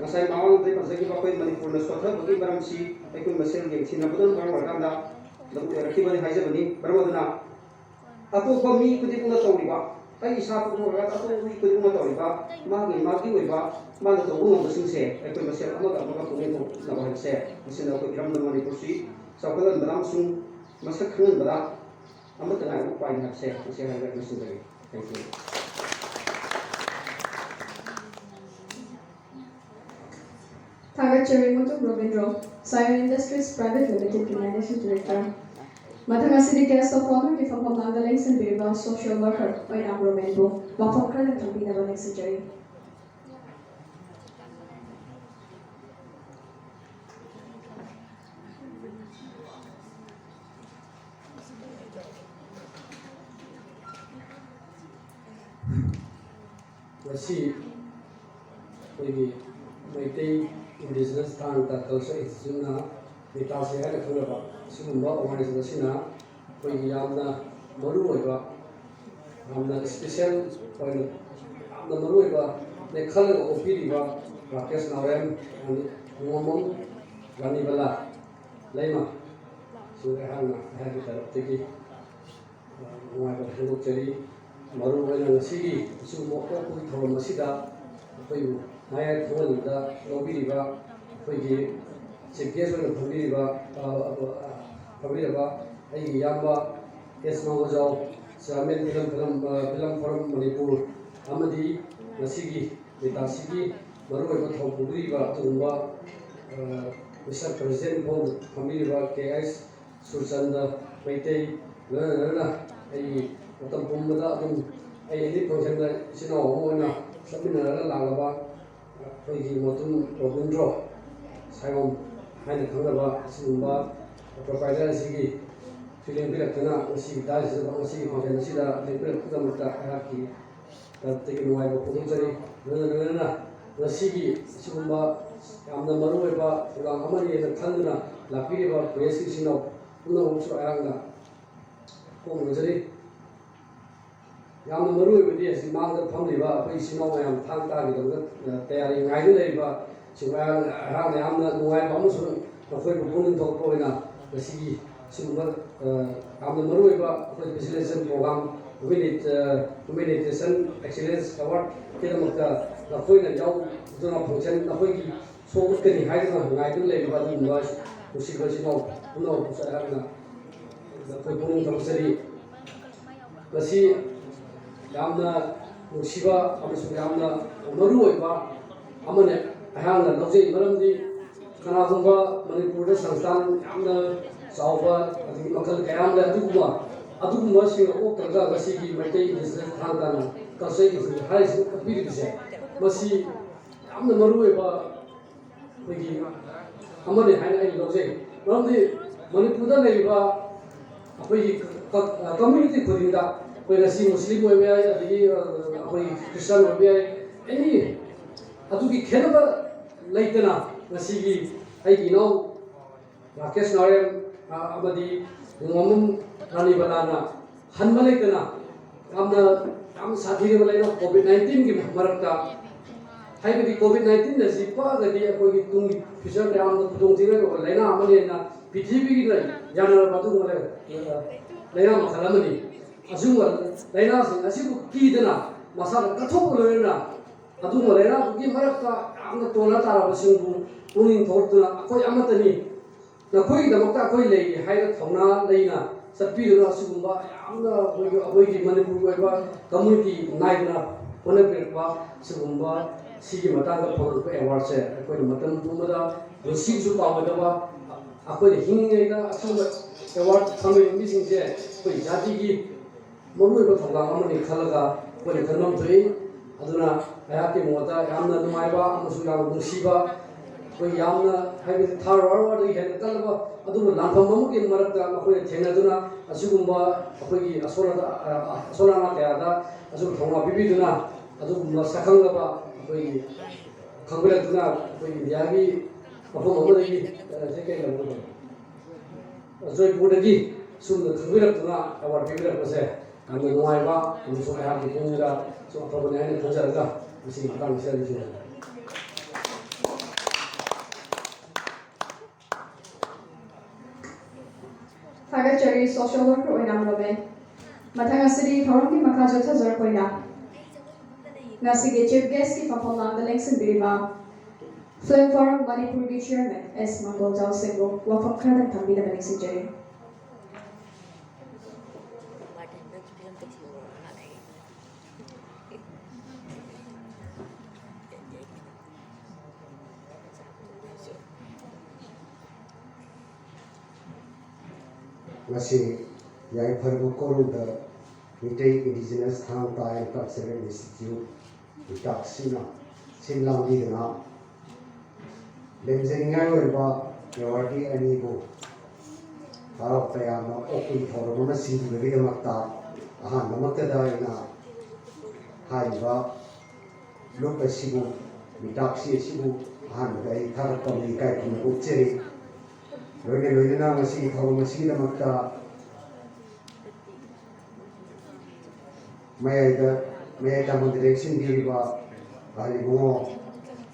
ꯉꯁꯥꯏ ꯃꯃꯥꯡꯗ ꯄꯟꯖꯈꯤꯕ ꯑꯩꯈꯣꯏ ꯃꯅꯤꯄꯨꯔꯅ ꯁꯣꯠꯊꯕꯒꯤ ꯃꯔꯝꯁꯤ ꯑꯩꯈꯣꯏ ꯃꯁꯦꯜ ꯌꯦꯡꯊꯤꯅꯕꯗꯨꯅ ꯃꯔꯝ ꯑꯣꯏꯔꯀꯥꯟꯗ ꯑꯗꯨꯝ ꯑꯣꯏꯔꯛꯈꯤꯕꯅꯤ ꯍꯥꯏꯖꯕꯅꯤ꯫ ꯃꯔꯝ ꯑꯗꯨꯅ ꯑꯇꯣꯞꯄ ꯃꯤ ꯈꯨꯗꯤꯡꯃꯛꯅ ꯇꯧꯔꯤꯕ, ꯑꯩ ꯏꯁꯥ ꯄꯨꯊꯣꯛꯂꯒ ꯑꯇꯣꯞꯄ ꯃꯤ ꯈꯨꯗꯤꯡꯃꯛꯅ ꯇꯧꯔꯤꯕ, ꯃꯥꯒꯤ ꯃꯥꯒꯤ ꯑꯣꯏꯕ ꯃꯥꯅ ꯇꯧꯕ ꯉꯝꯕꯁꯤꯡꯁꯦ ꯑꯩꯈꯣꯏ ꯃꯁꯦꯜ ꯑꯃꯒ ꯑꯃꯒ ꯄꯨꯛꯅꯤꯡ ꯊꯧꯒꯠꯅꯕ ꯍꯥꯏꯕꯁꯦ, ꯃꯁꯤꯅ ꯑꯩꯈꯣꯏ ꯏꯔꯝꯗꯝ ꯃꯅꯤꯄꯨꯔꯁꯤ ꯆꯥꯎꯈꯠꯍꯟꯕꯗ ꯑꯃꯁꯨꯡ ꯃꯁꯛ ꯈꯪꯍꯟꯕꯗ ꯑꯃꯠꯇ ꯉꯥꯏꯕ ꯎꯄꯥꯏꯅꯤ ꯍꯥꯏꯕꯁꯦ ꯃꯁꯤ ꯍꯥꯏꯔꯒ ꯂꯣꯏꯁꯤꯟꯖꯔꯒꯦ꯫ Thank you꯫ ꯊꯥꯒꯠꯆꯔꯤ ꯃꯇꯨꯡ Robindro, Sayon Industries Private Limited ꯀꯤ Managing Director꯫ ꯃꯊꯪ ꯑꯁꯤꯗꯤ guest of honour ꯒꯤ ꯐꯝꯐꯝ ꯂꯥꯡꯗ ꯂꯦꯡꯁꯤꯟꯕꯤꯔꯤꯕ social worker ꯑꯣꯏꯅꯥꯝ ꯔꯣꯃꯦꯟꯕꯨ ꯋꯥꯐꯝ ꯈꯔ ꯊꯝꯕꯤꯅꯕ ꯅꯤꯡꯁꯤꯡꯖꯔꯤ꯫ ꯉꯁꯤ ꯑꯩꯈꯣꯏꯒꯤ Meitei Indigenous Tongue and Culture Institute ꯅ ꯃꯤꯇꯥꯁꯤ ꯍꯥꯏꯅ ꯈꯪꯅꯕ ꯑꯁꯤꯒꯨꯝꯕ organization ꯑꯁꯤꯅ ꯑꯩꯈꯣꯏꯒꯤ ꯌꯥꯝꯅ ꯃꯔꯨ ꯑꯣꯏꯕ, ꯌꯥꯝꯅ ꯏꯁꯄꯤꯁꯦꯜ ꯑꯣꯏꯅ, ꯌꯥꯝꯅ ꯃꯔꯨ ꯑꯣꯏꯕ ꯈꯜꯂꯒ ꯑꯣꯛꯄꯤꯔꯤꯕ ꯔꯥꯀꯦꯁ ꯅꯥꯎꯔꯦꯝ, ꯅꯣꯡꯉꯥꯝꯕꯝ ꯔꯥꯅꯤꯕꯂꯥ ꯂꯩꯃ, ꯁꯤꯡ ꯑꯩꯍꯥꯛꯅ ꯑꯩꯍꯥꯛꯀꯤ ꯇꯔꯞꯇꯒꯤ ꯅꯨꯡꯉꯥꯏꯕ ꯐꯣꯡꯗꯣꯛꯆꯔꯤ꯫ ꯃꯔꯨꯑꯣꯏꯅ ꯉꯁꯤꯒꯤ ꯑꯁꯤꯒꯨꯝꯕ ꯑꯣꯛꯄꯒꯤ ꯊꯧꯔꯝ ꯑꯁꯤꯗ ꯑꯩꯈꯣꯏꯕꯨ ꯃꯌꯥꯏ ꯊꯣꯡꯍꯟꯕꯗ ꯂꯧꯕꯤꯔꯤꯕ ꯑꯩꯈꯣꯏꯒꯤ ꯆꯤꯐ ꯒꯦꯁ ꯑꯣꯏꯅ ꯐꯝꯕꯤꯔꯤꯕ, ꯑ, ꯑ, ꯐꯝꯕꯤꯔꯕ ꯑꯩꯒꯤ ꯏꯌꯥꯝꯕ ꯑꯦꯁ ꯃꯥꯡꯒꯣꯖꯥꯎ, ꯆꯤꯌꯥꯔꯃꯦꯟ ꯐꯤꯂꯝ, ꯐꯤꯂꯝ, ꯑ, ꯐꯤꯂꯝ ꯐꯣꯔꯝ ꯃꯅꯤꯄꯨꯔ, ꯑꯃꯗꯤ ꯉꯁꯤꯒꯤ ꯃꯤꯇꯥꯁꯤꯒꯤ ꯃꯔꯨꯑꯣꯏꯕ ꯊꯧ ꯄꯨꯕꯤꯔꯤꯕ ꯑꯗꯨꯒꯨꯝꯕ, ꯑ, ꯃꯤꯁꯇꯔ ꯄ꯭ꯔꯁꯤꯗꯦꯟ ꯐꯥꯎ ꯐꯝꯕꯤꯔꯤꯕ ꯀꯦ ꯑꯩꯁ ꯁꯨꯔꯆꯟꯗ ꯃꯩꯇꯩ, ꯂꯣꯏꯅ ꯂꯣꯏꯅꯅ ꯑꯩꯒꯤ ꯃꯇꯝ ꯄꯨꯝꯕꯗ ꯑꯗꯨꯝ ꯑꯩ ꯑꯦꯅꯤ ꯐꯪꯁꯟꯗ ꯏꯆꯤꯟ ꯏꯅꯥꯎ ꯑꯃ ꯑꯣꯏꯅ ꯆꯠꯃꯤꯟꯅꯔꯒ ꯂꯥꯛꯂꯕ ꯑꯩꯈꯣꯏꯒꯤ ꯃꯣꯇꯨꯝ ꯔꯣꯕꯤꯟꯗ꯭ꯔꯣ ꯁꯥꯏꯕꯝ ꯍꯥꯏꯅ ꯈꯪꯅꯕ ꯑꯁꯤꯒꯨꯝꯕ ꯄ꯭ꯔꯣꯄ꯭ꯔꯥꯏꯇꯔ ꯑꯁꯤꯒꯤ ꯂꯦꯡꯕꯤꯔꯛꯇꯨꯅ ꯉꯁꯤꯒꯤ ꯇꯥꯔꯤꯁꯤꯗ, ꯉꯁꯤꯒꯤ ꯐꯪꯁꯟ ꯑꯁꯤꯗ ꯂꯦꯡꯕꯤꯔꯛꯄꯒꯤꯗꯃꯛꯇ ꯑꯩꯍꯥꯛꯀꯤ ꯇꯔꯞꯇꯒꯤ ꯅꯨꯡꯉꯥꯏꯕ ꯐꯣꯡꯗꯣꯛꯆꯔꯤ꯫ ꯂꯣꯏꯅ ꯂꯣꯏꯅꯅ ꯉꯁꯤꯒꯤ ꯑꯁꯤꯒꯨꯝꯕ ꯌꯥꯝꯅ ꯃꯔꯨꯑꯣꯏꯕ ꯊꯧꯗꯥꯡ ꯑꯃꯅꯤ ꯍꯥꯏꯅ ꯈꯟꯗꯨꯅ ꯂꯥꯛꯄꯤꯔꯤꯕ ꯄ꯭ꯔꯦꯁꯀꯤ ꯏꯆꯤꯟ ꯏꯅꯥꯎ ꯄꯨꯝꯅꯃꯛꯁꯨ ꯑꯩꯍꯥꯛꯅ ꯐꯣꯡꯗꯣꯛꯆꯔꯤ꯫ ꯌꯥꯝꯅ ꯃꯔꯨꯑꯣꯏꯕꯗꯤ ꯑꯁꯤ ꯃꯥꯡꯗ ꯐꯝꯂꯤꯕ ꯑꯩꯈꯣꯏ ꯏꯆꯤꯟ ꯏꯅꯥꯎ ꯃꯌꯥꯝ ꯊꯥꯡ ꯇꯥꯒꯤꯗꯃꯛꯇ, ꯑ, ꯇꯌꯥꯔꯤ ꯉꯥꯏꯗꯨꯅ ꯂꯩꯔꯤꯕ ꯁꯤꯒꯨꯝꯕ ꯑꯩꯍꯥꯛꯅ ꯌꯥꯝꯅ ꯅꯨꯡꯉꯥꯏꯕ ꯑꯃꯁꯨꯡ ꯃꯈꯣꯏꯕꯨ ꯄꯨꯛꯅꯤꯡ ꯊꯧꯒꯠꯄ ꯑꯣꯏꯅ ꯉꯁꯤꯒꯤ ꯁꯤꯒꯨꯝꯕ, ꯑ, ꯌꯥꯝꯅ ꯃꯔꯨꯑꯣꯏꯕ ꯑꯩꯈꯣꯏ ꯐꯦꯁꯤꯂꯤꯇꯦꯁꯟ ꯄ꯭ꯔꯣꯒ꯭ꯔꯥꯝ, ꯍ꯭ꯌꯨꯃꯦꯅꯤꯇꯦꯁꯟ ꯑꯦꯛꯁꯤꯂꯦꯟꯁ ꯑꯦꯋꯥꯔꯗꯀꯤꯗꯃꯛꯇ ꯅꯈꯣꯏꯅ ꯌꯥꯎꯗꯨꯅ ꯐꯪꯁꯟ ꯅꯈꯣꯏꯒꯤ ꯁꯣ ꯎꯠꯀꯅꯤ ꯍꯥꯏꯗꯨꯅ ꯉꯥꯏꯗꯨꯅ ꯂꯩꯔꯤꯕ ꯑꯗꯨꯒꯨꯝꯕ ꯅꯨꯡꯁꯤꯕ ꯏꯆꯤꯟ ꯏꯅꯥꯎ ꯄꯨꯝꯅꯃꯛꯄꯨꯁꯨ ꯑꯩꯍꯥꯛꯅ ꯑꯩꯈꯣꯏ ꯄꯨꯛꯅꯤꯡ ꯊꯧꯒꯠꯆꯔꯤ꯫ ꯃꯁꯤ ꯌꯥꯝꯅ ꯅꯨꯡꯁꯤꯕ ꯑꯃꯁꯨꯡ ꯌꯥꯝꯅ ꯃꯔꯨ ꯑꯣꯏꯕ ꯑꯃꯅꯤ ꯑꯩꯍꯥꯛꯅ ꯂꯧꯖꯩ꯫ ꯃꯔꯝꯗꯤ ꯀꯅꯥꯒꯨꯝꯕ ꯃꯅꯤꯄꯨꯔꯗ ꯁꯪꯁꯊꯥꯟ ꯌꯥꯝꯅ ꯆꯥꯎꯕ, ꯑꯗꯒꯤ ꯃꯈꯜ ꯀꯌꯥ ꯑꯃ ꯂꯩ, ꯑꯗꯨꯒꯨꯝꯕ, ꯑꯗꯨꯒꯨꯝꯕꯁꯤꯡ ꯑꯣꯛꯇ꯭ꯔꯒ ꯉꯁꯤꯒꯤ ꯃꯩꯇꯩ ꯏꯟꯗꯁꯇ꯭ꯔꯤ ꯊꯥꯡ ꯇꯥꯅ ꯀꯜꯆꯔ ꯏꯟꯗꯁꯇ꯭ꯔꯤ ꯍꯥꯏꯔꯤꯁꯤ ꯎꯠꯄꯤꯔꯤꯕꯁꯦ, ꯃꯁꯤ ꯌꯥꯝꯅ ꯃꯔꯨ ꯑꯣꯏꯕ ꯑꯩꯈꯣꯏꯒꯤ ꯑꯃꯅꯤ ꯍꯥꯏꯅ ꯑꯩꯅ ꯂꯧꯖꯩ꯫ ꯃꯔꯝꯗꯤ ꯃꯅꯤꯄꯨꯔꯗ ꯂꯩꯔꯤꯕ ꯑꯩꯈꯣꯏꯒꯤ ꯀ-, ꯀ-, ꯀꯝꯃ꯭ꯌꯨꯅꯤꯇꯤ ꯈꯨꯗꯤꯡꯗ, ꯑꯩꯈꯣꯏ ꯉꯁꯤ ꯃꯨꯁꯂꯤꯝ ꯑꯣꯏꯕ ꯌꯥꯏ, ꯑꯗꯒꯤ, ꯑ, ꯑꯩꯈꯣꯏꯒꯤ ꯈ꯭ꯔꯤꯁꯇꯥꯟ ꯑꯣꯏꯕ ꯌꯥꯏ, ꯑꯦꯅꯤ ꯑꯗꯨꯒꯤ ꯈꯦꯠꯅꯕ ꯂꯩꯇꯅ ꯉꯁꯤꯒꯤ ꯑꯩꯒꯤ ꯏꯅꯥꯎ ꯔꯥꯀꯦꯁ ꯅꯥꯎꯔꯦꯝ, ꯑ, ꯑꯃꯗꯤ ꯅꯣꯡꯉꯥꯝꯕꯝ ꯔꯥꯅꯤ ꯕꯂꯥꯅ ꯍꯟꯕ ꯂꯩꯇꯅ ꯌꯥꯝꯅ, ꯌꯥꯝ ꯁꯥꯊꯤꯔꯕ ꯂꯩꯅꯥ ꯀꯣꯚꯤꯗ ꯅꯥꯏꯟꯇꯤꯟꯒꯤ ꯃꯔꯛꯇ, ꯍꯥꯏꯕꯗꯤ ꯀꯣꯚꯤꯗ ꯅꯥꯏꯟꯇꯤꯟ ꯑꯁꯤ ꯄꯛꯑꯒꯗꯤ ꯑꯩꯈꯣꯏꯒꯤ ꯇꯨꯡꯒꯤ ꯐ꯭ꯌꯨꯆꯔꯗ ꯌꯥꯝꯅ ꯈꯨꯗꯣꯡꯊꯤꯅꯤꯡꯉꯥꯏ ꯑꯣꯏꯕ ꯂꯩꯅꯥ ꯑꯃꯅꯦꯅ ꯄ꯭ꯔꯤꯊꯤꯕꯤꯒꯤꯅ ꯌꯥꯅꯔꯕ ꯑꯗꯨꯒꯨꯝꯕ ꯂꯩ-, ꯂꯩꯅꯥ ꯃꯈꯜ ꯑꯃꯅꯤ꯫ ꯑꯁꯤꯒꯨꯝꯕ ꯂꯩꯅꯥꯁꯤꯡ ꯑꯁꯤꯕꯨ ꯀꯤꯗꯅ ꯃꯁꯥꯗ ꯀꯠꯊꯣꯛꯄ ꯂꯣꯏꯅꯅ ꯑꯗꯨꯒꯨꯝꯕ ꯂꯩꯅꯥꯗꯨꯒꯤ ꯃꯔꯛꯇ ꯌꯥꯝꯅ ꯇꯣꯜꯂ ꯇꯥꯔꯕꯁꯤꯡꯕꯨ ꯄꯨꯛꯅꯤꯡ ꯊꯧꯒꯠꯇꯨꯅ ꯑꯩꯈꯣꯏ ꯑꯃꯠꯇꯅꯤ, ꯅꯈꯣꯏꯒꯤꯗꯃꯛꯇ ꯑꯩꯈꯣꯏ ꯂꯩꯔꯤ ꯍꯥꯏꯅ ꯊꯧꯅꯥ ꯂꯩꯅ ꯆꯠꯄꯤꯗꯨꯅ ꯑꯁꯤꯒꯨꯝꯕ ꯌꯥꯝꯅ ꯑꯩꯈꯣꯏꯒꯤ, ꯑꯩꯈꯣꯏꯒꯤ ꯃꯅꯤꯄꯨꯔꯒꯤ ꯑꯣꯏꯕ ꯀꯝꯃ꯭ꯌꯨꯅꯤꯇꯤ ꯅꯥꯏꯗꯅ ꯍꯣꯠꯅꯕꯤꯔꯛꯄ ꯁꯤꯒꯨꯝꯕ ꯁꯤꯒꯤ ꯃꯇꯥꯡꯗ ꯐꯪꯂꯛꯄ ꯑꯦꯋꯥꯔꯗꯁꯦ ꯑꯩꯈꯣꯏꯅ ꯃꯇꯝ ꯄꯨꯝꯕꯗ ꯄꯨꯟꯁꯤꯒꯤꯁꯨ ꯀꯥꯎꯔꯣꯏꯗꯕ, ꯑꯩꯈꯣꯏꯅ ꯍꯤꯡꯂꯤꯉꯩꯗ ꯑꯁꯤꯒꯨꯝꯕ ꯑꯦꯋꯥꯔꯗ ꯐꯪꯂꯤꯕ ꯃꯤꯁꯤꯡꯁꯦ ꯑꯩꯈꯣꯏ ꯖꯥꯇꯤꯒꯤ ꯃꯔꯨꯑꯣꯏꯕ ꯊꯧꯗꯥꯡ ꯑꯃꯅꯤ ꯈꯜꯂꯒ ꯑꯩꯈꯣꯏꯅ ꯈꯟꯐꯝ ꯊꯣꯛꯏ꯫ ꯑꯗꯨꯅ ꯑꯩꯍꯥꯛꯀꯤ ꯃꯣꯠꯇ ꯌꯥꯝꯅ ꯅꯨꯡꯉꯥꯏꯕ ꯑꯃꯁꯨꯡ ꯌꯥꯝꯅ ꯅꯨꯡꯁꯤꯕ, ꯑꯩꯈꯣꯏ ꯌꯥꯝꯅ, ꯍꯥꯏꯕꯗꯤ ꯊꯥꯔ ꯋꯥꯔꯜ ꯋꯥꯔꯗꯒꯤ ꯍꯦꯟꯅ ꯀꯜꯂꯕ ꯑꯗꯨꯒꯨꯝꯕ ꯂꯥꯟꯐꯝ ꯑꯃꯒꯤ ꯃꯔꯛꯇ ꯃꯈꯣꯏꯅ ꯊꯦꯡꯅꯗꯨꯅ ꯑꯁꯤꯒꯨꯝꯕ ꯑꯩꯈꯣꯏꯒꯤ ꯑꯁꯣꯟ ꯑꯗ-, ꯑ, ꯑꯁꯣꯟ ꯑꯅꯥ ꯀꯌꯥꯗ ꯑꯁꯨꯝ ꯊꯧꯅꯥ ꯄꯤꯕꯤꯗꯨꯅ ꯑꯗꯨꯒꯨꯝꯕ ꯁꯛꯈꯪꯂꯕ ꯑꯩꯈꯣꯏꯒꯤ ꯈꯪꯕꯤꯔꯛꯇꯨꯅ ꯑꯩꯈꯣꯏ ꯏꯟꯗꯤꯌꯥꯒꯤ ꯃꯐꯝ ꯑꯃꯗꯒꯤ, ꯑ, ꯁꯤ ꯀꯩ ꯂꯝꯅꯣ? ꯖꯣꯏꯄꯨꯔꯗꯒꯤ ꯁꯨꯝꯅ ꯈꯪꯕꯤꯔꯛꯇꯨꯅ ꯑꯦꯋꯥꯔꯗ ꯄꯤꯕꯤꯔꯛꯄꯁꯦ ꯌꯥꯝꯅ ꯅꯨꯡꯉꯥꯏꯕ ꯑꯃꯁꯨꯡ ꯑꯩꯍꯥꯛꯀꯤ ꯄꯨꯛꯅꯤꯡꯗ ꯁꯨꯝ ꯑꯐꯕꯅꯤ ꯍꯥꯏꯅ ꯈꯟꯖꯔꯒ ꯃꯁꯤꯒꯤ ꯃꯇꯥꯡꯗ ꯁꯤꯗ ꯂꯣꯏꯁꯤꯟꯖꯔꯦ꯫ ꯊꯥꯒꯠꯆꯔꯤ ꯁꯣꯁꯤꯌꯦꯜ ꯋꯥꯔꯀꯔ ꯑꯣꯏꯅꯥꯝ ꯔꯣꯃꯦꯟ꯫ ꯃꯊꯪ ꯑꯁꯤꯗꯤ ꯊꯧꯔꯝꯒꯤ ꯃꯈꯥ ꯆꯠꯊꯖꯔꯛꯄ ꯑꯣꯏꯅ ꯉꯁꯤꯒꯤ ꯆꯤꯐ ꯒꯦꯁꯀꯤ ꯐꯝꯐꯝ ꯂꯥꯡꯗ ꯂꯦꯡꯁꯤꯟꯕꯤꯔꯤꯕ ꯐꯤꯜꯝ ꯐꯣꯔꯝ ꯃꯅꯤꯄꯨꯔꯒꯤ ꯆꯤꯌꯔꯃꯦꯟ ꯑꯦꯁ ꯃꯪꯒꯣꯜꯖꯥꯎ ꯁꯤꯡꯕꯨ ꯋꯥꯐꯝ ꯈꯔꯗꯪ ꯊꯝꯕꯤꯅꯕ ꯅꯤꯡꯁꯤꯡꯖꯔꯤ꯫ ꯉꯁꯤ ꯌꯥꯏꯐꯔꯕ ꯀꯣꯔꯧꯗ ꯃꯤꯇꯩ ꯏꯟꯗꯤꯖꯤꯅꯁ ꯊꯥꯡ ꯇꯥ ꯑꯦꯟ ꯀꯜꯆꯔꯦꯜ ꯏꯟꯁꯇꯤꯇ꯭ꯌꯨꯠ ꯃꯤꯇꯥꯛꯁꯤꯅ ꯁꯤꯟ ꯂꯥꯡꯕꯤꯗꯨꯅ ꯂꯦꯝꯖꯅꯤꯡꯉꯥꯏ ꯑꯣꯏꯔꯕ ꯑꯦꯋꯥꯔꯗꯤ ꯑꯅꯤꯕꯨ ꯍꯔꯥꯎ ꯇꯌꯥꯝꯅ ꯑꯣꯛꯄꯒꯤ ꯊꯧꯔꯝ ꯑꯃ ꯁꯤꯟꯕꯤꯕꯒꯤꯗꯃꯛꯇ ꯑꯍꯥꯟꯕꯃꯛꯇꯗ ꯑꯩꯅ ꯍꯥꯏꯔꯤꯕ ꯂꯨꯞ ꯑꯁꯤꯕꯨ, ꯃꯤꯇꯥꯛꯁꯤ ꯑꯁꯤꯕꯨ ꯑꯍꯥꯟꯕꯗ ꯑꯩ ꯊꯥꯒꯠꯄ ꯑꯃꯗꯤ ꯏꯀꯥꯏ ꯈꯨꯝꯅꯕ ꯎꯠꯆꯔꯤ꯫ ꯂꯣꯏꯅ ꯂꯣꯏꯅꯅ ꯃꯁꯤꯒꯤ ꯊꯧꯔꯝ ꯑꯁꯤꯒꯤꯗꯃꯛꯇ ꯃꯌꯥꯏꯗ ꯃꯌꯥꯏ ꯇꯥꯃꯟꯗ ꯂꯦꯡꯁꯤꯟꯕꯤꯔꯤꯕ ꯑꯍꯜ ꯏꯕꯨꯡꯉꯣ,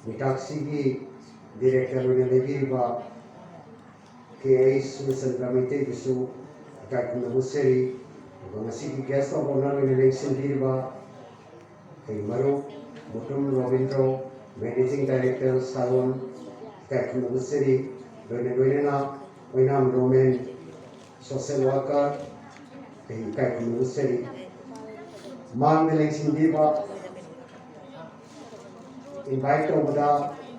ꯃꯤꯇꯥꯛꯁꯤꯒꯤ ꯗꯤꯔꯦꯛꯇꯔ ꯑꯣꯏꯅ ꯂꯩꯕꯤꯔꯤꯕ ꯀꯦ ꯑꯩꯆ ꯁꯨꯔꯆꯟꯗ꯭ꯔ ꯃꯩꯇꯩꯕꯨꯁꯨ ꯏꯀꯥꯏ ꯈꯨꯝꯅꯕ ꯎꯠꯆꯔꯤ꯫ ꯑꯗꯨꯒ ꯉꯁꯤꯒꯤ ꯒꯦꯁ ꯑꯣꯐ ꯑꯣꯅꯔ ꯑꯣꯏꯅ ꯂꯦꯡꯁꯤꯟꯕꯤꯔꯤꯕ ꯑꯩꯈꯣꯏ ꯃꯔꯨꯞ ꯃꯨꯇꯨꯝ ꯔꯣꯕꯤꯟꯗ꯭ꯔꯣ, ꯃꯦꯅꯦꯖꯤꯡ ꯗꯥꯏꯔꯦꯛꯇꯔ ꯁꯥꯔꯣꯟ, ꯏꯀꯥꯏ ꯈꯨꯝꯅꯕ ꯎꯠꯆꯔꯤ꯫ ꯂꯣꯏꯅ ꯂꯣꯏꯅꯅ ꯑꯣꯏꯅꯥꯝ ꯔꯣꯃꯦꯟ, ꯁꯣꯁꯦꯜ ꯋꯥꯔꯀꯔ, ꯑꯩ ꯏꯀꯥꯏ ꯈꯨꯝꯅꯕ ꯎꯠꯆꯔꯤ꯫ ꯃꯥꯡꯗ ꯂꯦꯡꯁꯤꯟꯕꯤꯕ, ꯏꯟꯚꯥꯏꯠ ꯇꯧꯕꯗ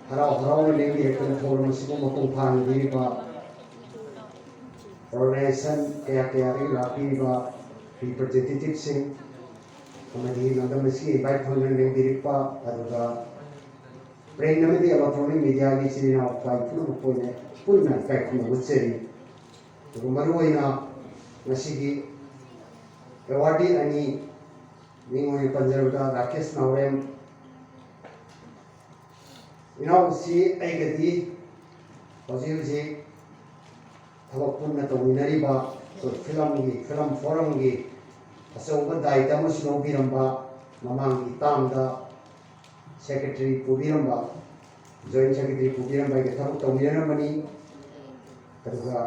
ꯍꯔꯥꯎ ꯍꯔꯥꯎꯅ ꯂꯦꯡꯕꯤꯔꯛꯇꯨꯅ ꯊꯧꯔꯝ ꯑꯁꯤꯕꯨ ꯃꯄꯨꯡ ꯐꯥꯍꯟꯕꯤꯔꯤꯕ ꯑꯣꯔꯒꯅꯥꯏꯖꯦꯁꯟ ꯀꯌꯥ ꯀꯌꯥꯗꯒꯤ ꯂꯥꯛꯄꯤꯔꯤꯕ ꯔꯤꯄ꯭ꯔꯖꯦꯟꯇꯦꯇꯤꯚꯁꯤꯡ ꯑꯃꯗꯤ ꯂꯝꯗꯝ ꯑꯁꯤꯒꯤ ꯏꯟꯚꯥꯏꯠ ꯐꯪꯗꯨꯅ ꯂꯦꯡꯕꯤꯔꯛꯄ, ꯑꯗꯨꯒ ꯄ꯭ꯔꯤꯟ ꯑꯃꯗꯤ ꯏꯂꯦꯛꯇ꯭ꯔꯣꯅꯤꯛ ꯃꯦꯗꯤꯌꯥꯒꯤ ꯏꯆꯤꯜ ꯏꯅꯥꯎ ꯄꯨꯝꯅꯃꯛꯄꯨ ꯑꯩꯅ ꯄꯨꯟꯅ ꯏꯀꯥꯏ ꯈꯨꯝꯅꯕ ꯎꯠꯆꯔꯤ꯫ ꯑꯗꯨꯒ ꯃꯔꯨꯑꯣꯏꯅ ꯉꯁꯤꯒꯤ ꯑꯦꯋꯥꯔꯗꯤ ꯑꯅꯤ, ꯃꯤꯡ ꯑꯣꯏꯅ ꯄꯟꯖꯔꯕꯗ ꯔꯥꯀꯦꯁ ꯅꯥꯎꯔꯦꯝ, ꯏꯅꯥꯎꯁꯤ ꯑꯩꯒꯗꯤ ꯍꯧꯖꯤꯛ ꯍꯧꯖꯤꯛ ꯊꯕꯛ ꯄꯨꯟꯅ ꯇꯧꯃꯤꯟꯅꯔꯤꯕ ꯑꯩꯈꯣꯏ ꯐꯤꯂꯝꯒꯤ, ꯐꯤꯂꯝ ꯐꯣꯔꯝꯒꯤ ꯑꯆꯧꯕ ꯗꯥꯏꯇ ꯑꯃꯁꯨ ꯂꯧꯕꯤꯔꯝꯕ, ꯃꯃꯥꯡꯒꯤ ꯇꯥꯝꯗ ꯁꯦꯀ꯭ꯔꯦꯇꯔꯤ ꯄꯨꯕꯤꯔꯝꯕ, ꯖꯣꯏꯟ ꯁꯦꯀ꯭ꯔꯦꯇꯔꯤ ꯄꯨꯕꯤꯔꯝꯕ ꯑꯩꯒ ꯊꯕꯛ ꯇꯧꯃꯤꯟꯅꯔꯝꯕꯅꯤ꯫ ꯑꯗꯨꯒ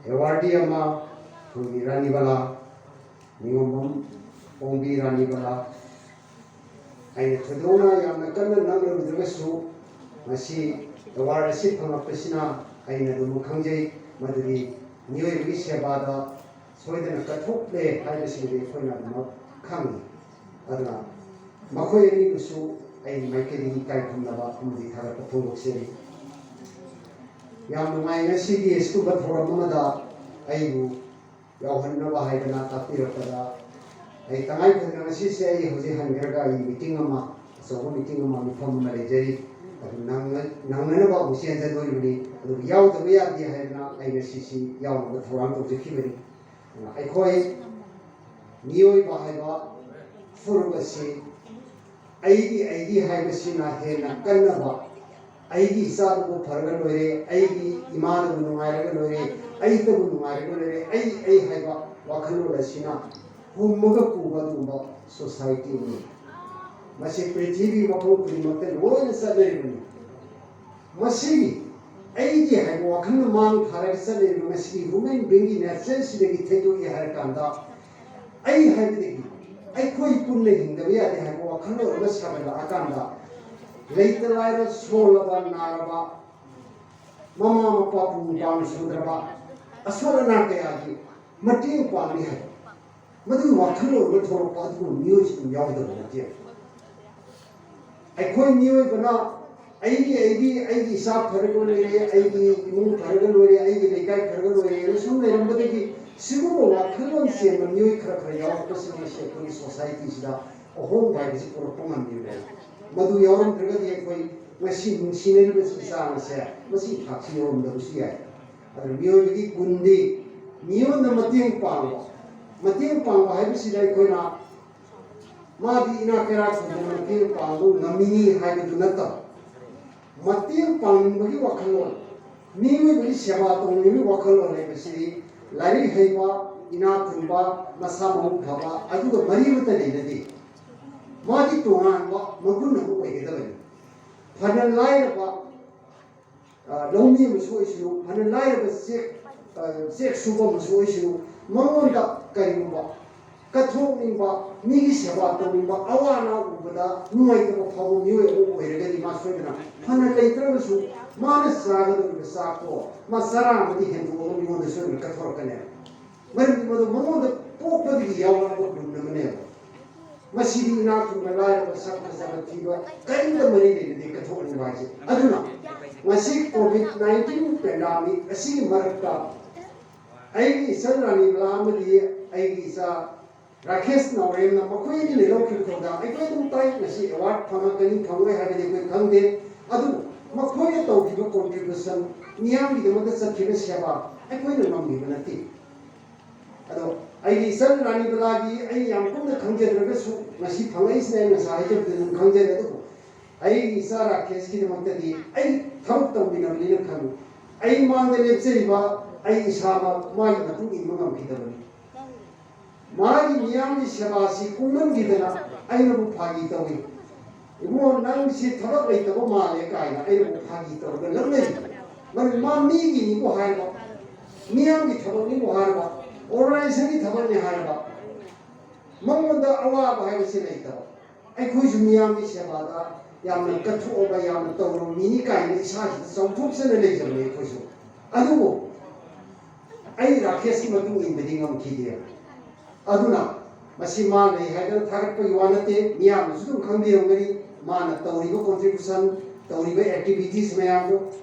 ꯑꯦꯋꯥꯔꯗꯤ ꯑꯃ ꯑꯩꯈꯣꯏꯒꯤ ꯔꯥꯅꯤꯕꯂꯥ, ꯅꯤꯉꯣꯝꯕꯝ ꯑꯣꯡꯕꯤ ꯔꯥꯅꯤꯕꯂꯥ, ꯑꯩꯅ ꯊꯣꯏꯗꯣꯛꯅ ꯌꯥꯝꯅ ꯀꯟꯅ ꯅꯛꯅꯔꯨꯗ꯭ꯔꯒꯁꯨ ꯉꯁꯤ ꯑꯦꯋꯥꯔꯗ ꯑꯁꯤ ꯐꯪꯂꯛꯄꯁꯤꯅ ꯑꯩꯅ ꯑꯗꯨꯃꯛ ꯈꯪꯖꯩ, ꯃꯗꯨꯗꯤ ꯃꯤꯑꯣꯏꯕꯒꯤ ꯁꯦꯕꯥꯗ ꯁꯣꯏꯗꯅ ꯀꯠꯊꯣꯛꯂꯦ ꯍꯥꯏꯕꯁꯤꯃꯗꯤ ꯑꯩꯈꯣꯏꯅ ꯑꯗꯨꯃꯛ ꯈꯪꯏ꯫ ꯑꯗꯨꯅ ꯃꯈꯣꯏ ꯑꯅꯤꯕꯨꯁꯨ ꯑꯩꯒꯤ ꯃꯥꯏꯀꯩꯗꯒꯤ ꯏꯀꯥꯏ ꯈꯨꯝꯅꯕ ꯑꯃꯗꯤ ꯊꯥꯒꯠꯄ ꯐꯣꯡꯗꯣꯛꯆꯔꯤ꯫ ꯌꯥꯝ ꯅꯨꯡꯉꯥꯏ, ꯉꯁꯤꯒꯤ ꯑꯁꯤꯒꯨꯝꯕ ꯊꯧꯔꯝ ꯑꯃꯗ ꯑꯩꯕꯨ ꯌꯥꯎꯍꯟꯅꯕ ꯍꯥꯏꯗꯅ ꯇꯥꯛꯄꯤꯔꯛꯄꯗ ꯑꯩ ꯇꯉꯥꯏ ꯐꯗꯅ ꯉꯁꯤꯁꯦ ꯑꯩ ꯍꯧꯖꯤꯛ ꯍꯟꯈ꯭ꯔꯒ ꯑꯩ ꯃꯤꯇꯤꯡ ꯑꯃ, ꯑꯆꯧꯕ ꯃꯤꯇꯤꯡ ꯑꯃ, ꯃꯤꯐꯝ ꯑꯃ ꯂꯩꯖꯔꯤ꯫ ꯑꯗꯨ ꯅꯪꯅ-, ꯅꯪꯅꯅꯕ ꯑꯃꯨꯛ ꯆꯦꯟꯖꯗꯣꯔꯤꯕꯅꯤ꯫ ꯑꯗꯨꯕꯨ ꯌꯥꯎꯗꯕ ꯌꯥꯗꯦ ꯍꯥꯏꯗꯅ ꯑꯩ ꯉꯁꯤꯁꯤ ꯌꯥꯎꯅꯕ ꯊꯧꯔꯥꯡ ꯇꯧꯖꯈꯤꯕꯅꯤ꯫ ꯑꯗꯨꯅ ꯑꯩꯈꯣꯏ ꯃꯤꯑꯣꯏꯕ ꯍꯥꯏꯕ ꯐꯨꯔꯨꯞ ꯑꯁꯤ ꯑꯩꯒꯤ, ꯑꯩꯒꯤ ꯍꯥꯏꯕꯁꯤꯅ ꯍꯦꯟꯅ ꯀꯟꯅꯕ, ꯑꯩꯒꯤ ꯏꯆꯥꯗꯨꯕꯨ ꯐꯔꯒ ꯂꯣꯏꯔꯦ, ꯑꯩꯒꯤ ꯏꯃꯥꯗꯨꯕꯨ ꯅꯨꯡꯉꯥꯏꯔꯒ ꯂꯣꯏꯔꯦ, ꯑꯩꯇꯕꯨ ꯅꯨꯡꯉꯥꯏꯔꯒ ꯂꯣꯏꯔꯦ, ꯑꯩ, ꯑꯩ ꯍꯥꯏꯕ ꯋꯥꯈꯜꯂꯣꯟ ꯑꯁꯤꯅ ꯍꯨꯝꯃꯒ ꯄꯨꯕ ꯑꯗꯨꯒꯨꯝꯕ ꯁꯣꯁꯥꯏꯇꯤꯅꯤ꯫ ꯃꯁꯤ ꯄ꯭ꯔꯤꯊꯤꯕꯤ ꯃꯐꯝ ꯈꯨꯗꯤꯡꯃꯛꯇ ꯂꯣꯏꯅ ꯆꯠꯅꯔꯤꯕꯅꯤ꯫ ꯃꯁꯤꯒꯤ ꯑꯩꯒꯤ ꯍꯥꯏꯕ ꯋꯥꯈꯜꯅ ꯃꯥꯡ ꯊꯥꯔꯒ ꯆꯠꯅꯔꯤꯕ ꯉꯁꯤꯒꯤ ꯍ꯭ꯌꯨꯃꯦꯟ ꯕꯤꯡꯒꯤ ꯅꯦꯆꯔꯁꯤꯗꯒꯤ ꯊꯩꯗꯣꯛꯏ ꯍꯥꯏꯔ ꯀꯥꯟꯗ, ꯑꯩ ꯍꯥꯏꯕꯗꯒꯤ ꯑꯩꯈꯣꯏ ꯄꯨꯟꯅ ꯍꯤꯡꯗꯕ ꯌꯥꯗꯦ ꯍꯥꯏꯕ ꯋꯥꯈꯜꯂꯣꯟ ꯑꯃ ꯁꯥꯒꯠꯂꯛꯑꯀꯥꯟꯗ, ꯂꯩꯇ ꯂꯥꯏꯔ, ꯁꯣꯜꯂꯕ ꯅꯥꯔꯕ, ꯃꯃꯥ ꯃꯄꯥ ꯄꯨ ꯄꯥꯡ ꯁꯨꯗ꯭ꯔꯕ ꯑꯁꯣꯜ ꯑꯅꯥ ꯀꯌꯥꯒꯤ ꯃꯇꯦꯡ ꯄꯥꯡꯂꯤ ꯍꯥꯏꯕ ꯃꯗꯨꯒꯤ ꯋꯥꯈꯜꯂꯣꯟ ꯑꯃ ꯊꯣꯛꯂꯛꯄ ꯑꯗꯨꯒꯨꯝꯕ ꯃꯤꯑꯣꯏꯁꯤꯡ ꯌꯥꯎꯗꯕ ꯅꯠꯇꯦ꯫ ꯑꯩꯈꯣꯏ ꯃꯤꯑꯣꯏꯕꯅ ꯑꯩꯒꯤ ꯑꯩꯒꯤ ꯑꯩꯒꯤ ꯏꯆꯥ ꯐꯔꯒ ꯂꯣꯏꯔꯦ, ꯑꯩꯒꯤ ꯏꯃꯨꯡ ꯐꯔꯒ ꯂꯣꯏꯔꯦ, ꯑꯩꯒꯤ ꯂꯩꯀꯥꯏ ꯐꯔꯒ ꯂꯣꯏꯔꯦꯅ ꯁꯨꯝ ꯂꯩꯔꯝꯕꯗꯒꯤ ꯁꯤꯒꯨꯝꯕ ꯋꯥꯈꯜꯂꯣꯟ ꯆꯦꯟꯕ ꯃꯤꯑꯣꯏ ꯈꯔ ꯈꯔ ꯌꯥꯎꯔꯛꯄꯁꯤꯅ ꯉꯁꯤ ꯑꯩꯈꯣꯏꯒꯤ ꯁꯣꯁꯥꯏꯇꯤꯁꯤꯗ ꯑꯍꯣꯡꯕ ꯍꯥꯏꯕꯁꯤ ꯄꯨꯔꯛꯄ ꯉꯝꯃꯤꯕꯅꯤ꯫ ꯃꯗꯨ ꯌꯥꯎꯔꯝꯗ꯭ꯔꯒꯗꯤ ꯑꯩꯈꯣꯏ ꯉꯁꯤ ꯅꯨꯡꯁꯤꯅꯔꯤꯕꯁꯤ ꯆꯥꯡ ꯑꯁꯦ ꯃꯁꯤ ꯊꯥꯛꯁꯤ ꯌꯧꯔꯝꯗꯕꯁꯨ ꯌꯥꯏ꯫ ꯑꯗꯨꯅ ꯃꯤꯑꯣꯏꯕꯒꯤ ꯒꯨꯟꯗꯤ ꯃꯤꯑꯣꯏꯕꯅ ꯃꯇꯦꯡ ꯄꯥꯡꯕ, ꯃꯇꯦꯡ ꯄꯥꯡꯕ ꯍꯥꯏꯕꯁꯤꯗ ꯑꯩꯈꯣꯏꯅ ꯃꯥꯗꯤ ꯏꯅꯥꯛ ꯀꯩꯔꯥꯛ ꯈꯨꯟꯗꯅ ꯃꯇꯦꯡ ꯄꯥꯡꯕ ꯉꯝꯃꯤꯅꯤ ꯍꯥꯏꯕꯗꯨ ꯅꯠꯇꯕ, ꯃꯇꯦꯡ ꯄꯥꯡꯅꯤꯡꯕꯒꯤ ꯋꯥꯈꯜꯂꯣꯟ, ꯃꯤꯑꯣꯏꯕꯒꯤ ꯁꯦꯕꯥ ꯇꯧꯅꯤꯡꯕꯒꯤ ꯋꯥꯈꯜꯂꯣꯟ ꯍꯥꯏꯕꯁꯤꯗꯤ ꯂꯥꯏꯔꯤꯛ ꯍꯩꯕ, ꯏꯅꯥꯛ ꯈꯨꯟꯕ, ꯃꯁꯥ ꯃꯎ ꯐꯕ ꯑꯗꯨꯒ ꯃꯔꯤ ꯑꯃꯠꯇ ꯂꯩꯅꯗꯦ꯫ ꯃꯥꯗꯤ ꯇꯣꯉꯥꯟꯕ ꯃꯒꯨꯟ ꯑꯃ ꯑꯣꯏꯒꯗꯕꯅꯤ꯫ ꯐꯅ ꯂꯥꯏꯔꯕ, ꯑ, ꯂꯧꯃꯤ ꯑꯃꯁꯨ ꯑꯣꯏꯁꯅꯨ, ꯐꯅ ꯂꯥꯏꯔꯕ ꯆꯦꯛ, ꯑ, ꯆꯦꯛ ꯁꯨꯕ ꯑꯃꯁꯨ ꯑꯣꯏꯁꯅꯨ, ꯃꯉꯣꯟꯗ ꯀꯔꯤꯒꯨꯝꯕ ꯀꯠꯊꯣꯛꯅꯤꯡꯕ, ꯃꯤꯒꯤ ꯁꯦꯕꯥ ꯇꯧꯅꯤꯡꯕ, ꯑꯋꯥ ꯑꯅꯥ ꯎꯕꯗ ꯅꯨꯡꯉꯥꯏꯇꯕ ꯐꯥꯎꯕ ꯃꯤꯑꯣꯏ ꯑꯃ ꯑꯣꯏꯔꯒꯗꯤ ꯃꯥ ꯁꯣꯏꯗꯅ ꯐꯅ ꯂꯩꯇ꯭ꯔꯕꯁꯨ ꯃꯥꯅ ꯆꯥꯒꯗꯧꯔꯤꯕ ꯆꯥꯛꯇꯣ ꯃꯥ ꯆꯔꯥ ꯑꯃꯗꯤ ꯍꯦꯟꯗꯣꯛꯑꯒ ꯃꯤꯉꯣꯟꯗ ꯁꯣꯏꯗꯅ ꯀꯠꯊꯣꯔꯛꯀꯅꯦꯕ꯫ ꯃꯔꯝꯗꯤ ꯃꯗꯨ ꯃꯉꯣꯟꯗ ꯄꯣꯛꯄꯗꯒꯤ ꯌꯥꯎꯔꯛꯄ ꯒꯨꯟ ꯑꯃꯅꯦꯕ꯫ ꯃꯁꯤꯗꯤ ꯏꯅꯥꯛ ꯈꯨꯟꯕ ꯂꯥꯏꯔꯕ ꯁꯛ ꯐꯖꯕ ꯊꯤꯕ ꯀꯔꯤꯝꯇ ꯃꯔꯤ ꯂꯩꯅꯗꯦ ꯀꯠꯊꯣꯛꯍꯟꯕ ꯍꯥꯏꯁꯦ꯫ ꯑꯗꯨꯅ ꯉꯁꯤ ꯀꯣꯚꯤꯗ ꯅꯥꯏꯟꯇꯤꯟ ꯄꯦꯟꯗꯥꯃꯤꯛ ꯑꯁꯤꯒꯤ ꯃꯔꯛꯇ ꯑꯩꯒꯤ ꯏꯆꯟ ꯔꯥꯅꯤꯕꯂꯥ ꯑꯃꯗꯤ ꯑꯩꯒꯤ ꯏꯆꯥ ꯔꯥꯀꯦꯁ ꯅꯥꯎꯔꯦꯝꯅ ꯃꯈꯣꯏ ꯑꯅꯤꯅ ꯂꯧꯈꯤꯕ ꯊꯧꯗꯥꯡ ꯑꯩꯈꯣꯏ ꯑꯗꯨꯝ ꯇꯥꯏ꯫ ꯉꯁꯤ ꯑꯦꯋꯥꯔꯗ ꯐꯪꯉꯛꯀꯅꯤ ꯐꯪꯉꯣꯏ ꯍꯥꯏꯕꯗꯤ ꯑꯩꯈꯣꯏ ꯈꯪꯗꯦ꯫ ꯑꯗꯨꯕꯨ ꯃꯈꯣꯏꯅ ꯇꯧꯈꯤꯕ ꯀꯣꯟꯇ꯭ꯔꯤꯕ꯭ꯌꯨꯁꯟ, ꯃꯤꯌꯥꯝꯒꯤꯗꯃꯛꯇ ꯆꯠꯈꯤꯕ ꯁꯦꯕꯥ ꯑꯩꯈꯣꯏꯅ ꯉꯝꯈꯤꯕ ꯅꯠꯇꯦ꯫ ꯑꯗꯣ ꯑꯩꯒꯤ ꯏꯆꯟ ꯔꯥꯅꯤꯕꯂꯥꯒꯤ ꯑꯩ ꯌꯥꯝ ꯀꯨꯞꯅ ꯈꯪꯖꯗ꯭ꯔꯒꯁꯨ ꯉꯁꯤ ꯐꯪꯉꯛꯏꯁꯤꯅ ꯑꯩ ꯉꯁꯥꯏ ꯍꯥꯏꯖꯕꯗ ꯑꯗꯨꯝ ꯈꯪꯖꯔꯦ꯫ ꯑꯗꯨꯕꯨ ꯑꯩꯒꯤ ꯏꯆꯥ ꯔꯥꯀꯦꯁꯀꯤꯗꯃꯛꯇꯗꯤ ꯑꯩ ꯊꯕꯛ ꯇꯧꯃꯤꯟꯅꯕꯅꯤꯅ ꯈꯪꯉꯤ꯫ ꯑꯩ ꯃꯥꯡꯗ ꯂꯦꯞꯆꯔꯤꯕ ꯑꯩ ꯏꯁꯥꯃꯛ ꯃꯥꯒꯤ ꯃꯇꯨꯡ ꯏꯟꯕ ꯉꯝꯈꯤꯗꯕꯅꯤ꯫ ꯃꯥꯒꯤ ꯃꯤꯌꯥꯝꯒꯤ ꯁꯦꯕꯥꯁꯤ ꯀꯨꯡꯃꯟꯈꯤꯗꯅ ꯑꯩꯅꯕꯨ ꯐꯥꯒꯤ ꯇꯧꯏ, "ꯏꯕꯨꯡꯉꯣ, ꯅꯪꯁꯤ ꯊꯕꯛ ꯂꯩꯇꯕ ꯃꯥꯜꯂꯦ" ꯀꯥꯏꯅ ꯑꯩꯅꯕꯨ ꯐꯥꯒꯤ ꯇꯧꯔꯒ ꯂꯛꯅꯩ꯫ ꯃꯔꯝꯗꯤ ꯃꯥ ꯃꯤꯒꯤꯅꯤꯕꯨ ꯍꯥꯏꯔꯕ, ꯃꯤꯌꯥꯝꯒꯤ ꯊꯕꯛꯅꯤꯕꯨ ꯍꯥꯏꯔꯕ, ꯑꯣꯔꯒꯅꯥꯏꯖꯦꯁꯟꯒꯤ ꯊꯕꯛꯅꯤ ꯍꯥꯏꯔꯕ, ꯃꯉꯣꯟꯗ ꯑꯋꯥꯕ ꯍꯥꯏꯕꯁꯤ ꯂꯩꯇꯕ꯫ ꯑꯩꯈꯣꯏꯁꯨ ꯃꯤꯌꯥꯝꯒꯤ ꯁꯦꯕꯥꯗ ꯌꯥꯝꯅ ꯀꯠꯊꯣꯛꯑꯒ ꯌꯥꯝꯅ ꯇꯧꯔꯕ ꯃꯤꯅꯤ ꯀꯥꯏꯅ ꯏꯁꯥꯁꯤꯗ ꯆꯥꯎꯊꯣꯛꯆꯅ ꯂꯩꯖꯕꯅꯤ ꯑꯩꯈꯣꯏꯁꯨ꯫ ꯑꯗꯨꯕꯨ ꯑꯩ ꯔꯥꯀꯦꯁꯀꯤ ꯃꯇꯨꯡ ꯏꯟꯕꯗꯤ ꯉꯝꯈꯤꯗꯦ꯫ ꯑꯗꯨꯅ ꯃꯁꯤ ꯃꯥ ꯂꯩ ꯍꯥꯏꯗꯅ ꯊꯥꯒꯠꯄꯒꯤ ꯋꯥ ꯅꯠꯇꯦ, ꯃꯤꯌꯥꯝꯅꯁꯨ ꯑꯗꯨꯝ ꯈꯪꯕꯤꯔꯝꯒꯅꯤ ꯃꯥꯅ ꯇꯧꯔꯤꯕ contribution, ꯇꯧꯔꯤꯕ activities ꯃꯌꯥꯝꯗꯣ꯫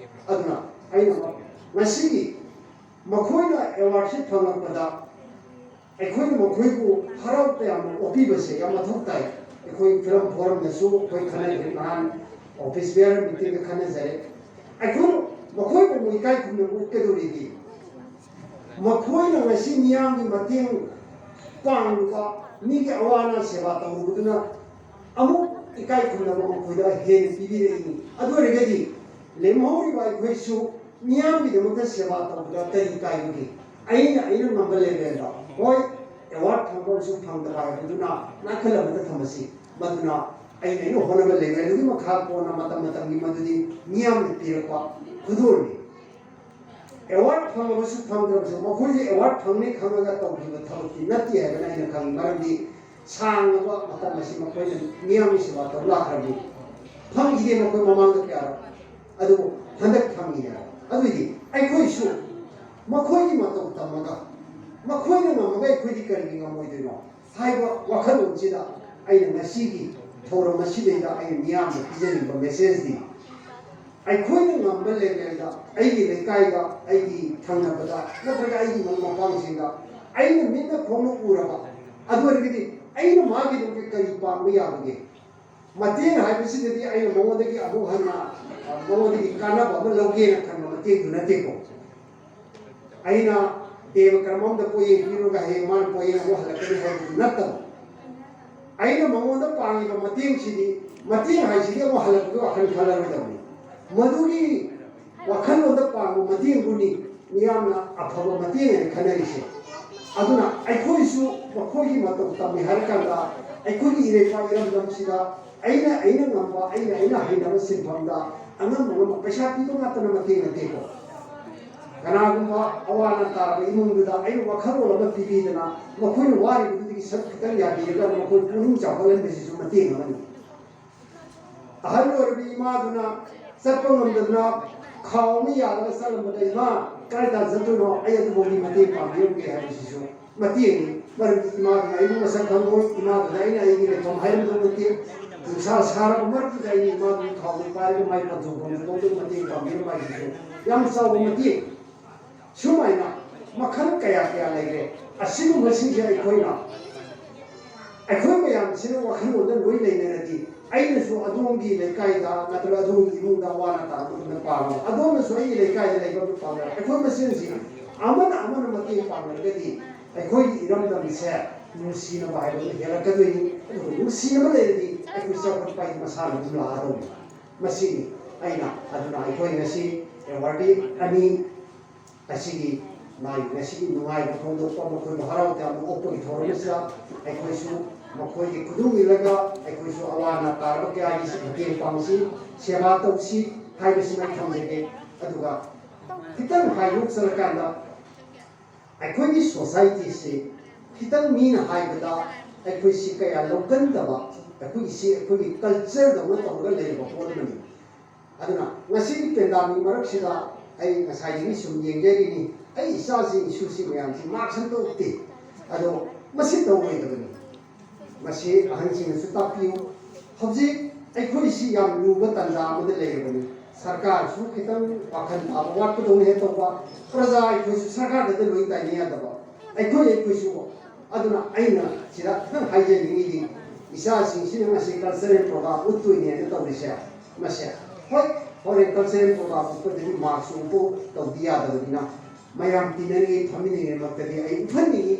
ꯑꯗꯨꯅ ꯑꯩꯅ ꯉꯁꯤꯒꯤ ꯃꯈꯣꯏꯅ ꯑꯦꯋꯥꯔꯗꯁꯤ ꯐꯪꯂꯛꯄꯗ ꯑꯩꯈꯣꯏꯅ ꯃꯈꯣꯏꯕꯨ ꯍꯔꯥꯎ ꯇꯌꯥꯝꯅ ꯑꯣꯛꯄꯤꯕꯁꯦ ꯌꯥꯝ ꯃꯊꯧ ꯇꯥꯏ꯫ ꯑꯩꯈꯣꯏ ꯐꯤꯂꯝ ꯐꯣꯔꯝꯗꯁꯨ ꯑꯩꯈꯣꯏ ꯈꯟꯅꯈ꯭ꯔꯦ, ꯅꯍꯥꯟ ꯑꯣꯐꯤꯁ ꯕꯤꯌꯥꯔ ꯃꯤꯇꯤꯡꯗ ꯈꯟꯅꯖꯔꯦ꯫ ꯑꯩꯈꯣꯏꯅ ꯃꯈꯣꯏꯕꯨ ꯑꯃꯨꯛ ꯏꯀꯥꯏ ꯈꯨꯝꯅꯕ ꯎꯠꯀꯗꯧꯔꯤꯗꯤ, ꯃꯈꯣꯏꯅ ꯉꯁꯤ ꯃꯤꯌꯥꯝꯒꯤ ꯃꯇꯦꯡ ꯄꯥꯡꯂꯨꯕ, ꯃꯤꯒꯤ ꯑꯋꯥ ꯑꯅꯥ ꯁꯦꯕꯥ ꯇꯧꯔꯨꯕꯗꯨꯅ ꯑꯃꯨꯛ ꯏꯀꯥꯏ ꯈꯨꯝꯅꯕ ꯃꯈꯣꯏꯗ ꯍꯦꯟꯅ ꯄꯤꯕꯤꯔꯛꯏ꯫ ꯑꯗꯨ ꯑꯣꯏꯔꯒꯗꯤ ꯂꯦꯝꯍꯧꯔꯤꯕ ꯑꯩꯈꯣꯏꯁꯨ ꯃꯤꯌꯥꯝꯒꯤꯗꯃꯛꯇ ꯁꯦꯕꯥ ꯇꯧꯕꯗ ꯀꯔꯤ ꯀꯥꯏꯕꯒꯦ? ꯑꯩꯅ ꯑꯩꯅ ꯉꯝꯕ ꯂꯦꯚꯦꯜꯗ, ꯍꯣꯏ, ꯑꯦꯋꯥꯔꯗ ꯐꯪꯕ ꯑꯃꯁꯨꯡ ꯐꯪꯗꯕ ꯍꯥꯏꯕꯗꯨꯅ ꯅꯥꯀꯜ ꯑꯃꯗ ꯊꯝꯃꯁꯤ, ꯃꯗꯨꯅ ꯑꯩꯅ ꯑꯩꯅ ꯍꯣꯠꯅꯕ ꯂꯦꯚꯦꯜꯗꯨꯒꯤ ꯃꯈꯥ ꯄꯣꯟꯅ ꯃꯇꯝ ꯃꯇꯝꯒꯤ ꯃꯗꯨꯗꯤ ꯃꯤꯌꯥꯝꯅ ꯄꯤꯔꯛꯄ ꯈꯨꯗꯣꯜꯅꯤ꯫ ꯑꯦꯋꯥꯔꯗ ꯐꯪꯂꯕꯁꯨ ꯐꯪꯗ꯭ꯔꯕꯁꯨ ꯃꯈꯣꯏꯁꯦ ꯑꯦꯋꯥꯔꯗ ꯐꯪꯅꯤ ꯈꯪꯉꯒ ꯇꯧꯈꯤꯕ ꯊꯕꯛꯇꯤ ꯅꯠꯇꯦ ꯍꯥꯏꯕꯅ ꯑꯩꯅ ꯈꯪꯉꯤ꯫ ꯃꯔꯝꯗꯤ ꯁꯥꯡꯂꯕ ꯃꯇꯝ ꯑꯁꯤ ꯃꯈꯣꯏꯅ ꯃꯤꯌꯥꯝꯒꯤ ꯁꯦꯕꯥ ꯇꯧ ꯂꯥꯛꯈ꯭ꯔꯕꯅꯤ꯫ ꯐꯪꯈꯤꯗꯦ ꯃꯈꯣꯏ ꯃꯃꯥꯡꯗ ꯀꯌꯥꯔꯣ, ꯑꯗꯨꯕꯨ ꯍꯟꯗꯛ ꯐꯪꯉꯤ ꯍꯥꯏꯕ꯫ ꯑꯗꯨꯏꯗꯤ ꯑꯩꯈꯣꯏꯁꯨ ꯃꯈꯣꯏꯒꯤ ꯃꯇꯧ ꯇꯝꯃꯒ ꯃꯈꯣꯏꯅ ꯉꯝꯃꯒ ꯑꯩꯈꯣꯏꯗꯤ ꯀꯔꯤꯒꯤ ꯉꯝꯃꯣꯏꯗꯣꯏꯅꯣ ꯍꯥꯏꯕ ꯋꯥꯈꯜꯂꯣꯟꯁꯤꯗ ꯑꯩꯅ ꯉꯁꯤꯒꯤ ꯊꯧꯔꯝ ꯑꯁꯤꯗꯩꯗ ꯑꯩꯅ ꯃꯤꯌꯥꯝꯗ ꯄꯤꯖꯅꯤꯡꯕ ꯃꯦꯁꯦꯖꯇꯤ, ꯑꯩꯈꯣꯏꯅ ꯉꯝꯕ ꯂꯦꯚꯦꯜꯗ ꯑꯩꯒꯤ ꯂꯩꯀꯥꯏꯗ, ꯑꯩꯒꯤ ꯊꯪꯅꯕꯗ ꯅꯠꯇ꯭ꯔꯒ ꯑꯩꯒꯤ ꯃꯔꯨꯞ ꯃꯄꯥꯡꯁꯤꯡꯗ ꯑꯩꯅ ꯃꯤꯠꯅ ꯈꯣꯡꯅ ꯎꯔꯕ, ꯑꯗꯨ ꯑꯣꯏꯔꯒꯗꯤ ꯑꯩꯅ ꯃꯥꯒꯤꯗꯃꯛꯇ ꯀꯔꯤ ꯄꯥꯡꯕ ꯌꯥꯕꯒꯦ? ꯃꯇꯦꯡ ꯍꯥꯏꯕꯁꯤꯗꯗꯤ ꯑꯩꯅ ꯃꯉꯣꯟꯗꯒꯤ ꯑꯃꯨꯛ ꯍꯟꯅ, ꯑ, ꯃꯉꯣꯟꯗꯒꯤ ꯀꯥꯟꯅꯕ ꯑꯃ ꯂꯧꯒꯦꯅ ꯈꯟꯕ ꯃꯇꯦꯡꯗꯨ ꯅꯠꯇꯦꯀꯣ꯫ ꯑꯩꯅ ꯗꯦꯕ ꯀꯔꯝ ꯑꯃꯗ ꯄꯣꯠꯌꯦꯡ ꯄꯤꯔꯨꯔꯒ ꯍꯌꯦꯡ ꯃꯥꯅ ꯄꯣꯠꯌꯦꯡ ꯑꯃꯨꯛ ꯍꯜꯂꯛꯀꯅꯤ ꯍꯥꯏꯕꯗꯨ ꯅꯠꯇꯕ, ꯑꯩꯅ ꯃꯉꯣꯟꯗ ꯄꯥꯡꯉꯤꯕ ꯃꯇꯦꯡꯁꯤꯗꯤ, ꯃꯇꯦꯡ ꯍꯥꯏꯁꯤꯗꯤ ꯑꯃꯨꯛ ꯍꯜꯂꯛꯄꯒꯤ ꯋꯥꯈꯜ ꯈꯜꯂꯔꯣꯏꯗꯕꯅꯤ꯫ ꯃꯗꯨꯒꯤ ꯋꯥꯈꯜꯂꯣꯟꯗ ꯄꯥꯡꯕ ꯃꯇꯦꯡꯗꯨꯅꯤ ꯃꯤꯌꯥꯝꯅ ꯑꯐꯕ ꯃꯇꯦꯡ ꯍꯥꯏꯅ ꯈꯟꯅꯔꯤꯁꯦ꯫ ꯑꯗꯨꯅ ꯑꯩꯈꯣꯏꯁꯨ ꯃꯈꯣꯏꯒꯤ ꯃꯇꯧ ꯇꯝꯃꯤ ꯍꯥꯏꯔꯀꯥꯟꯗ, ꯑꯩꯈꯣꯏꯒꯤ ꯏꯔꯩꯄꯥꯛ ꯏꯔꯝꯗꯝꯁꯤꯗ ꯑꯩꯅ ꯑꯩꯅ ꯉꯝꯕ, ꯑꯩꯅ ꯑꯩꯅ ꯍꯩꯅꯕ ꯁꯤꯟꯐꯝꯗ ꯑꯉꯝ ꯑꯉꯝꯕ ꯄꯩꯁꯥ ꯄꯤꯕ ꯉꯥꯛꯇꯅ ꯃꯇꯦꯡ ꯅꯠꯇꯦꯀꯣ꯫ ꯀꯅꯥꯒꯨꯝꯕ ꯑꯋꯥ ꯑꯅꯥ ꯇꯥꯔꯕ ꯏꯃꯨꯡꯗꯨꯗ ꯑꯩꯅ ꯋꯥꯈꯜꯂꯣꯟ ꯑꯃ ꯄꯤꯕꯤꯗꯅ, ꯃꯈꯣꯏꯅ ꯋꯥꯔꯤꯕꯗꯨꯗꯒꯤ ꯁꯔꯨꯛ ꯈꯤꯇꯪ ꯌꯥꯕꯤꯔꯒ ꯃꯈꯣꯏ ꯄꯨꯛꯅꯤꯡ ꯆꯥꯎꯈꯠꯍꯟꯕꯁꯤꯁꯨ ꯃꯇꯦꯡ ꯑꯃꯅꯤ꯫ ꯑꯍꯜ ꯑꯣꯏꯔꯕ ꯏꯃꯥꯗꯨꯅ ꯆꯠꯄ ꯉꯝꯗꯗꯅ ꯈꯥꯎ ꯑꯃ ꯌꯥꯜꯂꯒ ꯆꯠꯂꯝꯕꯗ, "ꯏꯃꯥ, ꯀꯗꯥꯏꯗ ꯆꯠꯇꯣꯏꯅꯣ? ꯑꯩ ꯑꯗꯨꯐꯥꯎꯗꯤ ꯃꯇꯦꯡ ꯄꯥꯡꯕꯤꯔꯝꯒꯦ" ꯍꯥꯏꯕꯁꯤꯁꯨ ꯃꯇꯦꯡꯅꯤ꯫ ꯃꯔꯝꯗꯤ ꯏꯃꯥꯗꯨꯅ ꯑꯩꯕꯨ ꯃꯁꯛ ꯈꯪꯉꯣꯏ, ꯏꯃꯥꯗꯨꯅ ꯑꯩꯅ ꯑꯩꯒꯤ ꯂꯩꯐꯝ ꯍꯥꯏꯔꯝꯗꯧ ꯅꯠꯇꯦ꯫ ꯅꯨꯡꯁꯥ ꯁꯥꯔꯕ ꯃꯔꯛꯇꯨꯗ ꯑꯩꯅ ꯏꯃꯥꯗꯨꯒꯤ ꯈꯥꯎꯗꯨ ꯄꯥꯏꯔꯒ ꯃꯥꯏ ꯄꯟꯊꯨꯡꯐꯝꯗꯨꯐꯥꯎꯗ ꯃꯇꯦꯡ ꯄꯥꯡꯕꯤꯔꯝꯕ ꯍꯥꯏꯁꯤꯁꯨ ꯌꯥꯝ ꯆꯥꯎꯕ ꯃꯇꯦꯡ꯫ ꯁꯨꯃꯥꯏꯅ ꯃꯈꯜ ꯀꯌꯥ ꯀꯌꯥ ꯂꯩꯔꯦ꯫ ꯑꯁꯤꯒꯨꯝꯕꯁꯤꯡꯁꯦ ꯑꯩꯈꯣꯏꯅ, ꯑꯩꯈꯣꯏ ꯃꯌꯥꯝꯁꯤꯅ ꯋꯥꯈꯜꯂꯣꯟꯗ ꯂꯣꯏ ꯂꯩꯅꯔꯗꯤ, ꯑꯩꯅꯁꯨ ꯑꯗꯣꯝꯒꯤ ꯂꯩꯀꯥꯏꯗ ꯅꯠꯇ꯭ꯔꯒ ꯑꯗꯣꯝꯒꯤ ꯏꯃꯨꯡꯗ ꯑꯋꯥ ꯑꯅꯥ ꯇꯥꯔꯛꯄꯗꯨꯅ ꯄꯥꯡꯉꯣ, ꯑꯗꯣꯝꯅꯁꯨ ꯑꯩꯒꯤ ꯂꯩꯀꯥꯏꯗ ꯂꯩꯕ ꯑꯗꯨ ꯄꯥꯡꯉꯣ꯫ ꯑꯩꯈꯣꯏ ꯃꯁꯦꯟꯁꯤ ꯑꯃꯅ ꯑꯃꯅ ꯃꯇꯦꯡ ꯄꯥꯡꯅꯔꯒꯗꯤ ꯑꯩꯈꯣꯏꯒꯤ ꯏꯔꯝꯗꯝꯁꯦ ꯅꯨꯡꯁꯤꯅꯕ ꯍꯥꯏꯕꯗꯨ ꯍꯦꯜꯂꯛꯀꯗꯣꯏꯅꯤ꯫ ꯑꯗꯨꯒ ꯅꯨꯡꯁꯤꯅꯕ ꯂꯩꯔꯗꯤ ꯑꯩꯈꯣꯏ ꯆꯥꯎꯈꯠꯄ ꯍꯥꯏꯗꯤ ꯃꯁꯥꯅ ꯑꯗꯨꯝ ꯂꯥꯛꯑꯗꯧꯅꯤ꯫ ꯃꯁꯤꯅꯤ ꯑꯩꯅ, ꯑꯗꯨꯅ ꯑꯩꯈꯣꯏ ꯉꯁꯤ ꯑꯦꯋꯥꯔꯗꯤ ꯑꯅꯤ ꯑꯁꯤꯒꯤ ꯃꯥꯒꯤ ꯉꯁꯤꯒꯤ ꯅꯨꯡꯉꯥꯏꯕ ꯐꯣꯡꯗꯣꯛꯄ, ꯃꯈꯣꯏꯕꯨ ꯍꯔꯥꯎ ꯇꯌꯥꯝꯅ ꯑꯣꯛꯄꯒꯤ ꯊꯧꯔꯝ ꯑꯁꯤꯗ ꯑꯩꯈꯣꯏꯁꯨ ꯃꯈꯣꯏꯒꯤ ꯈꯨꯗꯨꯝ ꯏꯜꯂꯒ ꯑꯩꯈꯣꯏꯁꯨ ꯑꯋꯥ ꯑꯅꯥ ꯇꯥꯔꯕ ꯀꯌꯥꯒꯤ ꯃꯇꯦꯡ ꯄꯥꯡꯁꯤ, ꯁꯦꯕꯥ ꯇꯧꯁꯤ ꯍꯥꯏꯕꯁꯤꯃ ꯑꯩ ꯊꯝꯖꯒꯦ꯫ ꯑꯗꯨꯒ ꯈꯤꯇꯪ ꯍꯥꯏꯗꯣꯛꯆꯔꯀꯥꯟꯗ, ꯑꯩꯈꯣꯏꯒꯤ ꯁꯣꯁꯥꯏꯇꯤꯁꯤ ꯈꯤꯇꯪ ꯃꯤꯅ ꯍꯥꯏꯕꯗ ꯑꯩꯈꯣꯏꯁꯤ ꯀꯌꯥ ꯂꯧꯒꯟꯗꯕ, ꯑꯩꯈꯣꯏꯒꯤꯁꯤ ꯑꯩꯈꯣꯏꯒꯤ ꯀꯜꯆꯔꯗꯧꯅ ꯇꯧꯔꯒ ꯂꯩꯔꯕ ꯄꯣꯠ ꯑꯃꯅꯤ꯫ ꯑꯗꯨꯅ ꯉꯁꯤꯒꯤ ꯄꯦꯟꯗꯥꯃꯤꯛ ꯃꯔꯛꯁꯤꯗ ꯑꯩ ꯉꯁꯥꯏꯗꯒꯤ ꯁꯨꯝ ꯌꯦꯡꯖꯔꯤꯅꯤ, ꯑꯩ ꯏꯆꯥꯁꯤꯡ ꯏꯁꯨꯁꯤ ꯃꯌꯥꯝꯁꯤ ꯃꯥꯛꯁ ꯑꯝꯇ ꯎꯞꯇꯦ꯫ ꯑꯗꯣ ꯃꯁꯤ ꯇꯧꯔꯣꯏꯗꯕꯅꯤ꯫ ꯃꯁꯤ ꯑꯍꯟꯁꯤꯡꯅꯁꯨ ꯇꯥꯛꯄꯤꯌꯨ꯫ ꯍꯧꯖꯤꯛ ꯑꯩꯈꯣꯏꯁꯤ ꯌꯥꯝ ꯂꯨꯕ ꯇꯥꯟꯖꯥ ꯑꯃꯗ ꯂꯩꯔꯕꯅꯤ꯫ ꯁꯔꯀꯥꯔꯁꯨ ꯈꯤꯇꯪ ꯋꯥꯈꯜ ꯇꯥꯕ ꯋꯥꯠꯄꯗꯧꯅ ꯍꯦꯛ ꯇꯧꯕ, ꯄ꯭ꯔꯖꯥ ꯑꯩꯈꯣꯏꯁꯨ ꯁꯔꯀꯥꯔꯗ ꯂꯣꯏ ꯇꯥꯏꯅ ꯌꯥꯗꯕ, ꯑꯩꯈꯣꯏ ꯑꯩꯈꯣꯏꯁꯨ꯫ ꯑꯗꯨꯅ ꯑꯩꯅ ꯁꯤꯗ ꯈꯤꯇꯪ ꯍꯥꯏꯖꯅꯤꯡꯉꯤꯗꯤ, ꯏꯆꯥꯁꯤꯡꯁꯤꯅ ꯉꯁꯤ ꯀꯜꯆꯔꯦꯜ ꯄ꯭ꯔꯣꯒ꯭ꯔꯥꯝ ꯎꯠꯇꯣꯏꯅꯦꯅ ꯇꯧꯔꯤꯁꯦ, ꯃꯁꯦ, ꯍꯣꯏ, ꯍꯣꯔꯦꯟ ꯀꯜꯆꯔꯦꯜ ꯄ꯭ꯔꯣꯒ꯭ꯔꯥꯝ ꯎꯠꯄꯗꯗꯤ ꯃꯥꯛꯁ ꯎꯞꯄ ꯇꯧꯗꯤ ꯌꯥꯗꯕꯅꯤꯅ, ꯃꯌꯥꯝ ꯇꯤꯟꯅꯔꯤꯉꯩ ꯐꯝꯃꯤꯟꯅꯔꯤꯉꯩꯃꯛꯇꯗꯤ ꯑꯩ ꯎꯠꯍꯟꯅꯤꯡꯉꯤ꯫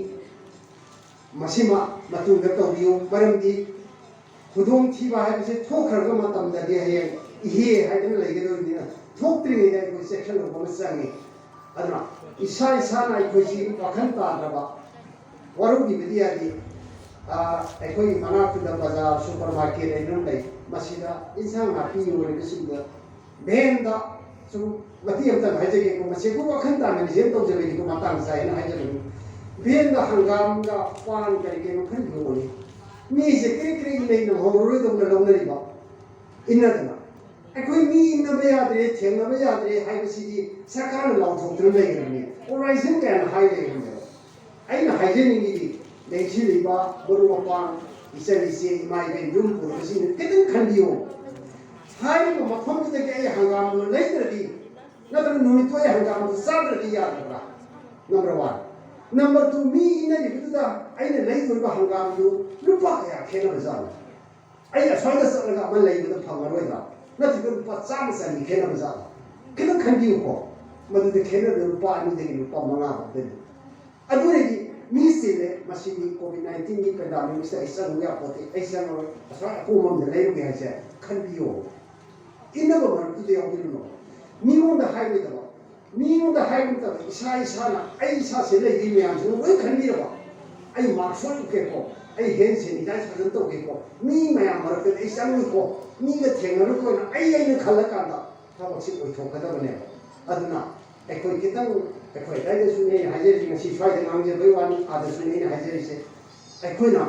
ꯃꯁꯤꯃ ꯃꯇꯨꯡꯗ ꯇꯧꯕꯤꯌꯨ, ꯃꯔꯝꯗꯤ ꯈꯨꯗꯣꯡꯊꯤꯕ ꯍꯥꯏꯕꯁꯦ ꯊꯣꯛꯈ꯭ꯔꯕ ꯃꯇꯝꯗꯗꯤ ꯍꯌꯦꯡ ꯏꯍꯦ ꯍꯥꯏꯗꯅ ꯂꯩꯒꯗꯧꯔꯤꯕꯅꯤꯅ, ꯊꯣꯛꯇ꯭ꯔꯤꯉꯩꯗ ꯑꯩꯈꯣꯏ ꯆꯦꯛꯁꯤꯜꯍꯧꯕ ꯑꯃ ꯆꯪꯉꯤ꯫ ꯑꯗꯨꯅ ꯏꯁꯥ ꯏꯁꯥꯅ ꯑꯩꯈꯣꯏꯁꯤ ꯋꯥꯈꯜ ꯇꯥꯗ꯭ꯔꯕ, ꯋꯥꯔꯧꯕꯤꯕꯗꯤ ꯌꯥꯗꯦ꯫ ꯑꯩꯈꯣꯏꯒꯤ ꯃꯅꯥꯛꯇꯨꯗ ꯕꯖꯥꯔ, ꯁꯨꯄꯔ ꯃꯥꯔꯀꯦꯠ ꯍꯥꯏꯅ ꯑꯃ ꯂꯩ꯫ ꯃꯁꯤꯗ ꯏꯟꯁꯥꯡ ꯅꯥꯄꯤ ꯌꯣꯜꯂꯤꯕꯁꯤꯡꯗ ꯚꯦꯟꯗ ꯁꯨꯝ ꯃꯇꯦꯛ ꯑꯃꯇꯪ ꯍꯥꯏꯖꯒꯦꯀꯣ, ꯃꯁꯤ ꯑꯩꯈꯣꯏ ꯋꯥꯈꯜ ꯇꯥꯅ ꯔꯤꯖꯦꯟ ꯇꯧꯖꯕꯒꯤꯀꯣ, ꯃꯇꯥꯡ ꯆꯥꯏꯅ ꯍꯥꯏꯖꯕꯅꯤ꯫ ꯚꯦꯟꯗ ꯍꯪꯒꯥꯝꯒ ꯄꯥꯟ ꯀꯔꯤ ꯀꯔꯤꯅꯣ ꯈꯔ ꯌꯣꯜꯂꯤ꯫ ꯃꯤꯁꯦ ꯀ꯭ꯔꯦꯛ ꯀ꯭ꯔꯦꯛ ꯏꯅꯩ ꯅꯪꯍꯧꯔꯔꯣꯏꯗꯧꯅ ꯂꯧꯅꯔꯤꯕ, ꯏꯟꯅꯗꯅ꯫ ꯑꯩꯈꯣꯏ ꯃꯤ ꯏꯟꯅꯕ ꯌꯥꯗ꯭ꯔꯦ, ꯊꯦꯡꯅꯕ ꯌꯥꯗ꯭ꯔꯦ ꯍꯥꯏꯕꯁꯤꯗꯤ ꯁꯔꯀꯥꯔꯅ ꯂꯥꯎꯊꯣꯛꯇꯨꯅ ꯂꯩꯈ꯭ꯔꯕꯅꯤ꯫ ꯑꯣꯔꯒꯅꯥꯏꯖꯦꯁꯟ ꯀꯌꯥꯅ ꯍꯥꯏ ꯂꯩꯈ꯭ꯔꯕꯅꯦꯕ꯫ ꯑꯩꯅ ꯍꯥꯏꯖꯅꯤꯡꯉꯤꯗꯤ, ꯂꯦꯡꯁꯤꯜꯂꯤꯕ ꯃꯔꯨꯞ ꯃꯄꯥꯡ, ꯏꯆꯟ ꯏꯆꯦ, ꯏꯃꯥ ꯏꯕꯦꯟ, ꯌꯨꯝ ꯄꯨꯔꯤꯕꯁꯤꯡꯅ ꯈꯤꯇꯪ ꯈꯟꯕꯤꯌꯨ꯫ ꯍꯥꯏꯔꯤꯕ ꯃꯐꯝꯗꯨꯗꯒꯤ ꯑꯩ ꯍꯪꯒꯥꯝꯗꯨ ꯂꯩꯗ꯭ꯔꯗꯤ, ꯅꯠꯇ꯭ꯔꯒ ꯅꯨꯃꯤꯠꯇꯨ ꯑꯩ ꯍꯪꯒꯥꯝꯗꯨ ꯆꯥꯗ꯭ꯔꯗꯤ ꯌꯥꯗꯕ꯭ꯔꯥ? Number one. ꯅꯝꯕꯔ ꯇꯨ, ꯃꯤ ꯏꯟꯅꯔꯤꯕꯗꯨꯗ ꯑꯩꯅ ꯂꯩꯗꯣꯔꯤꯕ ꯍꯪꯒꯥꯝꯗꯨ ꯂꯨꯄꯥ ꯀꯌꯥ ꯈꯦꯠꯅꯕꯖꯥꯠꯅꯣ? ꯑꯩ ꯑꯁ꯭ꯋꯥꯏꯗ ꯆꯠꯂꯒ ꯑꯃ ꯂꯩꯕꯗ ꯐꯪꯉꯔꯣꯏꯗ꯭ꯔꯥ? ꯅꯠꯇ꯭ꯔꯒ ꯂꯨꯄꯥ ꯆꯥꯝꯃ ꯆꯅꯤ ꯈꯦꯠꯅꯕꯖꯥꯠꯂꯣ? ꯈꯤꯇꯪ ꯈꯟꯕꯤꯌꯨꯀꯣ꯫ ꯃꯗꯨꯗ ꯈꯦꯠꯅꯕꯗ ꯂꯨꯄꯥ ꯑꯅꯤꯗꯒꯤ ꯂꯨꯄꯥ ꯃꯉꯥ ꯐꯥꯎꯗꯅꯤ꯫ ꯑꯗꯨꯅꯗꯤ ꯃꯤ ꯆꯤꯜꯂꯦ, ꯃꯁꯤꯗꯤ ꯀꯣꯚꯤꯗ ꯅꯥꯏꯟꯇꯤꯟꯒꯤ ꯄꯦꯟꯗꯥꯃꯤꯛꯁꯤꯗ ꯑꯩ ꯆꯪꯉꯨ ꯌꯥꯄꯣꯠꯇꯦ, ꯑꯩ ꯆꯪꯉꯔꯣꯏ, ꯑꯁ꯭ꯋꯥꯏ ꯑꯀꯣꯝꯕ ꯑꯃꯗ ꯂꯩꯔꯨꯒꯦ ꯍꯥꯏꯁꯦ ꯈꯟꯕꯤꯌꯣ꯫ ꯏꯟꯅꯕ ꯃꯔꯛꯇꯨꯗ ꯌꯥꯎꯕꯤꯔꯨꯅꯣ꯫ ꯃꯤꯉꯣꯟꯗ ꯍꯥꯏꯔꯣꯏꯗꯕ, ꯃꯤꯉꯣꯟꯗ ꯍꯥꯏꯕ ꯃꯇꯝꯗ ꯏꯁꯥ ꯏꯁꯥꯅ, ꯑꯩ ꯏꯁꯥꯁꯦ ꯂꯩꯔꯤ ꯃꯌꯥꯝꯁꯤꯅ ꯂꯣꯏ ꯈꯟꯕꯤꯔꯕ, ꯑꯩ ꯃꯥꯛꯁ ꯎꯞꯀꯦꯀꯣ, ꯑꯩ ꯍꯦꯟ ꯁꯦꯅꯤꯇꯥꯏꯖ ꯐꯖꯅ ꯇꯧꯒꯦꯀꯣ, ꯃꯤ ꯃꯌꯥꯝ ꯃꯔꯛꯇꯗꯤ ꯑꯩ ꯆꯪꯉꯣꯏꯀꯣ, ꯃꯤꯒ ꯊꯦꯡꯅꯔꯨꯀꯣꯅ ꯑꯩ ꯑꯩꯅ ꯈꯜꯂꯀꯥꯟꯗ ꯊꯕꯛꯁꯤ ꯑꯣꯏꯊꯣꯛꯀꯗꯕꯅꯦꯕ꯫ ꯑꯗꯨꯅ ꯑꯩꯈꯣꯏ ꯈꯤꯇꯪ, ꯑꯩꯈꯣꯏ ꯑꯗꯥꯏꯗꯁꯨꯅꯦ ꯑꯩꯅ ꯍꯥꯏꯖꯔꯤꯁꯦ, ꯉꯁꯤ ꯁ꯭ꯋꯥꯏꯗ ꯉꯥꯡꯖꯕꯩ ꯋꯥꯅꯤ, ꯑꯥꯗꯁꯨꯅꯦ ꯑꯩꯅ ꯍꯥꯏꯖꯔꯤꯁꯦ꯫ ꯑꯩꯈꯣꯏꯅ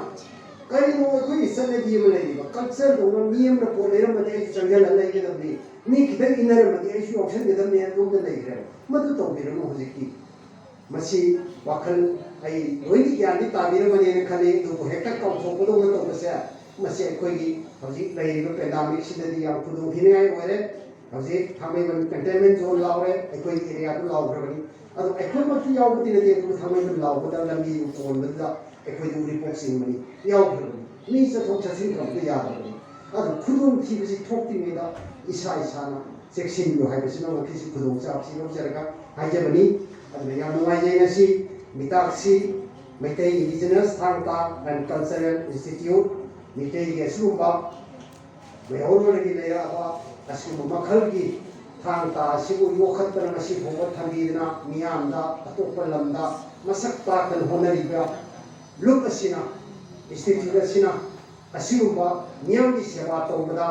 ꯀꯔꯤꯅꯣ ꯑꯩꯈꯣꯏꯒꯤ ꯆꯠꯅꯕꯤ ꯑꯃ ꯂꯩꯔꯤꯕ, ꯀꯜꯆꯔꯗꯧꯅ ꯃꯤ ꯑꯃꯅ ꯄꯣꯠ ꯂꯩꯔꯝꯃꯗꯤ ꯑꯩꯁꯨ ꯆꯪꯁꯤꯜꯂ ꯂꯩꯒꯗꯕꯅꯤ, ꯃꯤ ꯈꯤꯇꯪ ꯏꯟꯅꯔꯝꯃꯗꯤ ꯑꯩꯁꯨ ꯌꯥꯎꯁꯟꯒꯗꯕꯅꯤ, ꯑꯗꯣꯝꯗ ꯂꯩꯈ꯭ꯔꯦꯕ꯫ ꯃꯗꯨ ꯇꯧꯕꯤꯔꯅꯨ ꯍꯧꯖꯤꯛꯇꯤ꯫ ꯃꯁꯤ ꯋꯥꯈꯜ ꯑꯩ ꯂꯣꯏꯅ ꯒ꯭ꯌꯥꯟꯗꯤ ꯇꯥꯕꯤꯔꯝꯃꯅꯤꯅ ꯈꯜꯂꯤ, ꯑꯗꯨꯕꯨ ꯍꯦꯛꯇ ꯀꯥꯎꯊꯣꯛꯄꯗꯧꯅ ꯇꯧꯕꯁꯦ, ꯃꯁꯤ ꯑꯩꯈꯣꯏꯒꯤ ꯍꯧꯖꯤꯛ ꯂꯩꯔꯤꯕ ꯄꯦꯟꯗꯥꯃꯤꯛꯁꯤꯗꯗꯤ ꯌꯥꯝ ꯈꯨꯗꯣꯡ ꯊꯤꯅꯤꯡꯉꯥꯏ ꯑꯣꯏꯔꯦ꯫ ꯍꯧꯖꯤꯛ ꯊꯥꯡꯃꯩꯕꯟ ꯀꯟꯇꯦꯟꯃꯦꯟ ꯖꯣꯟ ꯂꯥꯎꯔꯦ, ꯑꯩꯈꯣꯏꯒꯤ ꯑꯦꯔꯤꯌꯥꯗꯨ ꯂꯥꯎꯈ꯭ꯔꯕꯅꯤ꯫ ꯑꯗꯣ ꯑꯩꯈꯣꯏꯃꯛꯇꯤ ꯌꯥꯎꯕꯗꯤ ꯅꯠꯇꯦ, ꯑꯗꯨꯕꯨ ꯊꯥꯡꯃꯩꯕꯟ ꯂꯥꯎꯕꯗ ꯂꯝꯕꯤ ꯀꯣꯟꯕꯗꯨꯗ ꯑꯩꯈꯣꯏꯗ ꯎꯔꯤꯄꯣꯛ ꯆꯤꯡꯕꯅꯤ, ꯌꯥꯎꯈ꯭ꯔꯕꯅꯤ꯫ ꯃꯤ ꯆꯠꯊꯣꯛ ꯆꯠꯁꯤꯟ ꯇꯧꯕꯗ ꯌꯥꯗꯕꯅꯤ꯫ ꯑꯗꯣ ꯈꯨꯗꯣꯡꯊꯤꯕꯁꯤ ꯊꯣꯛꯇ꯭ꯔꯤꯉꯩꯗ ꯏꯁꯥ ꯏꯁꯥꯅ ꯆꯦꯛꯁꯤꯟꯕꯤꯌꯨ ꯍꯥꯏꯕꯁꯤꯃꯛ ꯉꯁꯤꯁꯨ ꯈꯨꯗꯣꯡꯆꯥꯕꯁꯤ ꯂꯧꯖꯔꯒ ꯍꯥꯏꯖꯕꯅꯤ꯫ ꯑꯗꯨꯅ ꯌꯥꯝ ꯅꯨꯡꯉꯥꯏꯖꯩ ꯉꯁꯤ ꯃꯤꯇꯥꯛꯁꯤ ꯃꯩꯇꯩ ꯏꯟꯗꯤꯖꯤꯅꯁ ꯊꯥꯡ ꯇꯥ ꯑꯦꯟ ꯀꯜꯆꯔꯦꯜ ꯏꯟꯁꯇꯤꯇ꯭ꯌꯨꯠ, ꯃꯤꯇꯩꯒꯤ ꯑꯁꯤꯒꯨꯝꯕ ꯃꯩꯍꯧꯔꯣꯟꯗꯒꯤ ꯂꯩꯔꯛꯑꯕ ꯑꯁꯤꯒꯨꯝꯕ ꯃꯈꯜꯒꯤ ꯊꯥꯡ ꯇꯥ ꯑꯁꯤꯕꯨ ꯌꯣꯛꯈꯠꯇꯅ ꯉꯁꯤ ꯐꯥꯎꯕ ꯊꯝꯕꯤꯗꯅ ꯃꯤꯌꯥꯝꯗ, ꯑꯇꯣꯞꯄ ꯂꯝꯗ ꯃꯁꯛ ꯇꯥꯛꯇꯅ ꯍꯣꯠꯅꯔꯤꯕ ꯂꯨꯞ ꯑꯁꯤꯅ, ꯏꯟꯁꯇꯤꯇ꯭ꯌꯨꯠ ꯑꯁꯤꯅ ꯑꯁꯤꯒꯨꯝꯕ ꯃꯤꯌꯥꯝꯒꯤ ꯁꯦꯕꯥ ꯇꯧꯕꯗ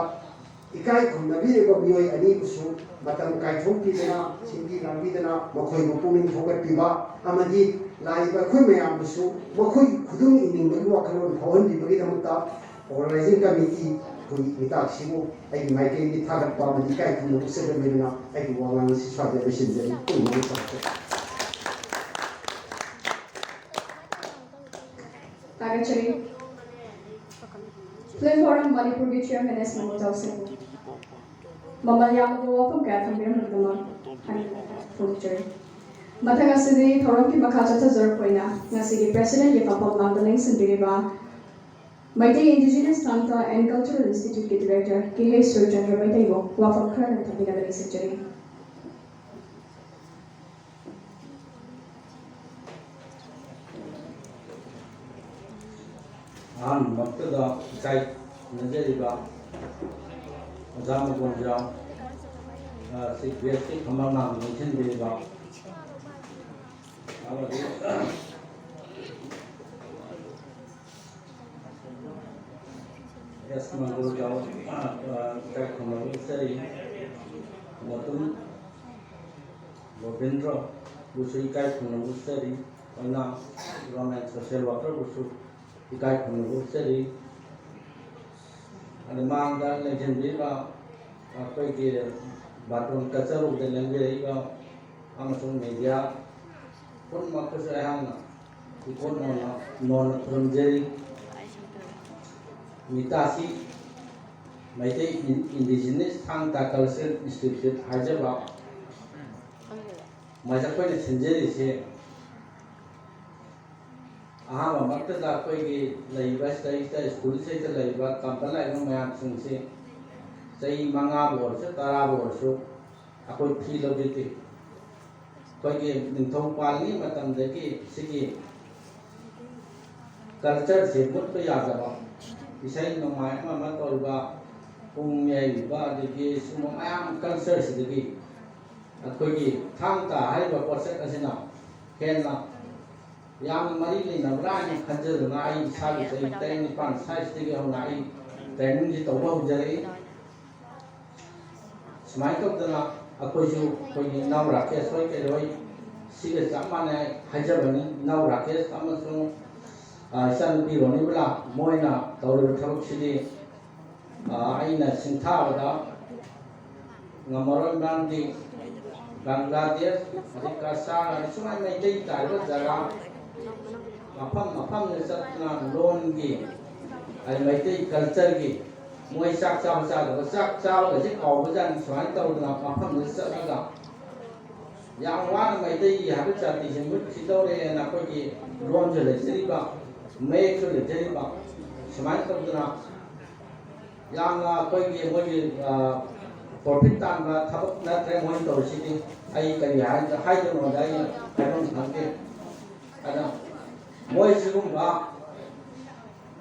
ꯏꯀꯥꯏ ꯈꯨꯝꯅꯕꯤꯔꯤꯕ ꯃꯤꯑꯣꯏ ꯑꯅꯤꯕꯨꯁꯨ ꯃꯇꯝ ꯀꯥꯏꯊꯣꯛꯄꯤꯗꯅ, ꯁꯤꯟꯕꯤ ꯂꯥꯡꯕꯤꯗꯅ, ꯃꯈꯣꯏꯕꯨ ꯄꯨꯛꯅꯤꯡ ꯊꯧꯒꯠꯄꯤꯕ ꯑꯃꯗꯤ ꯂꯥꯛꯏꯕ ꯑꯩꯈꯣꯏ ꯃꯌꯥꯝꯕꯨꯁꯨ ꯃꯈꯣꯏ ꯈꯨꯗꯨꯝ ꯏꯅꯤꯡꯕꯒꯤ ꯋꯥꯈꯜꯂꯣꯟ ꯐꯥꯎꯍꯟꯕꯤꯕꯒꯤꯗꯃꯛꯇ ꯑꯣꯔꯒꯅꯥꯏꯖꯤꯡ ꯀꯃꯤꯇꯤ ꯑꯩꯈꯣꯏ ꯃꯤꯇꯥꯛꯁꯤꯕꯨ ꯑꯩꯒꯤ ꯃꯥꯏꯀꯩꯒꯤ ꯊꯥꯒꯠꯄ ꯑꯃꯗꯤ ꯏꯀꯥꯏ ꯈꯨꯝꯅꯕ ꯎꯠꯆꯗꯕ ꯂꯣꯏꯅꯅ ꯑꯩꯒꯤ ꯋꯥꯉꯥꯡ ꯑꯁꯤ ꯁ꯭ꯋꯥꯏꯗ ꯂꯣꯏꯁꯤꯟꯖꯔꯤ꯫ ꯄꯨꯝꯅꯃꯛ ꯆꯥꯎꯈꯠꯆꯔꯤ꯫ ꯊꯥꯒꯠꯆꯔꯤ꯫ Film Forum ꯃꯅꯤꯄꯨꯔꯒꯤ ꯆꯤꯌꯔꯃꯦꯟ ꯑꯦꯁ ꯃꯅꯤꯇꯥꯎ ꯁꯤꯡꯍ꯫ ꯃꯃꯜ ꯌꯥꯝꯂꯕ ꯋꯥꯐꯝ ꯀꯌꯥ ꯊꯝꯕꯤꯔꯝꯂꯗꯨꯅ ꯍꯥꯏꯅ ꯐꯣꯡꯗꯣꯛꯆꯔꯤ꯫ ꯃꯊꯪ ꯑꯁꯤꯗꯤ ꯊꯧꯔꯝꯒꯤ ꯃꯈꯥ ꯆꯠꯊꯖꯔꯛꯄ ꯑꯣꯏꯅ ꯉꯁꯤꯒꯤ ꯄ꯭ꯔꯦꯁꯤꯗꯦꯟꯒꯤ ꯐꯝꯐꯝ ꯂꯥꯡꯗ ꯂꯦꯡꯁꯤꯟꯕꯤꯔꯤꯕ ꯃꯩꯇꯩ ꯏꯟꯗꯤꯖꯤꯅꯁ ꯊꯥꯡ ꯇꯥ ꯑꯦꯟ ꯀꯜꯆꯔꯦꯜ ꯏꯟꯁꯇꯤꯇ꯭ꯌꯨꯠꯀꯤ ꯗꯤꯔꯦꯛꯇꯔ ꯀꯦ ꯍꯩꯁ ꯁꯨꯔꯆꯟꯗ꯭ꯔ ꯃꯩꯇꯩꯕꯨ ꯋꯥꯐꯝ ꯈꯔ ꯊꯝꯕꯤꯅꯕ ꯅꯤꯡꯁꯤꯡꯖꯔꯤ꯫ ꯑꯍꯥꯟꯕꯃꯛꯇꯗ ꯏꯀꯥꯏ ꯈꯨꯝꯅꯖꯔꯤꯕ ꯑꯣꯖꯥ ꯃꯒꯣꯟꯖꯥꯎ, ꯑ, ꯆꯤꯐ ꯒꯦꯁꯀꯤ ꯐꯝꯕꯥꯛ ꯅꯥꯝꯅ ꯂꯦꯡꯁꯤꯟꯕꯤꯔꯤꯕ ꯑꯃꯗꯤ ꯑꯦꯁ ꯃꯪꯒꯣꯜꯖꯥꯎ, ꯑ, ꯑ, ꯏꯀꯥꯏ ꯈꯨꯝꯅꯕ ꯎꯠꯆꯔꯤ꯫ ꯃꯇꯨꯝ ꯒꯣꯕꯤꯟꯗ꯭ꯔꯣꯕꯨꯁꯨ ꯏꯀꯥꯏ ꯈꯨꯝꯅꯕ ꯎꯠꯆꯔꯤ꯫ ꯑꯣꯏꯅꯥꯝ ꯒꯣꯔꯃꯦꯟ ꯁꯣꯁꯤꯌꯦꯜ ꯋꯥꯔꯀꯔꯕꯨꯁꯨ ꯏꯀꯥꯏ ꯈꯨꯝꯅꯕ ꯎꯠꯆꯔꯤ꯫ ꯑꯗꯨ ꯃꯥꯡꯗ ꯂꯦꯡꯁꯤꯟꯕꯤꯔꯤꯕ ꯑꯩꯈꯣꯏꯒꯤ ꯕꯥꯇꯣꯟ ꯀꯠꯆꯔꯨꯕꯗ ꯂꯦꯡꯕꯤꯔꯛꯏꯕ ꯑꯃꯁꯨꯡ ꯃꯦꯗꯤꯌꯥ ꯄꯨꯝꯅꯃꯛꯄꯨꯁꯨ ꯑꯩꯍꯥꯛꯅ ꯏꯀꯣꯟ ꯅꯣꯟꯅ, ꯅꯣꯟꯅ ꯈꯨꯔꯨꯝꯖꯔꯤ꯫ ꯃꯤꯇꯥꯁꯤ ꯃꯩꯇꯩ ꯏꯟ-, ꯏꯟꯗꯤꯖꯤꯅꯁ ꯊꯥꯡ ꯇꯥ ꯀꯜꯆꯔꯦꯜ ꯏꯟꯁꯇꯤꯇ꯭ꯌꯨꯠ ꯍꯥꯏꯖꯕ ꯃꯁꯤ ꯑꯩꯈꯣꯏꯅ ꯁꯤꯟꯖꯔꯤꯁꯦ ꯑꯍꯥꯟꯕꯃꯛꯇꯗ ꯑꯩꯈꯣꯏꯒꯤ ꯂꯩꯔꯤꯕ ꯁꯤꯗꯩꯁꯤꯗ ꯁ꯭ꯀꯨꯜꯁꯤꯗꯩꯗ ꯂꯩꯔꯤꯕ ꯇꯝꯕ ꯂꯥꯛꯏꯕ ꯃꯌꯥꯝꯁꯤꯡꯁꯤ ꯆꯍꯤ ꯃꯉꯥꯕꯨ ꯑꯣꯏꯔꯁꯨ, ꯇꯔꯥꯕꯨ ꯑꯣꯏꯔꯁꯨ, ꯑꯩꯈꯣꯏ ꯐꯤ ꯂꯧꯖꯗꯦ꯫ ꯑꯩꯈꯣꯏꯒꯤ ꯅꯤꯡꯊꯧ ꯄꯥꯜꯂꯤꯉꯩ ꯃꯇꯝꯗꯒꯤ ꯁꯤꯒꯤ ꯀꯜꯆꯔꯁꯦ ꯃꯨꯠꯄ ꯌꯥꯗꯕ, ꯏꯁꯩ ꯅꯣꯡꯃꯥꯏ ꯑꯃ ꯑꯃ ꯇꯧꯔꯤꯕ, ꯄꯨꯡ ꯌꯩꯔꯤꯕ, ꯑꯗꯒꯤ ꯁꯨꯝꯕ ꯃꯌꯥꯝ ꯀꯜꯆꯔꯁꯤꯗꯒꯤ ꯑꯩꯈꯣꯏꯒꯤ ꯊꯥꯡ ꯇꯥ ꯍꯥꯏꯔꯤꯕ ꯄꯣꯠꯁꯛ ꯑꯁꯤꯅ ꯍꯦꯟꯅ ꯌꯥꯝꯅ ꯃꯔꯤ ꯂꯩꯅꯕ꯭ꯔꯥ ꯍꯥꯏꯅ ꯈꯟꯖꯗꯨꯅ ꯑꯩ ꯏꯁꯥꯒꯤ ꯆꯍꯤ ꯇꯔꯦꯠ ꯅꯤꯄꯥꯟ ꯁ꯭ꯋꯥꯏꯁꯤꯗꯒꯤ ꯍꯧꯅ ꯑꯩ ꯇ꯭ꯔꯦꯅꯤꯡꯁꯤ ꯇꯧꯕ ꯍꯧꯖꯔꯛꯏ꯫ ꯁꯨꯃꯥꯏꯅ ꯇꯧꯗꯅ ꯑꯩꯈꯣꯏꯁꯨ ꯑꯩꯈꯣꯏꯒꯤ ꯏꯅꯥꯎ ꯔꯥꯀꯦꯁ ꯍꯣꯏ ꯀꯩ ꯍꯣꯏ ꯁꯤꯒ ꯆꯞ ꯃꯥꯟꯅꯩ ꯍꯥꯏꯖꯕꯅꯤ꯫ ꯏꯅꯥꯎ ꯔꯥꯀꯦꯁ ꯑꯃꯁꯨꯡ, ꯑ, ꯏꯆꯥꯅꯨꯄꯤ ꯔꯣꯅꯤꯕꯂꯥ ꯃꯣꯏꯅ ꯇꯧꯔꯤꯕ ꯊꯕꯛꯁꯤꯗꯤ, ꯑ, ꯑꯩꯅ ꯁꯤꯡꯊꯥꯕꯗ ꯉꯝꯃꯔꯣꯏ꯫ ꯃꯔꯝꯗꯤ ꯕꯪꯒ꯭ꯂꯥꯗꯦꯁ, ꯑꯗꯩ ꯀꯁꯥꯔ, ꯑꯗꯩ ꯁꯨꯃꯥꯏꯅ ꯃꯩꯇꯩ ꯇꯥꯔꯤꯕ ꯖꯒꯥ ꯃꯐꯝ ꯃꯐꯝꯗ ꯆꯠꯇꯅ ꯂꯣꯟꯒꯤ, ꯑꯗꯩ ꯃꯩꯇꯩ ꯀꯜꯆꯔꯒꯤ, ꯃꯣꯏ ꯆꯥꯛ ꯆꯥꯕ ꯆꯥꯗꯕ, ꯆꯥꯛ ꯆꯥꯕꯒꯁꯦ ꯀꯥꯎꯕꯖꯥꯠꯅꯤ꯫ ꯁꯨꯃꯥꯏꯅ ꯇꯧꯗꯅ ꯃꯐꯝꯗ ꯆꯠꯂꯒ ꯌꯥꯝ ꯋꯥꯅ ꯃꯩꯇꯩꯒꯤ ꯍꯥꯏꯕ ꯖꯥꯇꯤꯁꯦ ꯃꯨꯠꯈꯤꯗꯧꯔꯦꯅ ꯑꯩꯈꯣꯏꯒꯤ ꯂꯣꯟꯁꯨ ꯂꯩꯖꯔꯤꯕ, ꯃꯌꯦꯛꯁꯨ ꯂꯩꯖꯔꯤꯕ, ꯁꯨꯃꯥꯏꯅ ꯇꯧꯗꯅ ꯌꯥꯝꯅ ꯑꯩꯈꯣꯏꯒꯤ ꯃꯣꯏꯒꯤ, ꯑ, ꯄ꯭ꯔꯣꯐꯤꯠ ꯇꯥꯟꯕ ꯊꯕꯛ ꯅꯠꯇ꯭ꯔꯦ ꯃꯣꯏꯅ ꯇꯧꯔꯤꯁꯤꯗꯤ꯫ ꯑꯩ ꯀꯔꯤ ꯍꯥꯏ-, ꯍꯥꯏꯗꯣꯏꯅꯣꯗ ꯑꯩ ꯍꯥꯏꯐꯝ ꯈꯪꯗꯦ꯫ ꯑꯗ ꯃꯣꯏ ꯁꯤꯒꯨꯝꯕ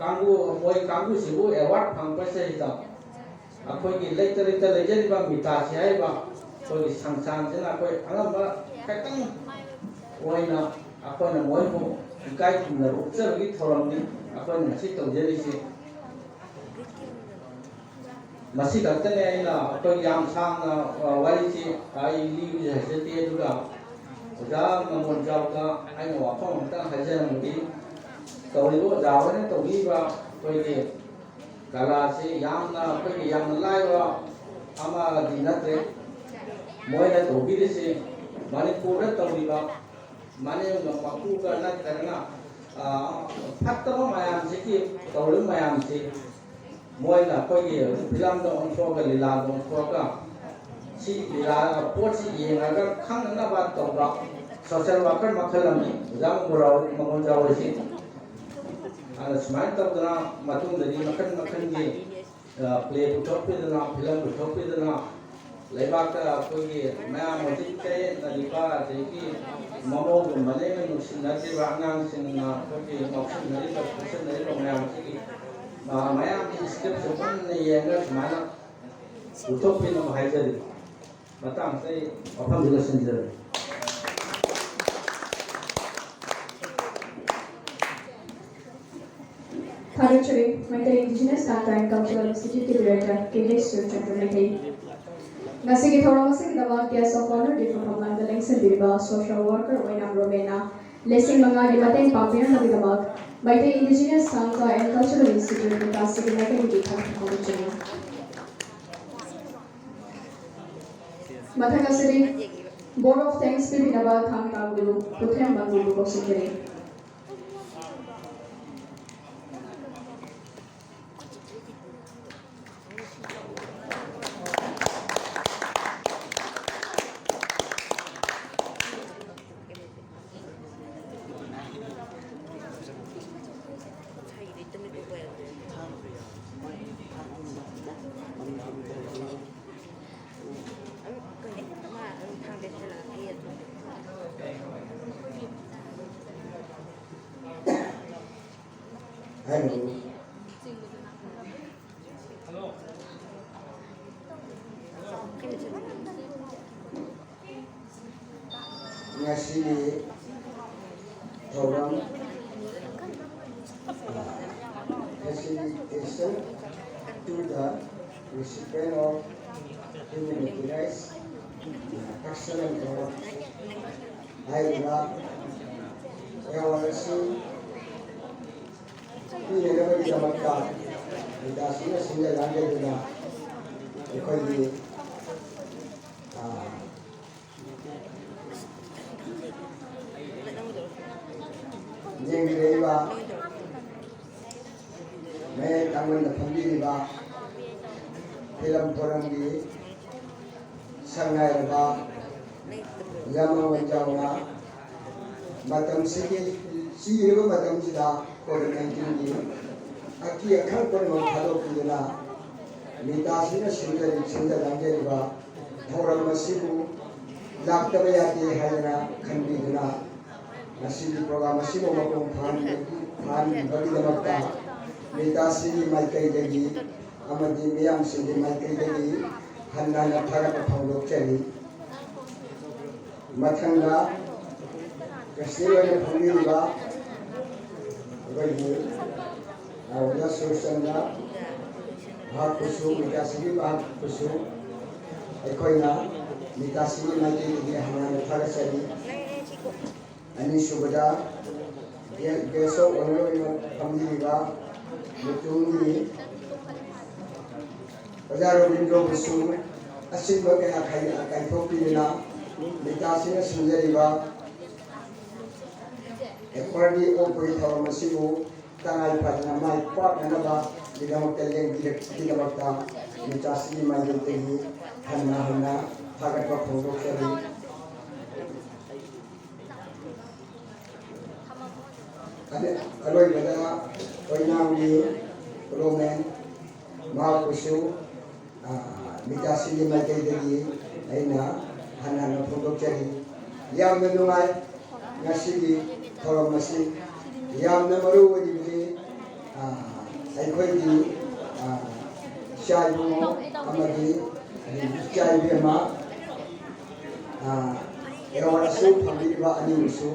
ꯀꯥꯡꯕꯨ, ꯃꯣꯏ ꯀꯥꯡꯕꯨꯁꯤꯕꯨ ꯑꯦꯋꯥꯔꯗ ꯐꯪꯕꯁꯤꯗ ꯑꯩꯈꯣꯏꯒꯤ ꯂꯩꯇ ꯂꯩꯇ ꯂꯩꯖꯔꯤꯕ ꯃꯤꯇꯥꯁꯤ ꯍꯥꯏꯔꯤꯕ ꯑꯩꯈꯣꯏꯒꯤ ꯁꯪꯁꯊꯥꯟꯁꯤꯅ ꯑꯩꯈꯣꯏ ꯑꯉꯝꯕ ꯈꯤꯇꯪ ꯑꯣꯏꯅ ꯑꯩꯈꯣꯏꯅ ꯃꯣꯏꯕꯨ ꯏꯀꯥꯏ ꯈꯨꯝꯅꯕ ꯎꯠꯆꯕꯒꯤ ꯊꯧꯔꯝꯅꯤ ꯑꯩꯈꯣꯏꯅ ꯉꯁꯤ ꯇꯧꯖꯔꯤꯁꯤ꯫ ꯃꯁꯤ ꯈꯛꯇꯅꯦ ꯑꯩꯅ ꯑꯩꯈꯣꯏ ꯌꯥꯝ ꯁꯥꯡꯅ, ꯑ, ꯋꯥꯔꯤꯁꯤ ꯑꯩ ꯂꯤꯕꯁꯨ ꯍꯩꯖꯗꯦ꯫ ꯑꯗꯨꯒ ꯑꯣꯖꯥ ꯃꯃꯣꯟꯖꯥꯎꯗ ꯑꯩꯅ ꯋꯥꯐꯝ ꯑꯃꯇꯪ ꯍꯥꯏꯖꯅꯤꯡꯕꯗꯤ, ꯇꯧꯔꯤꯕ ꯑꯣꯖꯥ ꯍꯣꯏꯅ ꯇꯧꯕꯤꯕ ꯑꯩꯈꯣꯏꯒꯤ ꯀꯂꯥꯁꯤ ꯌꯥꯝꯅ, ꯑꯩꯈꯣꯏꯒꯤ ꯌꯥꯝꯅ ꯂꯥꯏꯕ ꯑꯃꯗꯤ ꯅꯠꯇ꯭ꯔꯦ꯫ ꯃꯣꯏꯅ ꯇꯧꯕꯤꯔꯤꯁꯤ ꯃꯅꯤꯄꯨꯔꯗ ꯇꯧꯔꯤꯕ ꯃꯅꯦꯝꯒ ꯃꯀꯨꯒ ꯅꯠꯇ꯭ꯔꯒꯅ, ꯑ, ꯐꯠꯇꯕ ꯃꯌꯥꯝꯁꯤꯒꯤ ꯇꯧꯔꯤꯕ ꯃꯌꯥꯝꯁꯤ ꯃꯣꯏꯅ ꯑꯩꯈꯣꯏꯒꯤ ꯐꯤꯂꯝꯗ ꯑꯣꯟꯊꯣꯛꯑꯒ, ꯂꯤꯂꯥꯗ ꯑꯣꯟꯊꯣꯛꯑꯒ, ꯁꯤ ꯂꯤꯂꯥ ꯄꯣꯠꯁꯤ ꯌꯦꯡꯉꯒ ꯈꯪꯅꯅꯕ ꯇꯧꯕ ꯁꯣꯁꯦꯜ ꯋꯥꯀꯔ ꯃꯈꯜ ꯑꯃꯅꯤ꯫ ꯑꯣꯖꯥ ꯃꯪꯒꯣꯜꯔꯥꯎ-, ꯃꯪꯒꯣꯜꯖꯥꯎ ꯍꯣꯏꯁꯤ꯫ ꯑꯗ ꯁꯨꯃꯥꯏꯅ ꯇꯧꯗꯅ ꯃꯇꯨꯡꯗꯗꯤ ꯃꯈꯜ ꯃꯈꯜꯒꯤ, ꯑ, ꯄ꯭ꯂꯦ ꯄꯨꯊꯣꯛꯄꯤꯗꯅ, ꯐꯤꯂꯝ ꯄꯨꯊꯣꯛꯄꯤꯗꯅ, ꯂꯩꯕꯥꯛꯇ ꯑꯩꯈꯣꯏꯒꯤ ꯃꯌꯥꯝ ꯍꯧꯖꯤꯛ ꯆꯌꯦꯠꯅꯔꯤꯕ, ꯑꯗꯒꯤ ꯃꯃꯧꯒꯨꯝꯕꯅꯦꯅ ꯅꯨꯡꯁꯤꯅꯗ꯭ꯔꯤꯕ ꯑꯉꯥꯡꯁꯤꯡꯅ ꯑꯩꯈꯣꯏꯒꯤ ꯉꯥꯎꯁꯤꯟꯅꯔꯤꯕ, ꯈꯣꯠꯆꯤꯟꯅꯔꯤꯕ ꯃꯌꯥꯝꯁꯤꯒꯤ, ꯑ, ꯃꯌꯥꯝꯒꯤ ꯁ꯭ꯀ꯭ꯔꯤꯞꯁꯦ ꯃꯨꯟꯅ ꯌꯦꯡꯉꯒ ꯁꯨꯃꯥꯏꯅ ꯄꯨꯊꯣꯛꯄꯤꯅꯕ ꯍꯥꯏꯖꯔꯤ꯫ ꯃꯇꯥꯡꯁꯤꯗ ꯑꯩ ꯋꯥꯐꯝꯁꯤ ꯂꯣꯏꯁꯤꯟꯖꯔꯒꯦ꯫ Archery, Meitei Indigenous Art and Cultural Institute director, K H Surchandra Meitei. ꯉꯁꯤꯒꯤ ꯊꯧꯔꯝ ꯑꯁꯤꯒꯤꯗꯃꯛ guest of honour ꯒꯤ ꯐꯝꯐꯝ ꯂꯥꯡꯗ ꯂꯦꯡꯁꯤꯟꯕꯤꯔꯤꯕ social worker ꯑꯣꯏꯅ ꯔꯣꯃꯦꯅ ꯂꯤꯁꯤꯡ ꯃꯉꯥꯒꯤ ꯃꯇꯦꯡ ꯄꯥꯡꯕꯤꯔꯝꯕꯒꯤꯗꯃꯛ Meitei Indigenous Art and Cultural Institute ꯃꯤꯇꯥꯁꯤꯒꯤ ꯃꯥꯏꯀꯩꯗꯒꯤ ꯊꯥꯒꯠꯄ ꯐꯣꯡꯗꯣꯛꯆꯔꯤ꯫ ꯃꯊꯪ ꯑꯁꯤꯗꯤ vote of thanks ꯄꯤꯕꯤꯅꯕ ꯊꯥꯡ ꯇꯥ ꯒꯨꯔꯨ ꯄꯨꯊꯦꯝꯕꯝ ꯒꯨꯔꯨ ꯀꯧꯁꯤꯟꯖꯔꯤ꯫ Hello. ꯉꯁꯤꯒꯤ ꯊꯧꯔꯝ, ꯑ, facilitation to the recipient of humanitarian excellent award ꯍꯥꯏꯔꯤꯕ award ꯑꯁꯤ ꯄꯤꯅꯅꯕꯒꯤꯗꯃꯛꯇ ꯃꯤꯇꯥꯁꯤꯡꯅ ꯁꯤꯟꯖ ꯂꯥꯡꯖꯗꯨꯅ ꯑꯩꯈꯣꯏꯒꯤ, ꯑ, ꯌꯦꯡꯕꯤꯔꯛꯏꯕ, ꯃꯌꯥꯏ ꯊꯪꯕꯗ ꯐꯝꯕꯤꯔꯤꯕ ꯐꯤꯂꯝ ꯐꯣꯔꯝꯒꯤ ꯁꯛꯅꯥꯏꯔꯕ ꯌꯥꯝꯃ ꯃꯟꯖꯥꯎꯅ ꯃꯇꯝꯁꯤꯒꯤ, ꯆꯤꯔꯕ ꯃꯇꯝꯁꯤꯗ COVID nineteenꯒꯤ ꯑꯀꯤ ꯑꯈꯪ ꯄꯨꯝꯅꯃꯛ ꯊꯥꯗꯣꯛꯄꯤꯗꯨꯅ ꯃꯤꯇꯥꯁꯤꯡꯅ ꯁꯤꯟꯖꯔꯤ-, ꯁꯤꯟꯖ ꯂꯥꯡꯖꯔꯤꯕ ꯊꯧꯔꯝ ꯑꯁꯤꯕꯨ ꯂꯥꯛꯇꯕ ꯌꯥꯗꯦ ꯍꯥꯏꯗꯅ ꯈꯟꯕꯤꯗꯨꯅ ꯉꯁꯤꯒꯤ program ꯑꯁꯤꯕꯨ ꯃꯄꯨꯡ ꯐꯥꯍꯟꯕꯒꯤ-, ꯐꯥꯍꯟꯕꯤꯕꯒꯤꯗꯃꯛꯇ ꯃꯤꯇꯥꯁꯤꯒꯤ ꯃꯥꯏꯀꯩꯗꯒꯤ ꯑꯃꯗꯤ ꯃꯤꯌꯥꯝꯁꯤꯡꯒꯤ ꯃꯥꯏꯀꯩꯗꯒꯤ ꯍꯟꯅ ꯍꯟꯅ ꯊꯥꯒꯠꯄ ꯐꯣꯡꯗꯣꯛꯆꯔꯤ꯫ ꯃꯊꯪꯗ guest ꯑꯣꯏꯅ ꯐꯝꯕꯤꯔꯤꯕ ꯑꯩꯈꯣꯏꯒꯤ ꯑꯣꯖꯥ ꯁꯨꯔꯆꯟꯗ꯭ꯔ ꯃꯍꯥꯛꯄꯨꯁꯨ, ꯃꯤꯇꯥꯁꯤꯒꯤ ꯃꯍꯥꯛꯄꯨꯁꯨ ꯑꯩꯈꯣꯏꯅ ꯃꯤꯇꯥꯁꯤꯒꯤ ꯃꯥꯏꯀꯩꯗꯒꯤ ꯍꯟꯅ ꯍꯟꯅ ꯊꯥꯒꯠꯆꯔꯤ꯫ ꯑꯅꯤꯁꯨꯕꯗ ꯒꯦ-, guest of honour ꯑꯣꯏꯅ ꯐꯝꯕꯤꯔꯤꯕ ꯃꯇꯨꯡꯒꯤ ꯑꯣꯖꯥ ꯔꯣꯕꯤꯟꯗ꯭ꯔꯣꯕꯨꯁꯨ ꯑꯁꯤꯒꯨꯝꯕ ꯀꯌꯥ ꯈꯥꯏ-, ꯀꯥꯏꯊꯣꯛꯄꯤꯗꯨꯅ ꯃꯤꯇꯥꯁꯤꯅ ꯁꯤꯟꯖꯔꯤꯕ ꯑꯦꯋꯥꯔꯗꯤ ꯑꯣꯛꯄꯒꯤ ꯊꯧꯔꯝ ꯑꯁꯤꯕꯨ ꯇꯉꯥꯏ ꯐꯗꯅ ꯃꯥꯏ ꯄꯥꯛꯅꯅꯕꯒꯤꯗꯃꯛꯇ ꯂꯦꯡꯕꯤꯔꯛꯄꯒꯤꯗꯃꯛꯇ ꯃꯤꯇꯥꯁꯤꯒꯤ ꯃꯥꯏꯀꯩꯗꯒꯤ ꯍꯟꯅ ꯍꯟꯅ ꯊꯥꯒꯠꯄ ꯐꯣꯡꯗꯣꯛꯆꯔꯤ꯫ ꯑꯅ-, ꯑꯔꯣꯏꯕꯗ ꯑꯣꯏꯅꯥꯝꯒꯤ ꯀꯣꯂꯣꯃꯦꯟ ꯃꯍꯥꯛꯄꯨꯁꯨ, ꯑ, ꯃꯤꯇꯥꯁꯤꯒꯤ ꯃꯥꯏꯀꯩꯗꯒꯤ ꯑꯩꯅ ꯍꯟꯅ ꯍꯟꯅ ꯐꯣꯡꯗꯣꯛꯆꯔꯤ꯫ ꯌꯥꯝꯅ ꯅꯨꯡꯉꯥꯏ ꯉꯁꯤꯒꯤ ꯊꯧꯔꯝ ꯑꯁꯤ꯫ ꯌꯥꯝꯅ ꯃꯔꯨ ꯑꯣꯏꯔꯤꯕꯗꯤ, ꯑ, ꯑꯩꯈꯣꯏꯒꯤ, ꯑ, ꯏꯆꯥ ꯏꯕꯨꯡꯉꯣ ꯑꯃꯗꯤ ꯏꯆꯥ ꯏꯕꯦꯝꯃ, ꯑ, ꯑꯦꯋꯥꯔꯗ ꯑꯁꯤ ꯐꯪꯕꯤꯔꯤꯕ ꯑꯅꯤꯕꯨꯁꯨ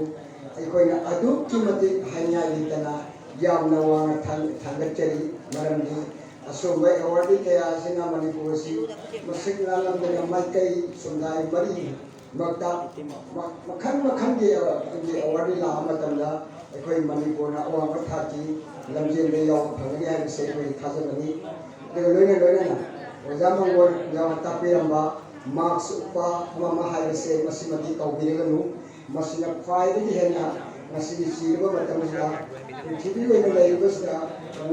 ꯑꯩꯈꯣꯏꯅ ꯑꯗꯨꯛꯀꯤ ꯃꯇꯤꯛ ꯍꯥꯏꯅꯤꯡꯉꯥꯏ ꯂꯩꯇꯅ ꯌꯥꯝꯅ ꯋꯥꯡꯅ ꯊꯥꯡ-, ꯊꯥꯡꯒꯠꯆꯔꯤ꯫ ꯃꯔꯝꯗꯤ ꯑꯁꯨꯝꯕ ꯑꯦꯋꯥꯔꯗꯤ ꯀꯌꯥ ꯑꯁꯤꯅ ꯃꯅꯤꯄꯨꯔ ꯑꯁꯤ ꯃꯁꯤꯡ ꯂꯥꯡꯂꯝꯗꯅ ꯃꯥꯏꯀꯩ ꯁꯨꯝꯗꯥꯏ ꯃꯔꯤ ꯃꯔꯛꯇ ꯃ-, ꯃꯈꯜ ꯃꯈꯜꯒꯤ ꯑꯦꯋꯥꯔꯗ ꯂꯥꯛꯄ ꯃꯇꯝꯗ ꯑꯩꯈꯣꯏ ꯃꯅꯤꯄꯨꯔꯅ ꯑꯋꯥꯡꯕ ꯊꯥꯛꯀꯤ ꯂꯝꯖꯦꯜꯗ ꯌꯥꯎꯕ ꯐꯪꯒꯅꯤ ꯍꯥꯏꯕꯁꯦ ꯑꯩꯈꯣꯏꯒꯤ ꯊꯥꯖꯕꯅꯤ꯫ ꯑꯗꯨꯒ ꯂꯣꯏꯅ ꯂꯣꯏꯅꯅ ꯑꯣꯖꯥ ꯃꯪꯒꯣꯜꯅ ꯇꯥꯛꯄꯤꯔꯝꯕ ꯃꯥꯛꯁ ꯎꯞꯄ ꯑꯃ ꯑꯃ ꯍꯥꯏꯕꯁꯦ ꯃꯁꯤꯃꯗꯤ ꯀꯥꯎꯕꯤꯔꯒꯅꯨ꯫ ꯃꯁꯤꯅ ꯈ꯭ꯋꯥꯏꯗꯒꯤ ꯍꯦꯟꯅ ꯉꯁꯤꯒꯤ ꯁꯤꯔꯕ ꯃꯇꯝꯁꯤꯗ ꯄ꯭ꯔꯤꯊꯤꯕꯤ ꯑꯣꯏꯅ ꯂꯩꯔꯤꯕꯁꯤꯗ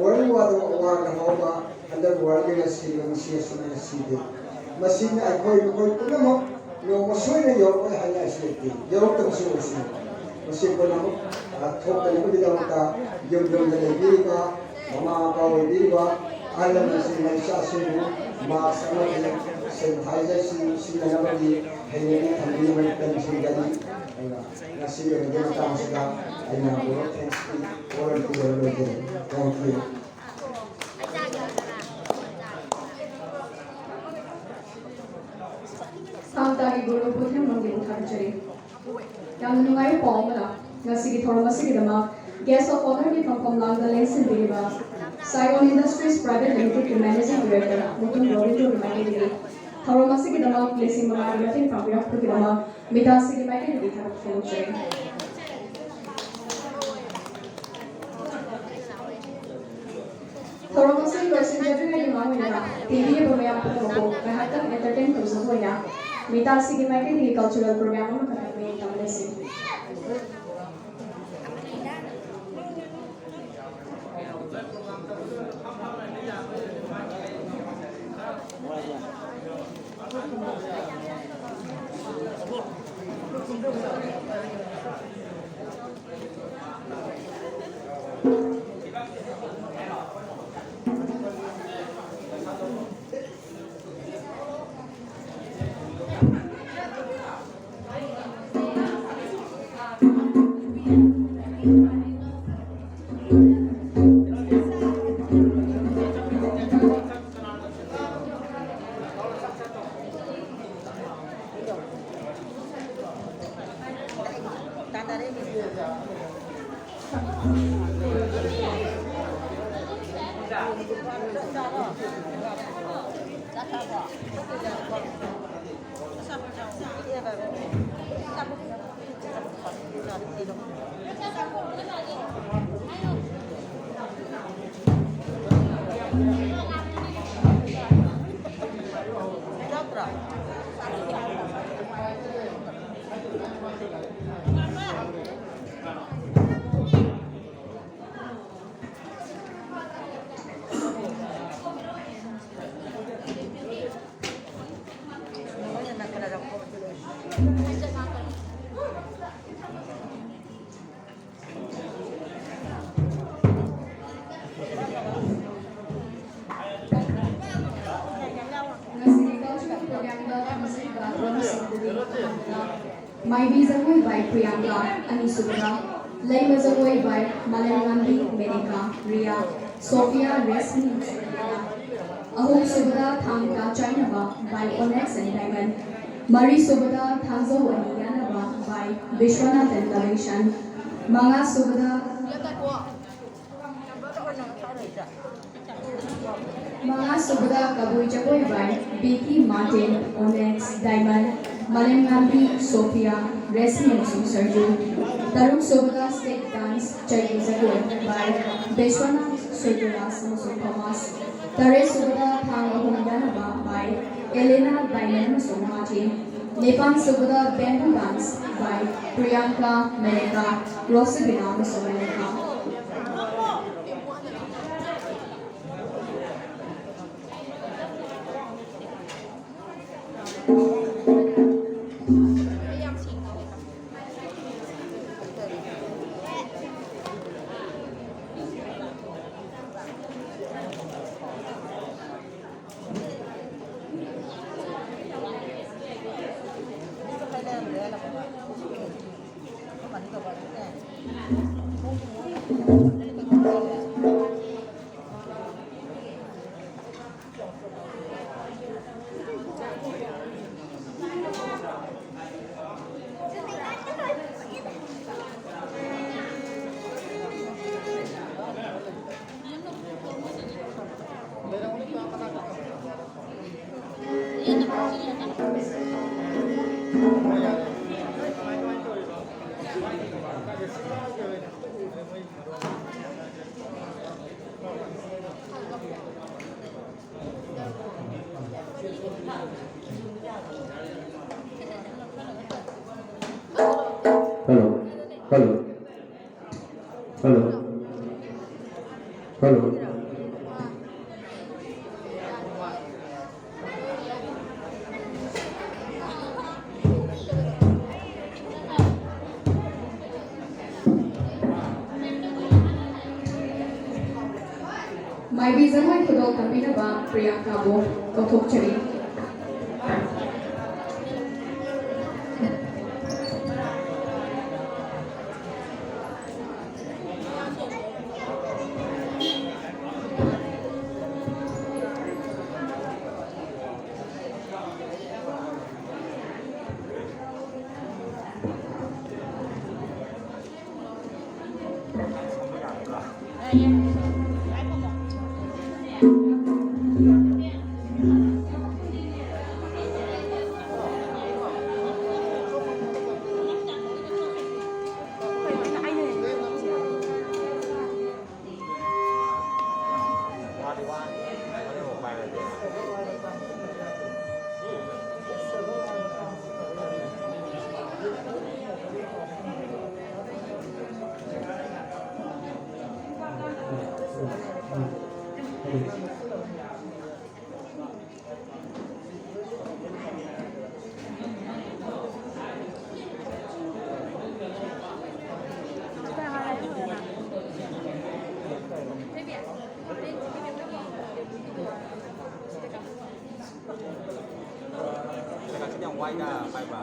ꯋꯥꯔꯜ ꯋꯥꯔꯗ ꯋꯥꯔꯗ ꯍꯧꯕ ꯍꯟꯗꯛ ꯋꯥꯔꯜꯒꯤ ꯁꯤꯔꯕ ꯃꯁꯤ ꯑꯁꯨꯝꯅ ꯁꯤꯗꯦ꯫ ꯃꯁꯤꯅ ꯑꯩꯈꯣꯏ, ꯑꯩꯈꯣꯏ ꯄꯨꯝꯅꯃꯛ ꯅꯣꯡꯃ ꯁꯣꯏꯗꯅ ꯌꯧꯔꯛꯑꯣꯏ ꯍꯥꯏꯅ ꯑꯩꯁꯨ ꯂꯩꯇꯦ꯫ ꯌꯧꯔꯛꯇꯕꯁꯨ ꯑꯣꯏꯁꯅꯨ꯫ ꯃꯁꯤ ꯄꯨꯝꯅꯃꯛ, ꯑ, ꯊꯣꯛꯇꯅꯕꯒꯤꯗꯃꯛꯇ ꯌꯨꯝ ꯌꯨꯝꯗ ꯂꯩꯕꯤꯔꯤꯕ ꯃꯃꯥ ꯃꯄꯥ ꯑꯣꯏꯕꯤꯔꯤꯕ ꯑꯍꯜ ꯂꯃꯟꯁꯤꯡꯅ ꯏꯆꯥꯁꯤꯡꯕꯨ ꯃꯥꯛꯁ ꯑꯃꯗꯤ ꯁꯦꯅꯤꯇꯥꯏꯖꯔꯁꯤꯡ ꯁꯤꯖꯤꯟꯅꯅꯕꯒꯤ ꯍꯩꯅꯕꯤ ꯊꯝꯕꯤꯅꯕ ꯇꯝꯖꯅꯤꯡꯒꯅꯤ꯫ ꯑꯗꯨꯒ ꯉꯁꯤꯒꯤ ꯑꯣꯏꯅꯗꯤ ꯃꯇꯥꯡꯁꯤꯗ ꯑꯩꯅ ꯒꯣꯔꯣ ꯊꯦꯡꯁꯀꯤ ꯑꯣꯔꯦꯜ ꯄꯤꯖꯕ ꯂꯣꯏꯖꯔꯦ꯫ Thank you꯫ ꯁꯥꯟꯇꯥꯒꯤ ꯒꯨꯔꯨ ꯄꯨꯊꯦꯝꯕꯝꯒꯤ ꯊꯥꯒꯠꯆꯔꯤ꯫ ꯌꯥꯝꯅ ꯅꯨꯡꯉꯥꯏꯕ ꯄꯥꯎ ꯑꯃꯅ, ꯉꯁꯤꯒꯤ ꯊꯧꯔꯝ ꯑꯁꯤꯒꯤꯗꯃꯛ guest of honourꯒꯤ ꯐꯝꯐꯝ ꯂꯥꯡꯗ ꯂꯦꯡꯁꯤꯟꯕꯤꯔꯤꯕ Saigon Industries Private Limited ꯀꯤ Managing Director ꯃꯨꯇꯨꯝ ꯔꯣꯕꯤꯟꯗ꯭ꯔꯣꯒꯤ ꯃꯥꯏꯀꯩꯗꯒꯤ ꯊꯧꯔꯝ ꯑꯁꯤꯒꯤꯗꯃꯛ ꯂꯤꯁꯤꯡ ꯃꯉꯥꯒꯤ ꯃꯇꯦꯡ ꯄꯥꯡꯕꯤꯔꯛꯄꯒꯤꯗꯃꯛ ꯃꯤꯇꯥꯁꯤꯒꯤ ꯃꯥꯏꯀꯩꯗꯒꯤ ꯊꯥꯒꯠꯄ ꯐꯣꯡꯗꯣꯛꯆꯔꯤ꯫ ꯊꯧꯔꯝ ꯑꯁꯤ ꯂꯣꯏꯁꯤꯟꯖꯗ꯭ꯔꯤꯉꯩꯒꯤ ꯃꯃꯥꯡ ꯑꯣꯏꯅ ꯇꯤꯚꯤ ꯌꯦꯡꯕ ꯃꯌꯥꯝ ꯄꯨꯝꯅꯃꯛꯄꯨ ꯉꯥꯏꯍꯥꯛꯇꯪ entertain ꯇꯧꯖꯕ ꯑꯣꯏꯅ ꯃꯤꯇꯥꯁꯤꯒꯤ ꯃꯥꯏꯀꯩꯗꯒꯤ cultural program ꯑꯃꯈꯛꯇꯪ ꯃꯤꯠꯌꯦꯡ ꯇꯝꯂꯁꯤ꯫ ꯉꯁꯤꯒꯤ cultural program ꯗ ꯊꯝꯖꯤꯟꯕ ꯊꯧꯔꯝꯁꯤꯡ ꯑꯗꯨꯗꯤ ꯑꯍꯥꯟꯕꯗ ꯃꯥꯏꯕꯤ ꯖꯒꯣꯏ by ꯄ꯭ꯔꯤꯌꯥꯡꯀꯥ, ꯑꯅꯤꯁꯨꯕꯗ ꯂꯩꯃ ꯖꯒꯣꯏ by ꯃꯂꯦꯝꯉꯥꯝꯕꯤ ꯃꯦꯅꯦꯀꯥ ꯔꯤꯌꯥ, ꯁꯣꯐꯤꯌꯥ ꯔꯦꯁꯃꯤ ꯁꯣꯐꯤꯌꯥ, ꯑꯍꯨꯝꯁꯨꯕꯗ ꯊꯥꯡ ꯇꯥ ꯆꯥꯏꯅꯕ by Onyx and Diamond, ꯃꯔꯤꯁꯨꯕꯗ ꯊꯥꯡꯖꯧ ꯑꯅꯤ ꯌꯥꯅꯕ by ꯕꯤꯁ꯭ꯋꯥꯅꯥꯊꯟ ꯀꯂꯦꯛꯁꯟ, ꯃꯉꯥꯁꯨꯕꯗ ꯁꯨꯕꯗ ꯀꯕꯨꯏ ꯖꯒꯣꯏ by ꯕꯤꯀꯤ Martin, ꯑꯣꯅꯦꯛꯁ, diamond, ꯃꯥꯂꯦꯝꯉꯥꯝꯕꯤ, Sophia, Rashmi ꯑꯃꯁꯨꯡ ꯁꯔꯖꯨ꯫ ꯇꯔꯨꯛ ꯁꯨꯕꯗ state dance ꯆꯩꯒꯤ ꯖꯒꯣꯏ by ꯕꯤꯁ꯭ꯋꯥꯅꯥꯊ, ꯁꯨꯔꯖꯔꯥꯖ ꯑꯃꯁꯨꯡ ꯊꯣꯃꯥꯁ꯫ ꯇꯔꯦꯠ ꯁꯨꯕꯗ ꯊꯥꯡ ꯑꯍꯨꯝ ꯌꯥꯟꯅꯕ by ꯑꯦꯂꯦꯅꯥ, ꯗꯥꯏꯃꯟ ꯑꯃꯁꯨꯡ ꯃꯥꯔꯇꯤꯟ꯫ ꯅꯤꯄꯥꯟ ꯁꯨꯕꯗ bamboo dance by ꯄ꯭ꯔꯤꯌꯥꯡꯀꯥ, ꯃꯦꯅꯦꯀꯥ, ꯔꯣꯁꯤꯕꯤꯅꯥ ꯑꯃꯁꯨꯡ ꯃꯦꯅꯦꯀꯥ꯫ Hello. Hello. Hello. Hello. ꯃꯥꯏꯕꯤ ꯖꯒꯣꯏ ꯈꯨꯗꯣꯜ ꯇꯝꯕꯤꯅꯕ ꯄ꯭ꯔꯤꯌꯥꯡꯀꯥꯕꯨ ꯀꯧꯊꯣꯛꯆꯔꯤ꯫ ꯄꯥꯏꯗ, ꯄꯥꯏꯕ꯫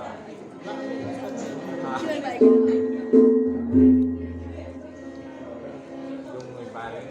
ꯑꯥ꯫ ꯌꯨꯝ ꯂꯣꯏ ꯄꯥꯏꯔꯦ꯫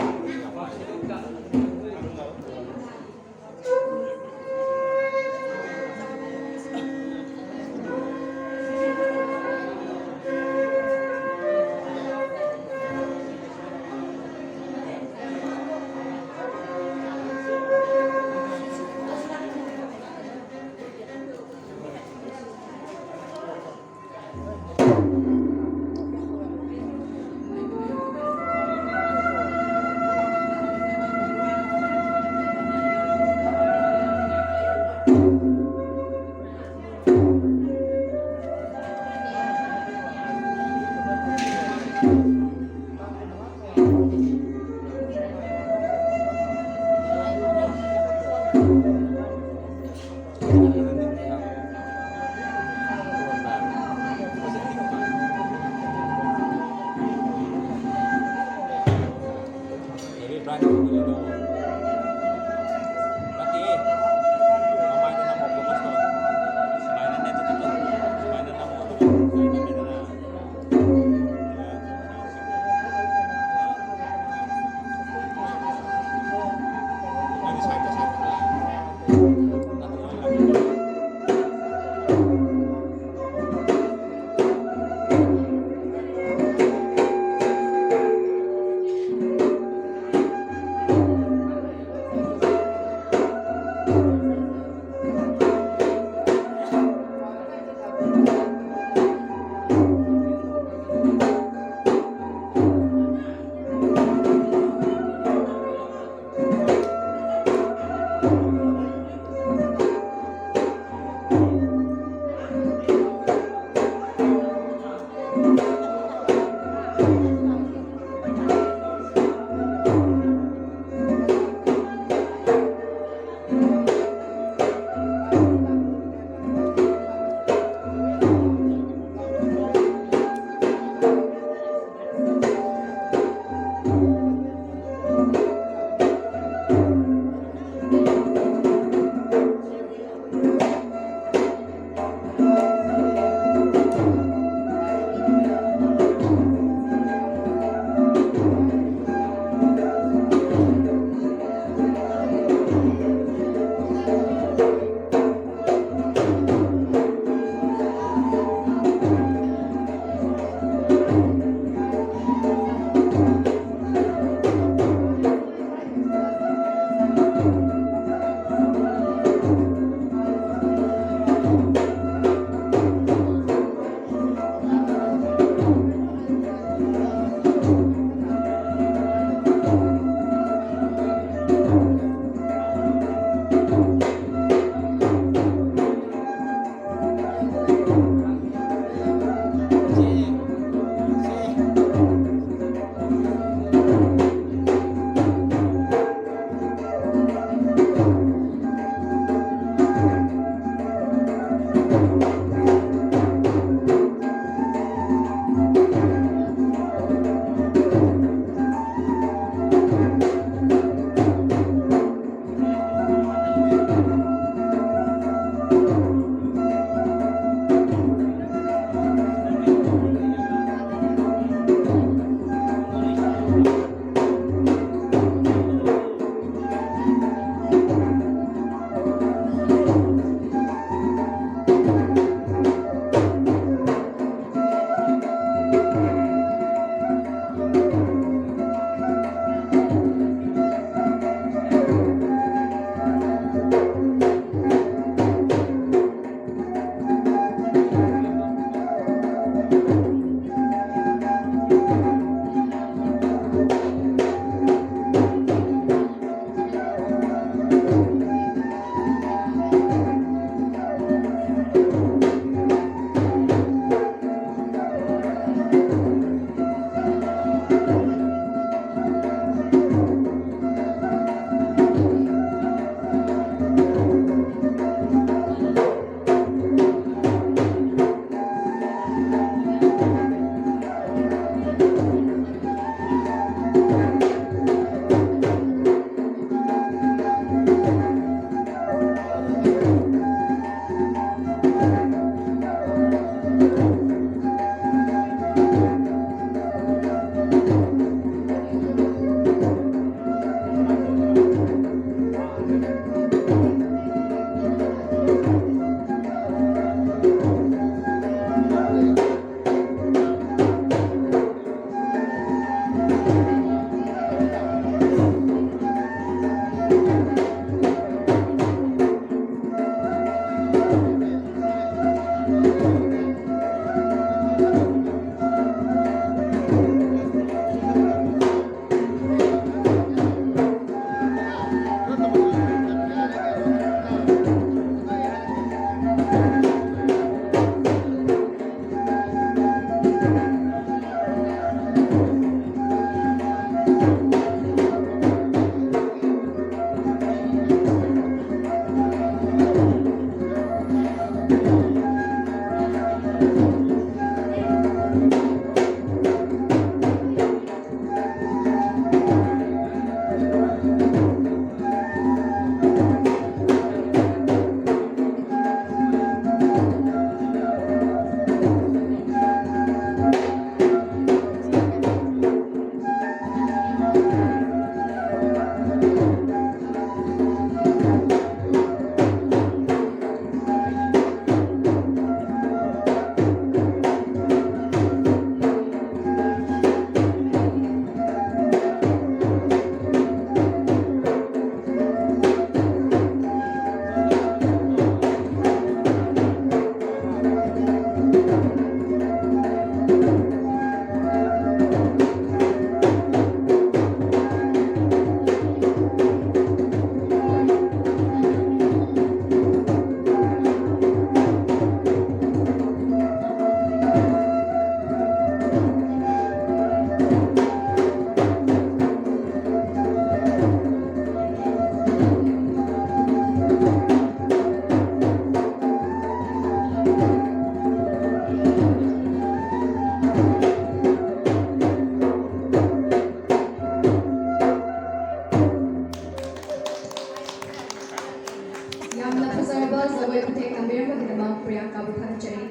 ꯌꯥꯝꯅ ꯐꯖꯔꯕ ꯖꯒꯣꯏ ꯈꯨꯊꯦꯛ ꯇꯝꯕꯤꯔꯝꯕꯒꯤꯗꯃꯛ ꯄ꯭ꯔꯤꯌꯥꯡꯀꯥꯕꯨ ꯊꯥꯒꯠꯆꯔꯤ꯫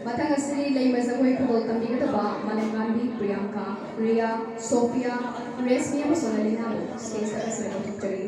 ꯃꯊꯪ ꯑꯁꯤꯗꯤ ꯂꯩꯃ ꯖꯒꯣꯏ ꯈꯨꯗꯣꯜ ꯇꯝꯕꯤꯒꯗꯕ ꯃꯥꯂꯦꯝꯉꯥꯟꯕꯤ, ꯄ꯭ꯔꯤꯌꯥꯡꯀꯥ, ꯔꯤꯌꯥ, ꯁꯣꯐꯤꯌꯥ, ꯔꯦꯁꯃꯤ ꯑꯃꯁꯨꯡ ꯂꯂꯤꯅꯥꯕꯨ stage ꯇ ꯀꯧꯖꯔꯤ꯫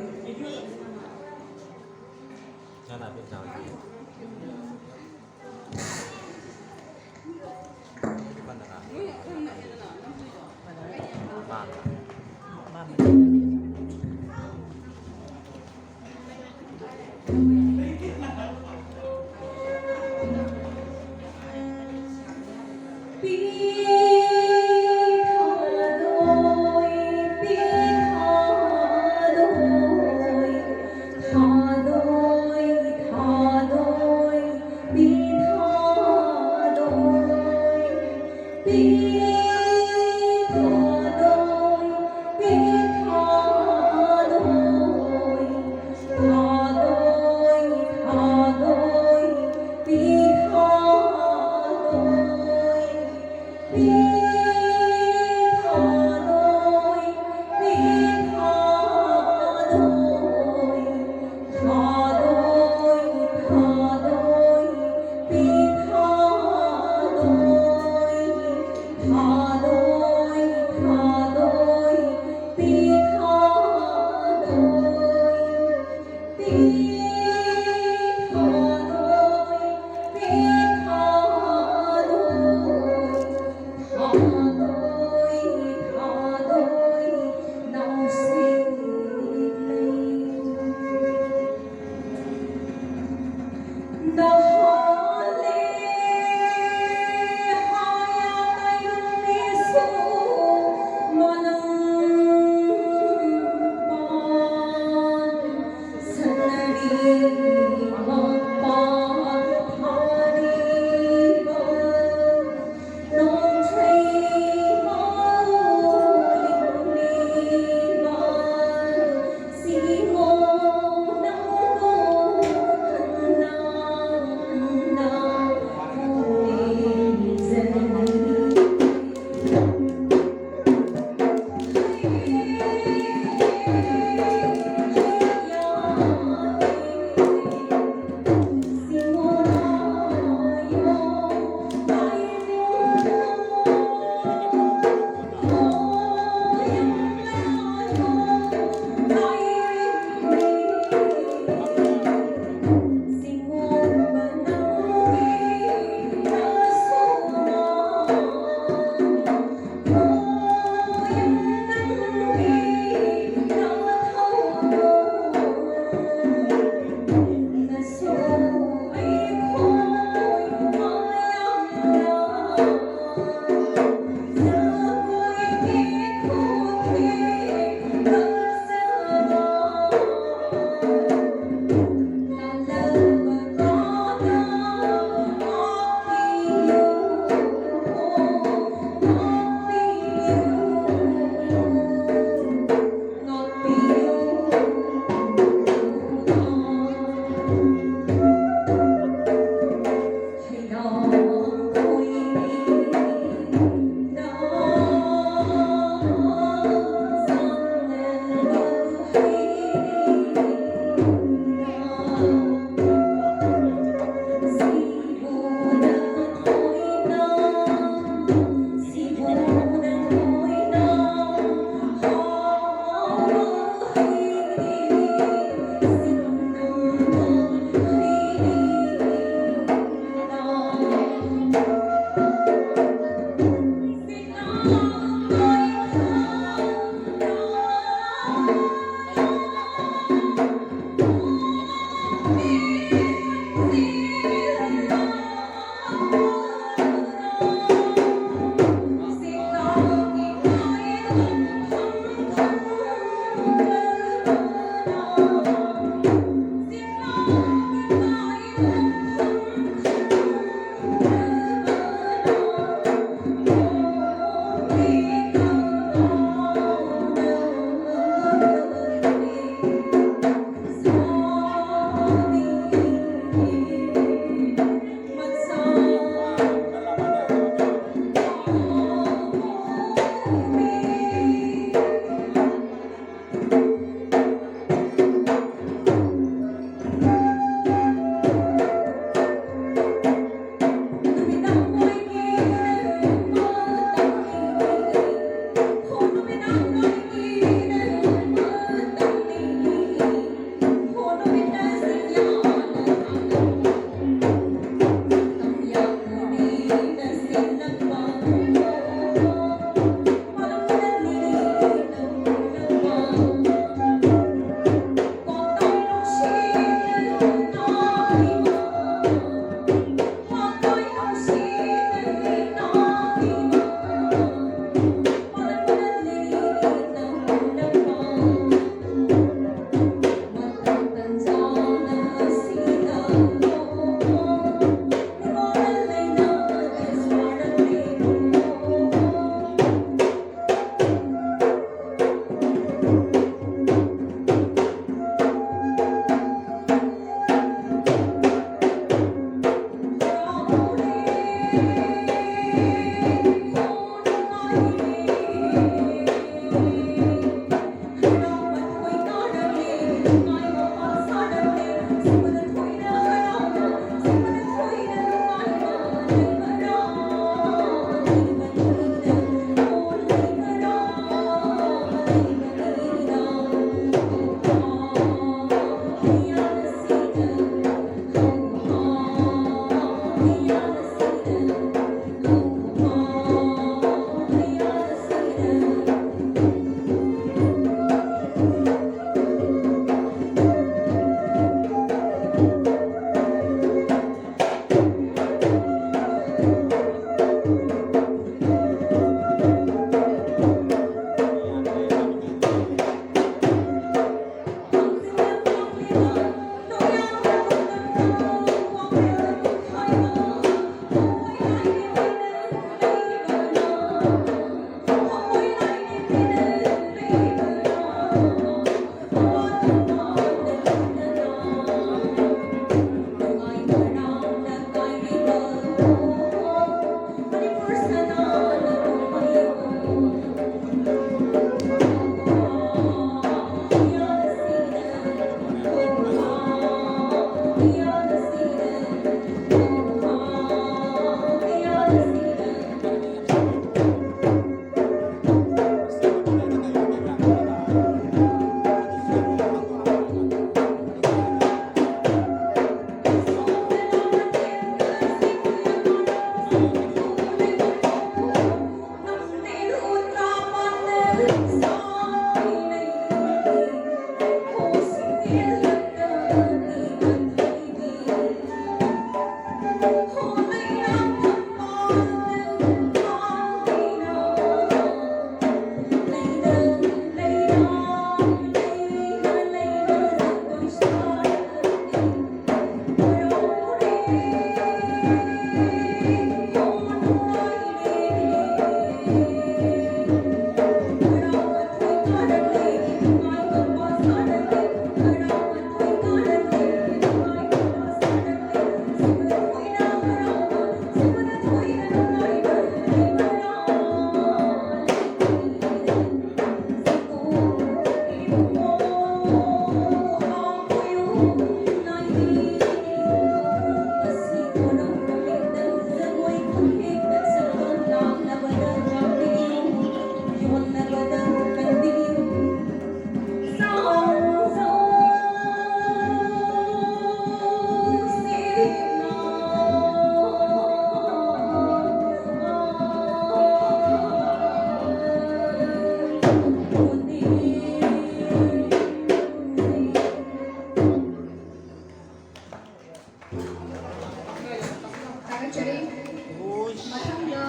ꯃꯊꯪꯗ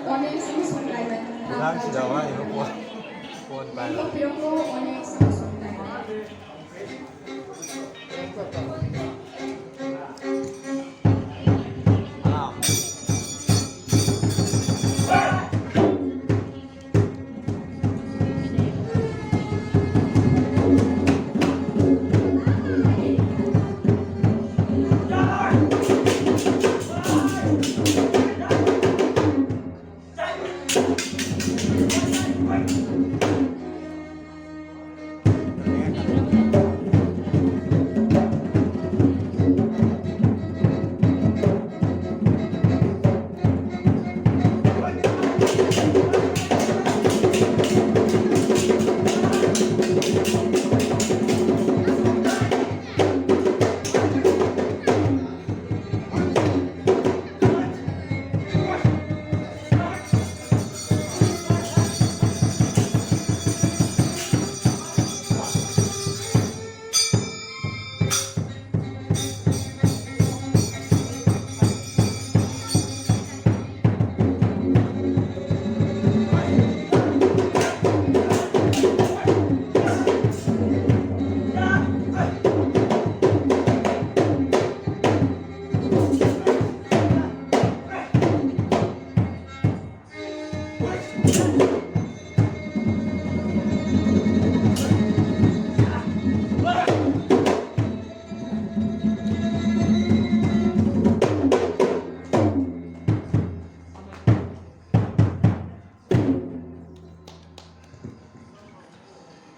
ꯑꯣꯅꯦꯛꯁ ꯑꯃꯁꯨꯡ ꯗꯥꯏꯃꯟ ꯊꯥꯡ ꯑꯉꯥꯡꯁꯤꯗ ꯇꯥ ꯋꯥꯔꯤꯕ ꯐꯣꯟ, ꯐꯣꯟ ꯄꯥꯏꯕ꯫ ꯂꯦꯡꯊꯣꯛꯄꯤꯔꯛꯂꯣ, ꯑꯣꯅꯦꯛꯁ ꯑꯃꯁꯨꯡ ꯗꯥꯏꯃꯟ꯫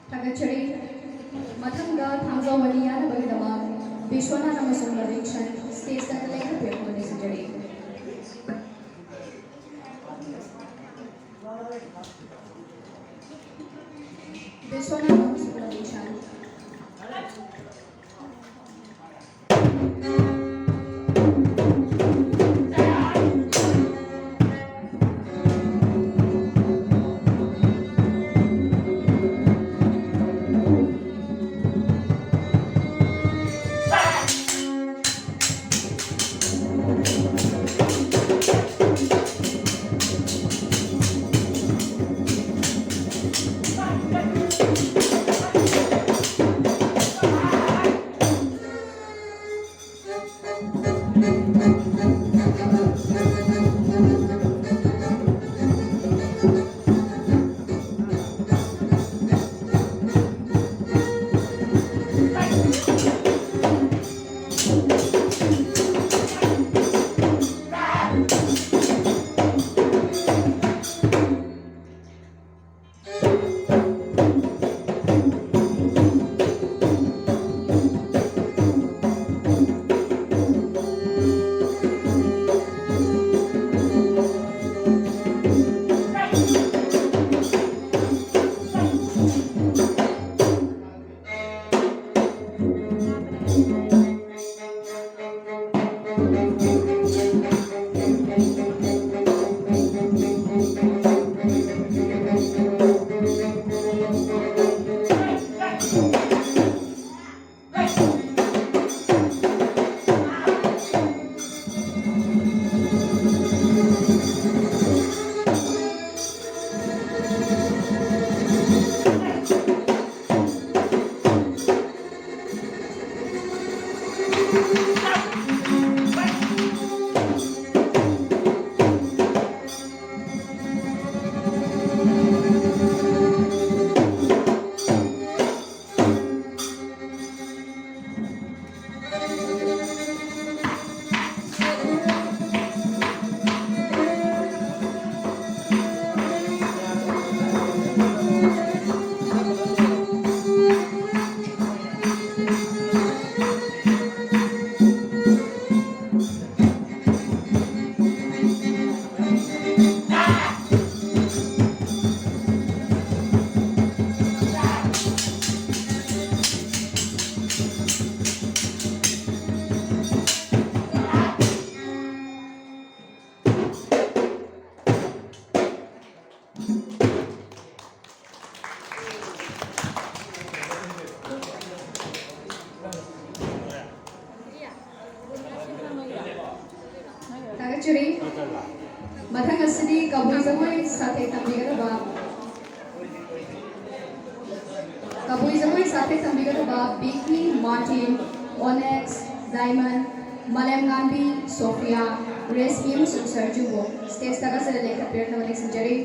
ꯊꯥꯒꯠꯆꯔꯤ꯫ ꯃꯊꯪꯗ ꯊꯥꯡꯖ ꯋꯥꯔꯤ ꯌꯥꯅꯕꯒꯤꯗꯃꯛ ꯕꯤꯁ꯭ꯋꯅꯥꯊ ꯑꯃꯁꯨꯡ ꯂꯚꯤꯡꯁꯟ ꯁ꯭ꯇꯦꯖꯇ ꯂꯦꯡꯊꯣꯛꯄꯤꯔꯛꯅꯕ ꯅꯤꯡꯁꯤꯡꯖꯔꯤ꯫ ꯕꯤꯁ꯭ꯋꯅꯥꯊ ꯑꯃꯁꯨꯡ ꯂꯚꯤꯡꯁꯟ꯫ ꯊꯥꯒꯠꯆꯔꯤ꯫ ꯃꯊꯪ ꯑꯁꯤꯗꯤ ꯀꯕꯨꯏ ꯖꯒꯣꯏ ꯁꯥꯊꯦꯛ ꯇꯝꯕꯤꯒꯗꯕ, ꯀꯕꯨꯏ ꯖꯒꯣꯏ ꯁꯥꯊꯦꯛ ꯇꯝꯕꯤꯒꯗꯕ ꯕꯤꯀꯤ, ꯃꯥꯔꯇꯤꯟ, ꯑꯣꯅꯦꯛꯁ, ꯗꯥꯏꯃꯟ, ꯃꯥꯂꯦꯝꯉꯥꯟꯕꯤ ꯁꯣꯐꯤꯌꯥ, ꯔꯦꯁꯃꯤ ꯑꯃꯁꯨꯡ ꯁꯔꯖꯨꯕꯨ ꯁ꯭ꯇꯦꯖꯇ ꯀꯥꯈꯠꯂꯒ ꯂꯦꯡꯈꯠꯄꯤꯔꯛꯅꯕ ꯅꯤꯡꯁꯤꯡꯖꯔꯤ꯫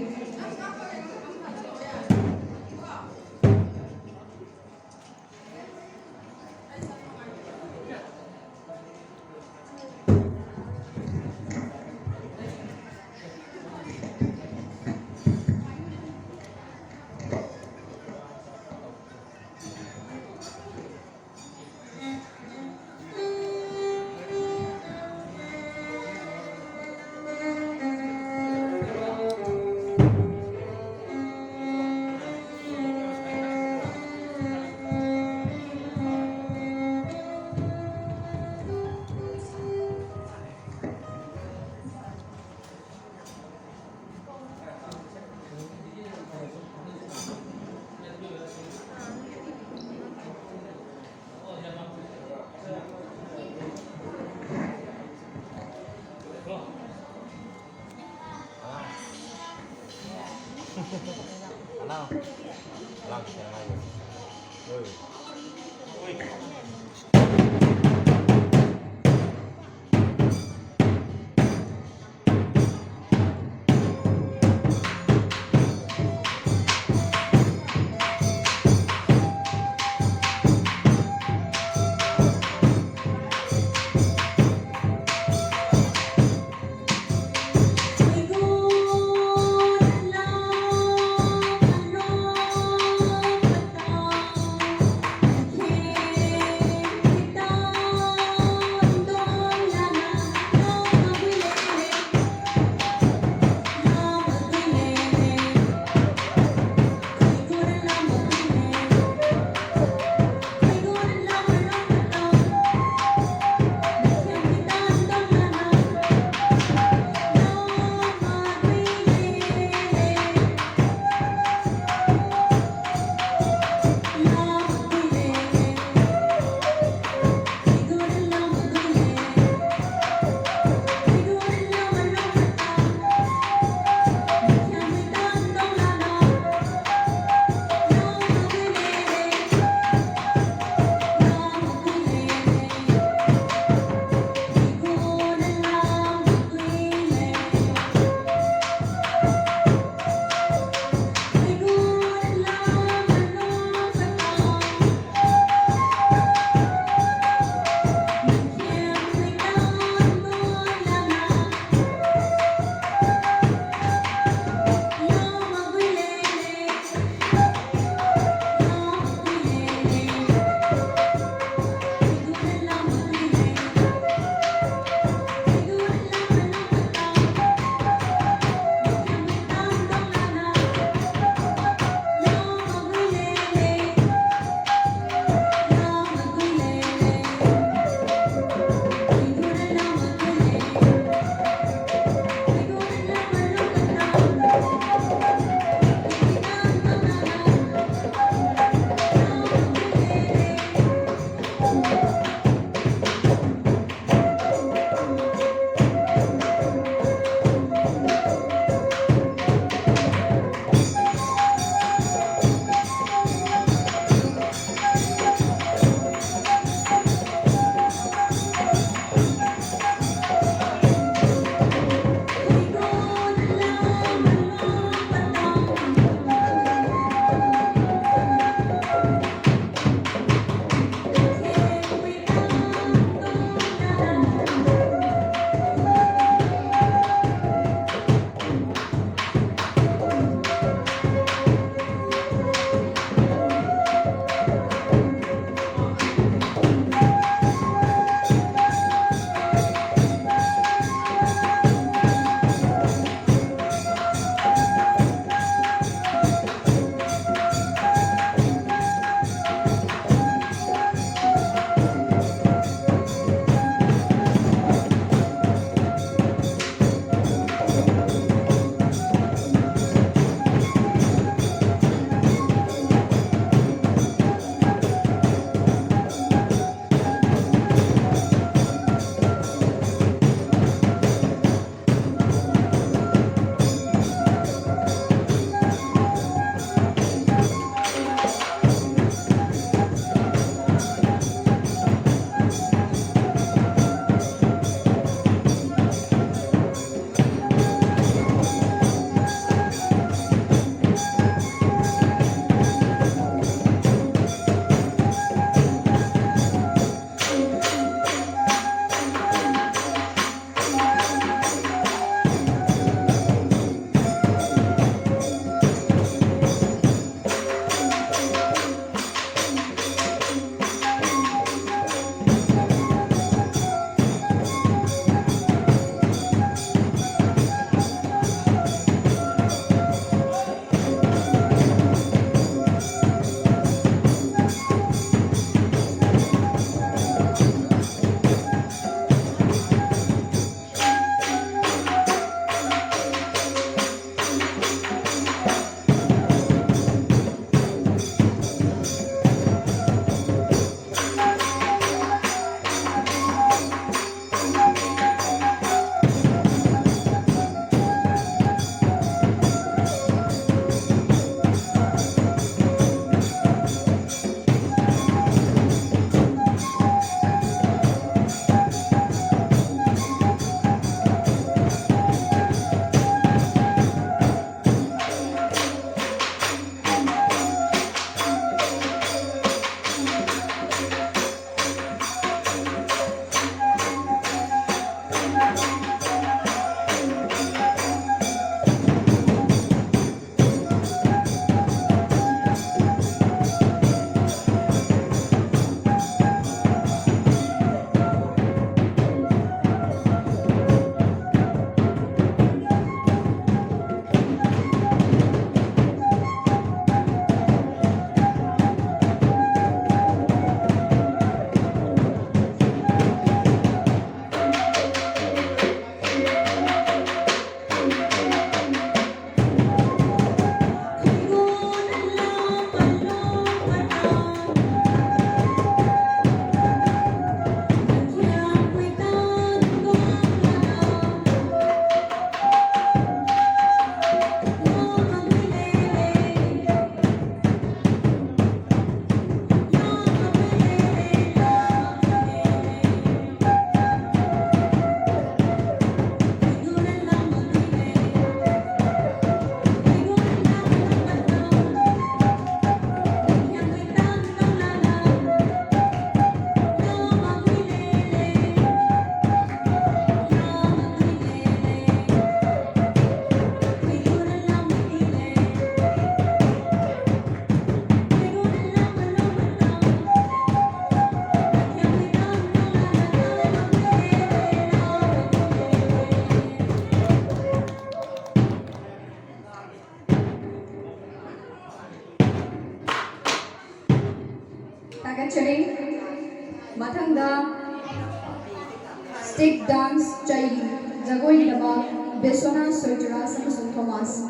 Stick dance ꯆꯩꯒꯤ ꯖꯒꯣꯏꯒꯤꯗꯃꯛ ꯕꯦꯁꯣꯅꯥ ꯁꯣꯏꯇꯔꯥꯖ ꯑꯃꯁꯨꯡ ꯊꯣꯃꯥꯁ꯫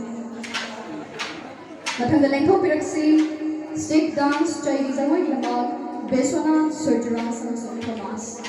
ꯃꯊꯪꯗ ꯂꯦꯡꯊꯣꯛꯄꯤꯔꯛꯁꯤ꯫ Stick dance ꯆꯩꯒꯤ ꯖꯒꯣꯏꯒꯤꯗꯃꯛ ꯕꯦꯁꯣꯅꯥ ꯁꯣꯏꯇꯔꯥꯖ ꯑꯃꯁꯨꯡ ꯊꯣꯃꯥꯁ꯫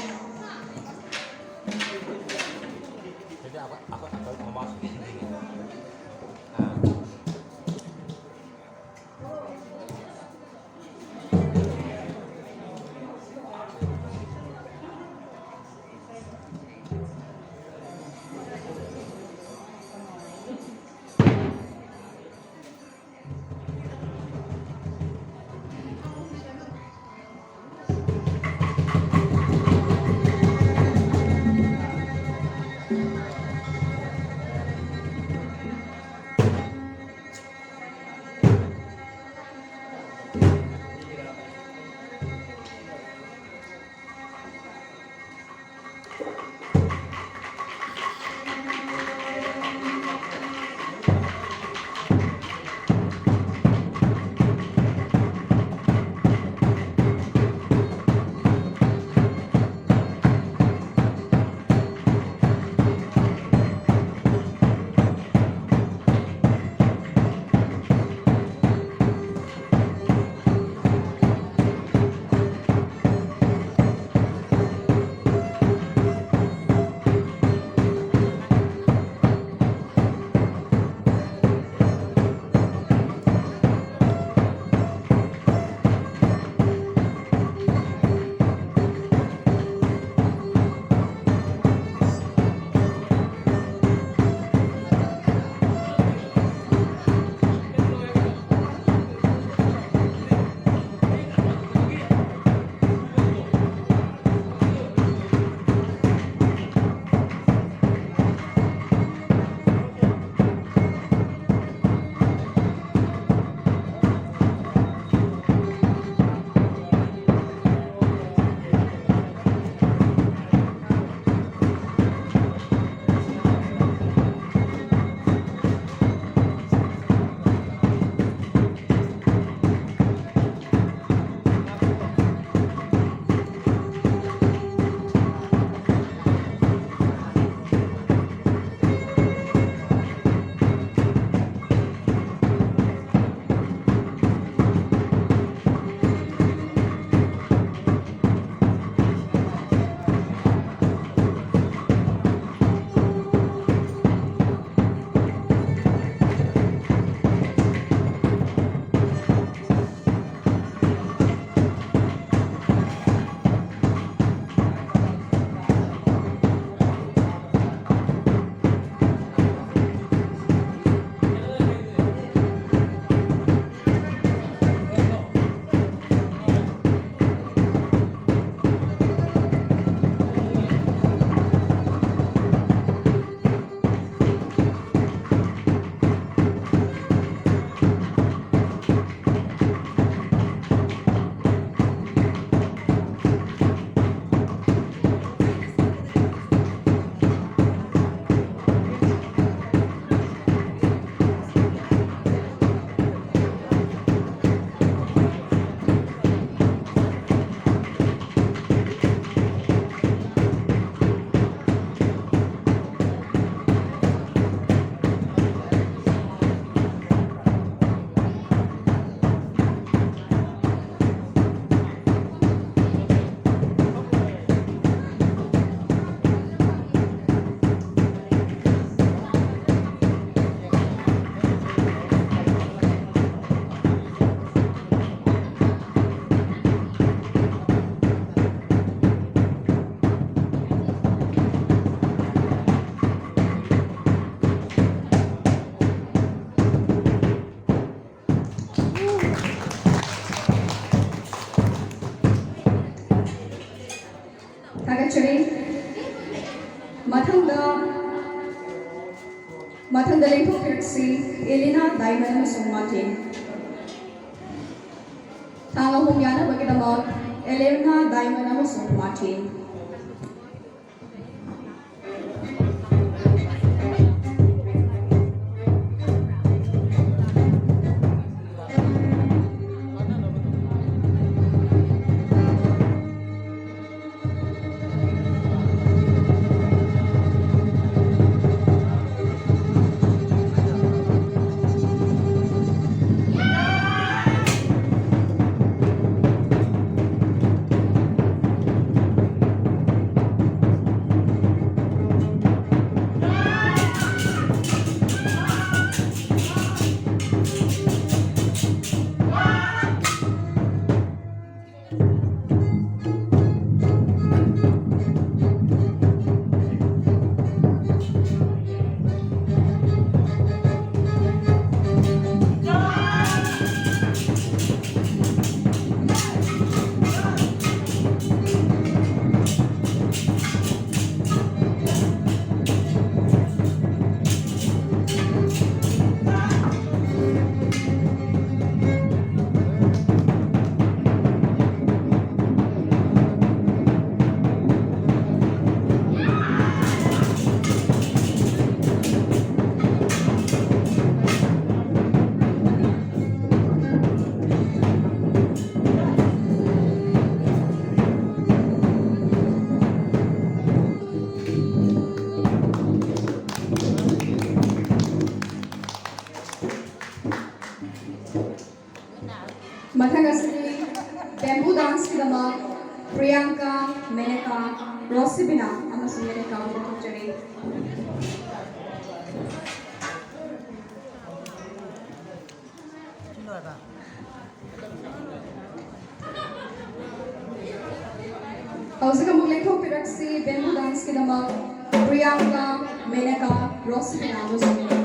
ꯃꯊꯪꯗ, ꯃꯊꯪꯗ ꯂꯦꯡꯊꯣꯛꯄꯤꯔꯛꯁꯤ, ꯑꯦꯂꯤꯅꯥ, ꯗꯥꯏꯃꯟ ꯑꯃꯁꯨꯡ ꯃꯥꯔꯇꯤꯟ꯫ ꯊꯥꯡ ꯑꯍꯨꯝ ꯌꯥꯅꯕꯒꯤꯗꯃꯛ ꯑꯦꯂꯤꯅꯥ, ꯗꯥꯏꯃꯟ ꯑꯃꯁꯨꯡ ꯃꯥꯔꯇꯤꯟ꯫ ꯃꯊꯪ ꯑꯁꯤꯗꯤ bamboo danceꯀꯤꯗꯃꯛ ꯄ꯭ꯔꯤꯌꯥꯡꯀꯥ, ꯃꯦꯅꯦꯀꯥ, ꯔꯣꯁꯤꯕꯤꯅꯥ ꯑꯃꯁꯨꯡ ꯃꯦꯅꯦꯀꯥꯕꯨ ꯀꯧꯊꯣꯛꯆꯔꯤ꯫ ꯍꯧꯖꯤꯛ ꯑꯃꯨꯛ ꯂꯦꯡꯊꯣꯛꯄꯤꯔꯛꯁꯤ bamboo danceꯀꯤꯗꯃꯛ ꯄ꯭ꯔꯤꯌꯥꯡꯀꯥ, ꯃꯦꯅꯦꯀꯥ, ꯔꯣꯁꯤꯕꯤꯅꯥ ꯑꯃꯁꯨꯡ ꯃꯦꯅꯦꯀꯥ꯫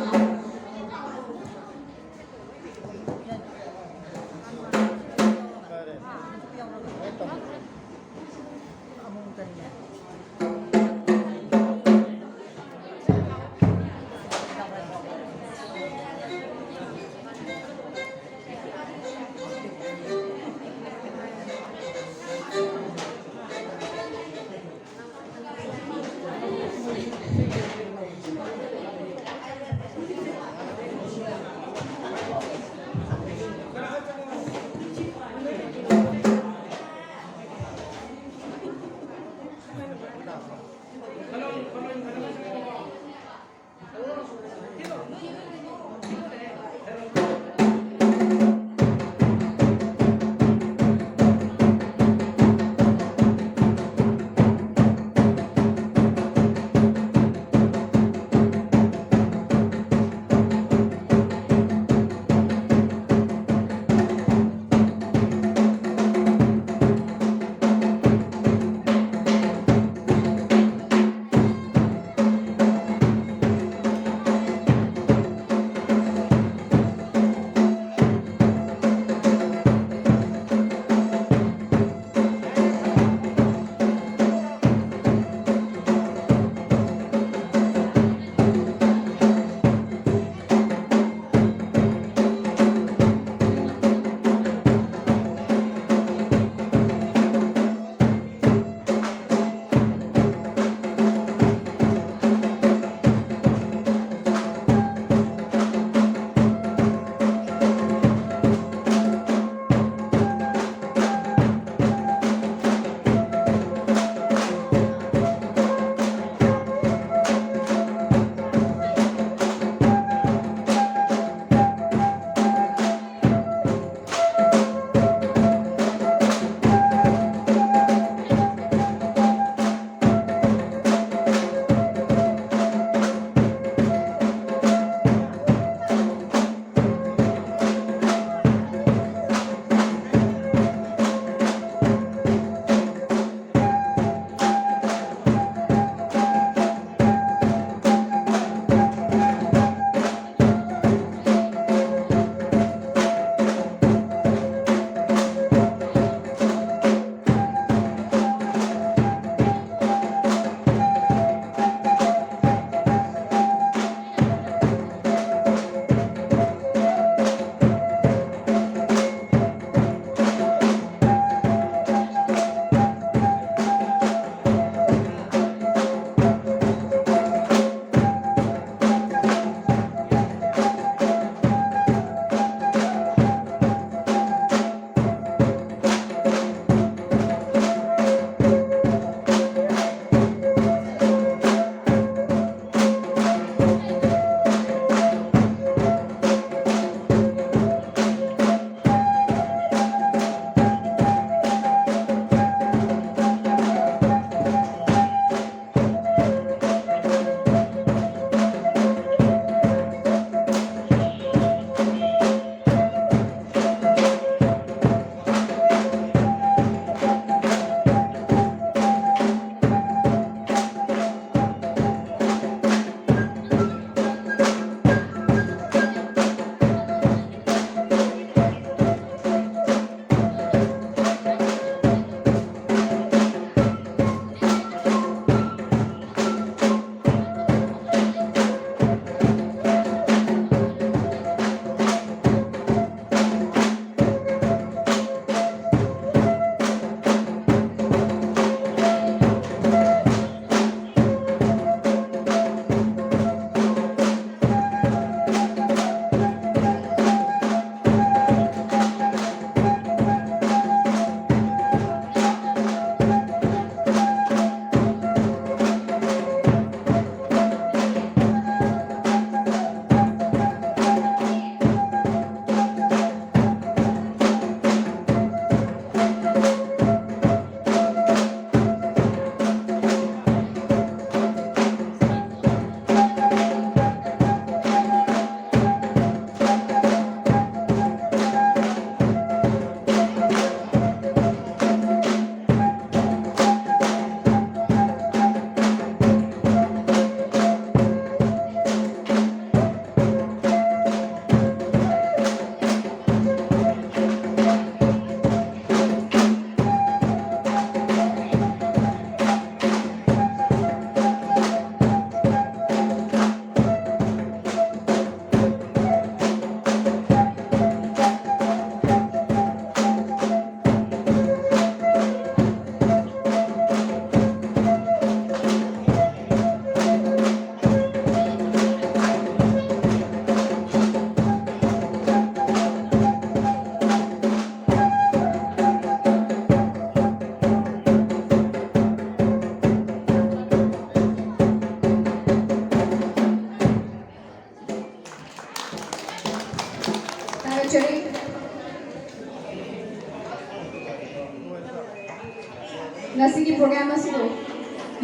ꯄ꯭ꯔꯣꯒ꯭ꯔꯥꯝ ꯑꯁꯤꯕꯨ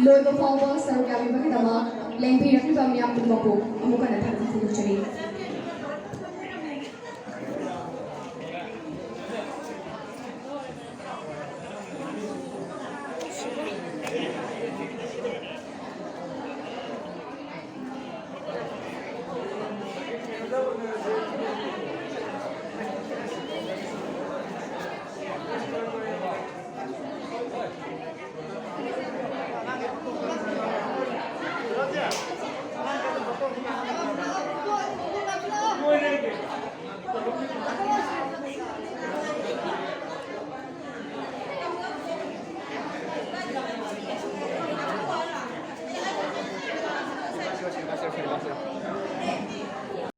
ꯂꯣꯏꯕ ꯐꯥꯎꯕ ꯁꯔꯨꯛ ꯌꯥꯕꯤꯕꯒꯤꯗꯃꯛ ꯂꯦꯡꯕꯤꯔꯛꯂꯤꯕ ꯃꯤꯌꯥꯝ ꯄꯨꯝꯅꯃꯛꯄꯨ ꯑꯃꯨꯛ ꯍꯟꯅ ꯊꯥꯒꯠꯄ ꯐꯣꯡꯗꯣꯛꯆꯔꯤ꯫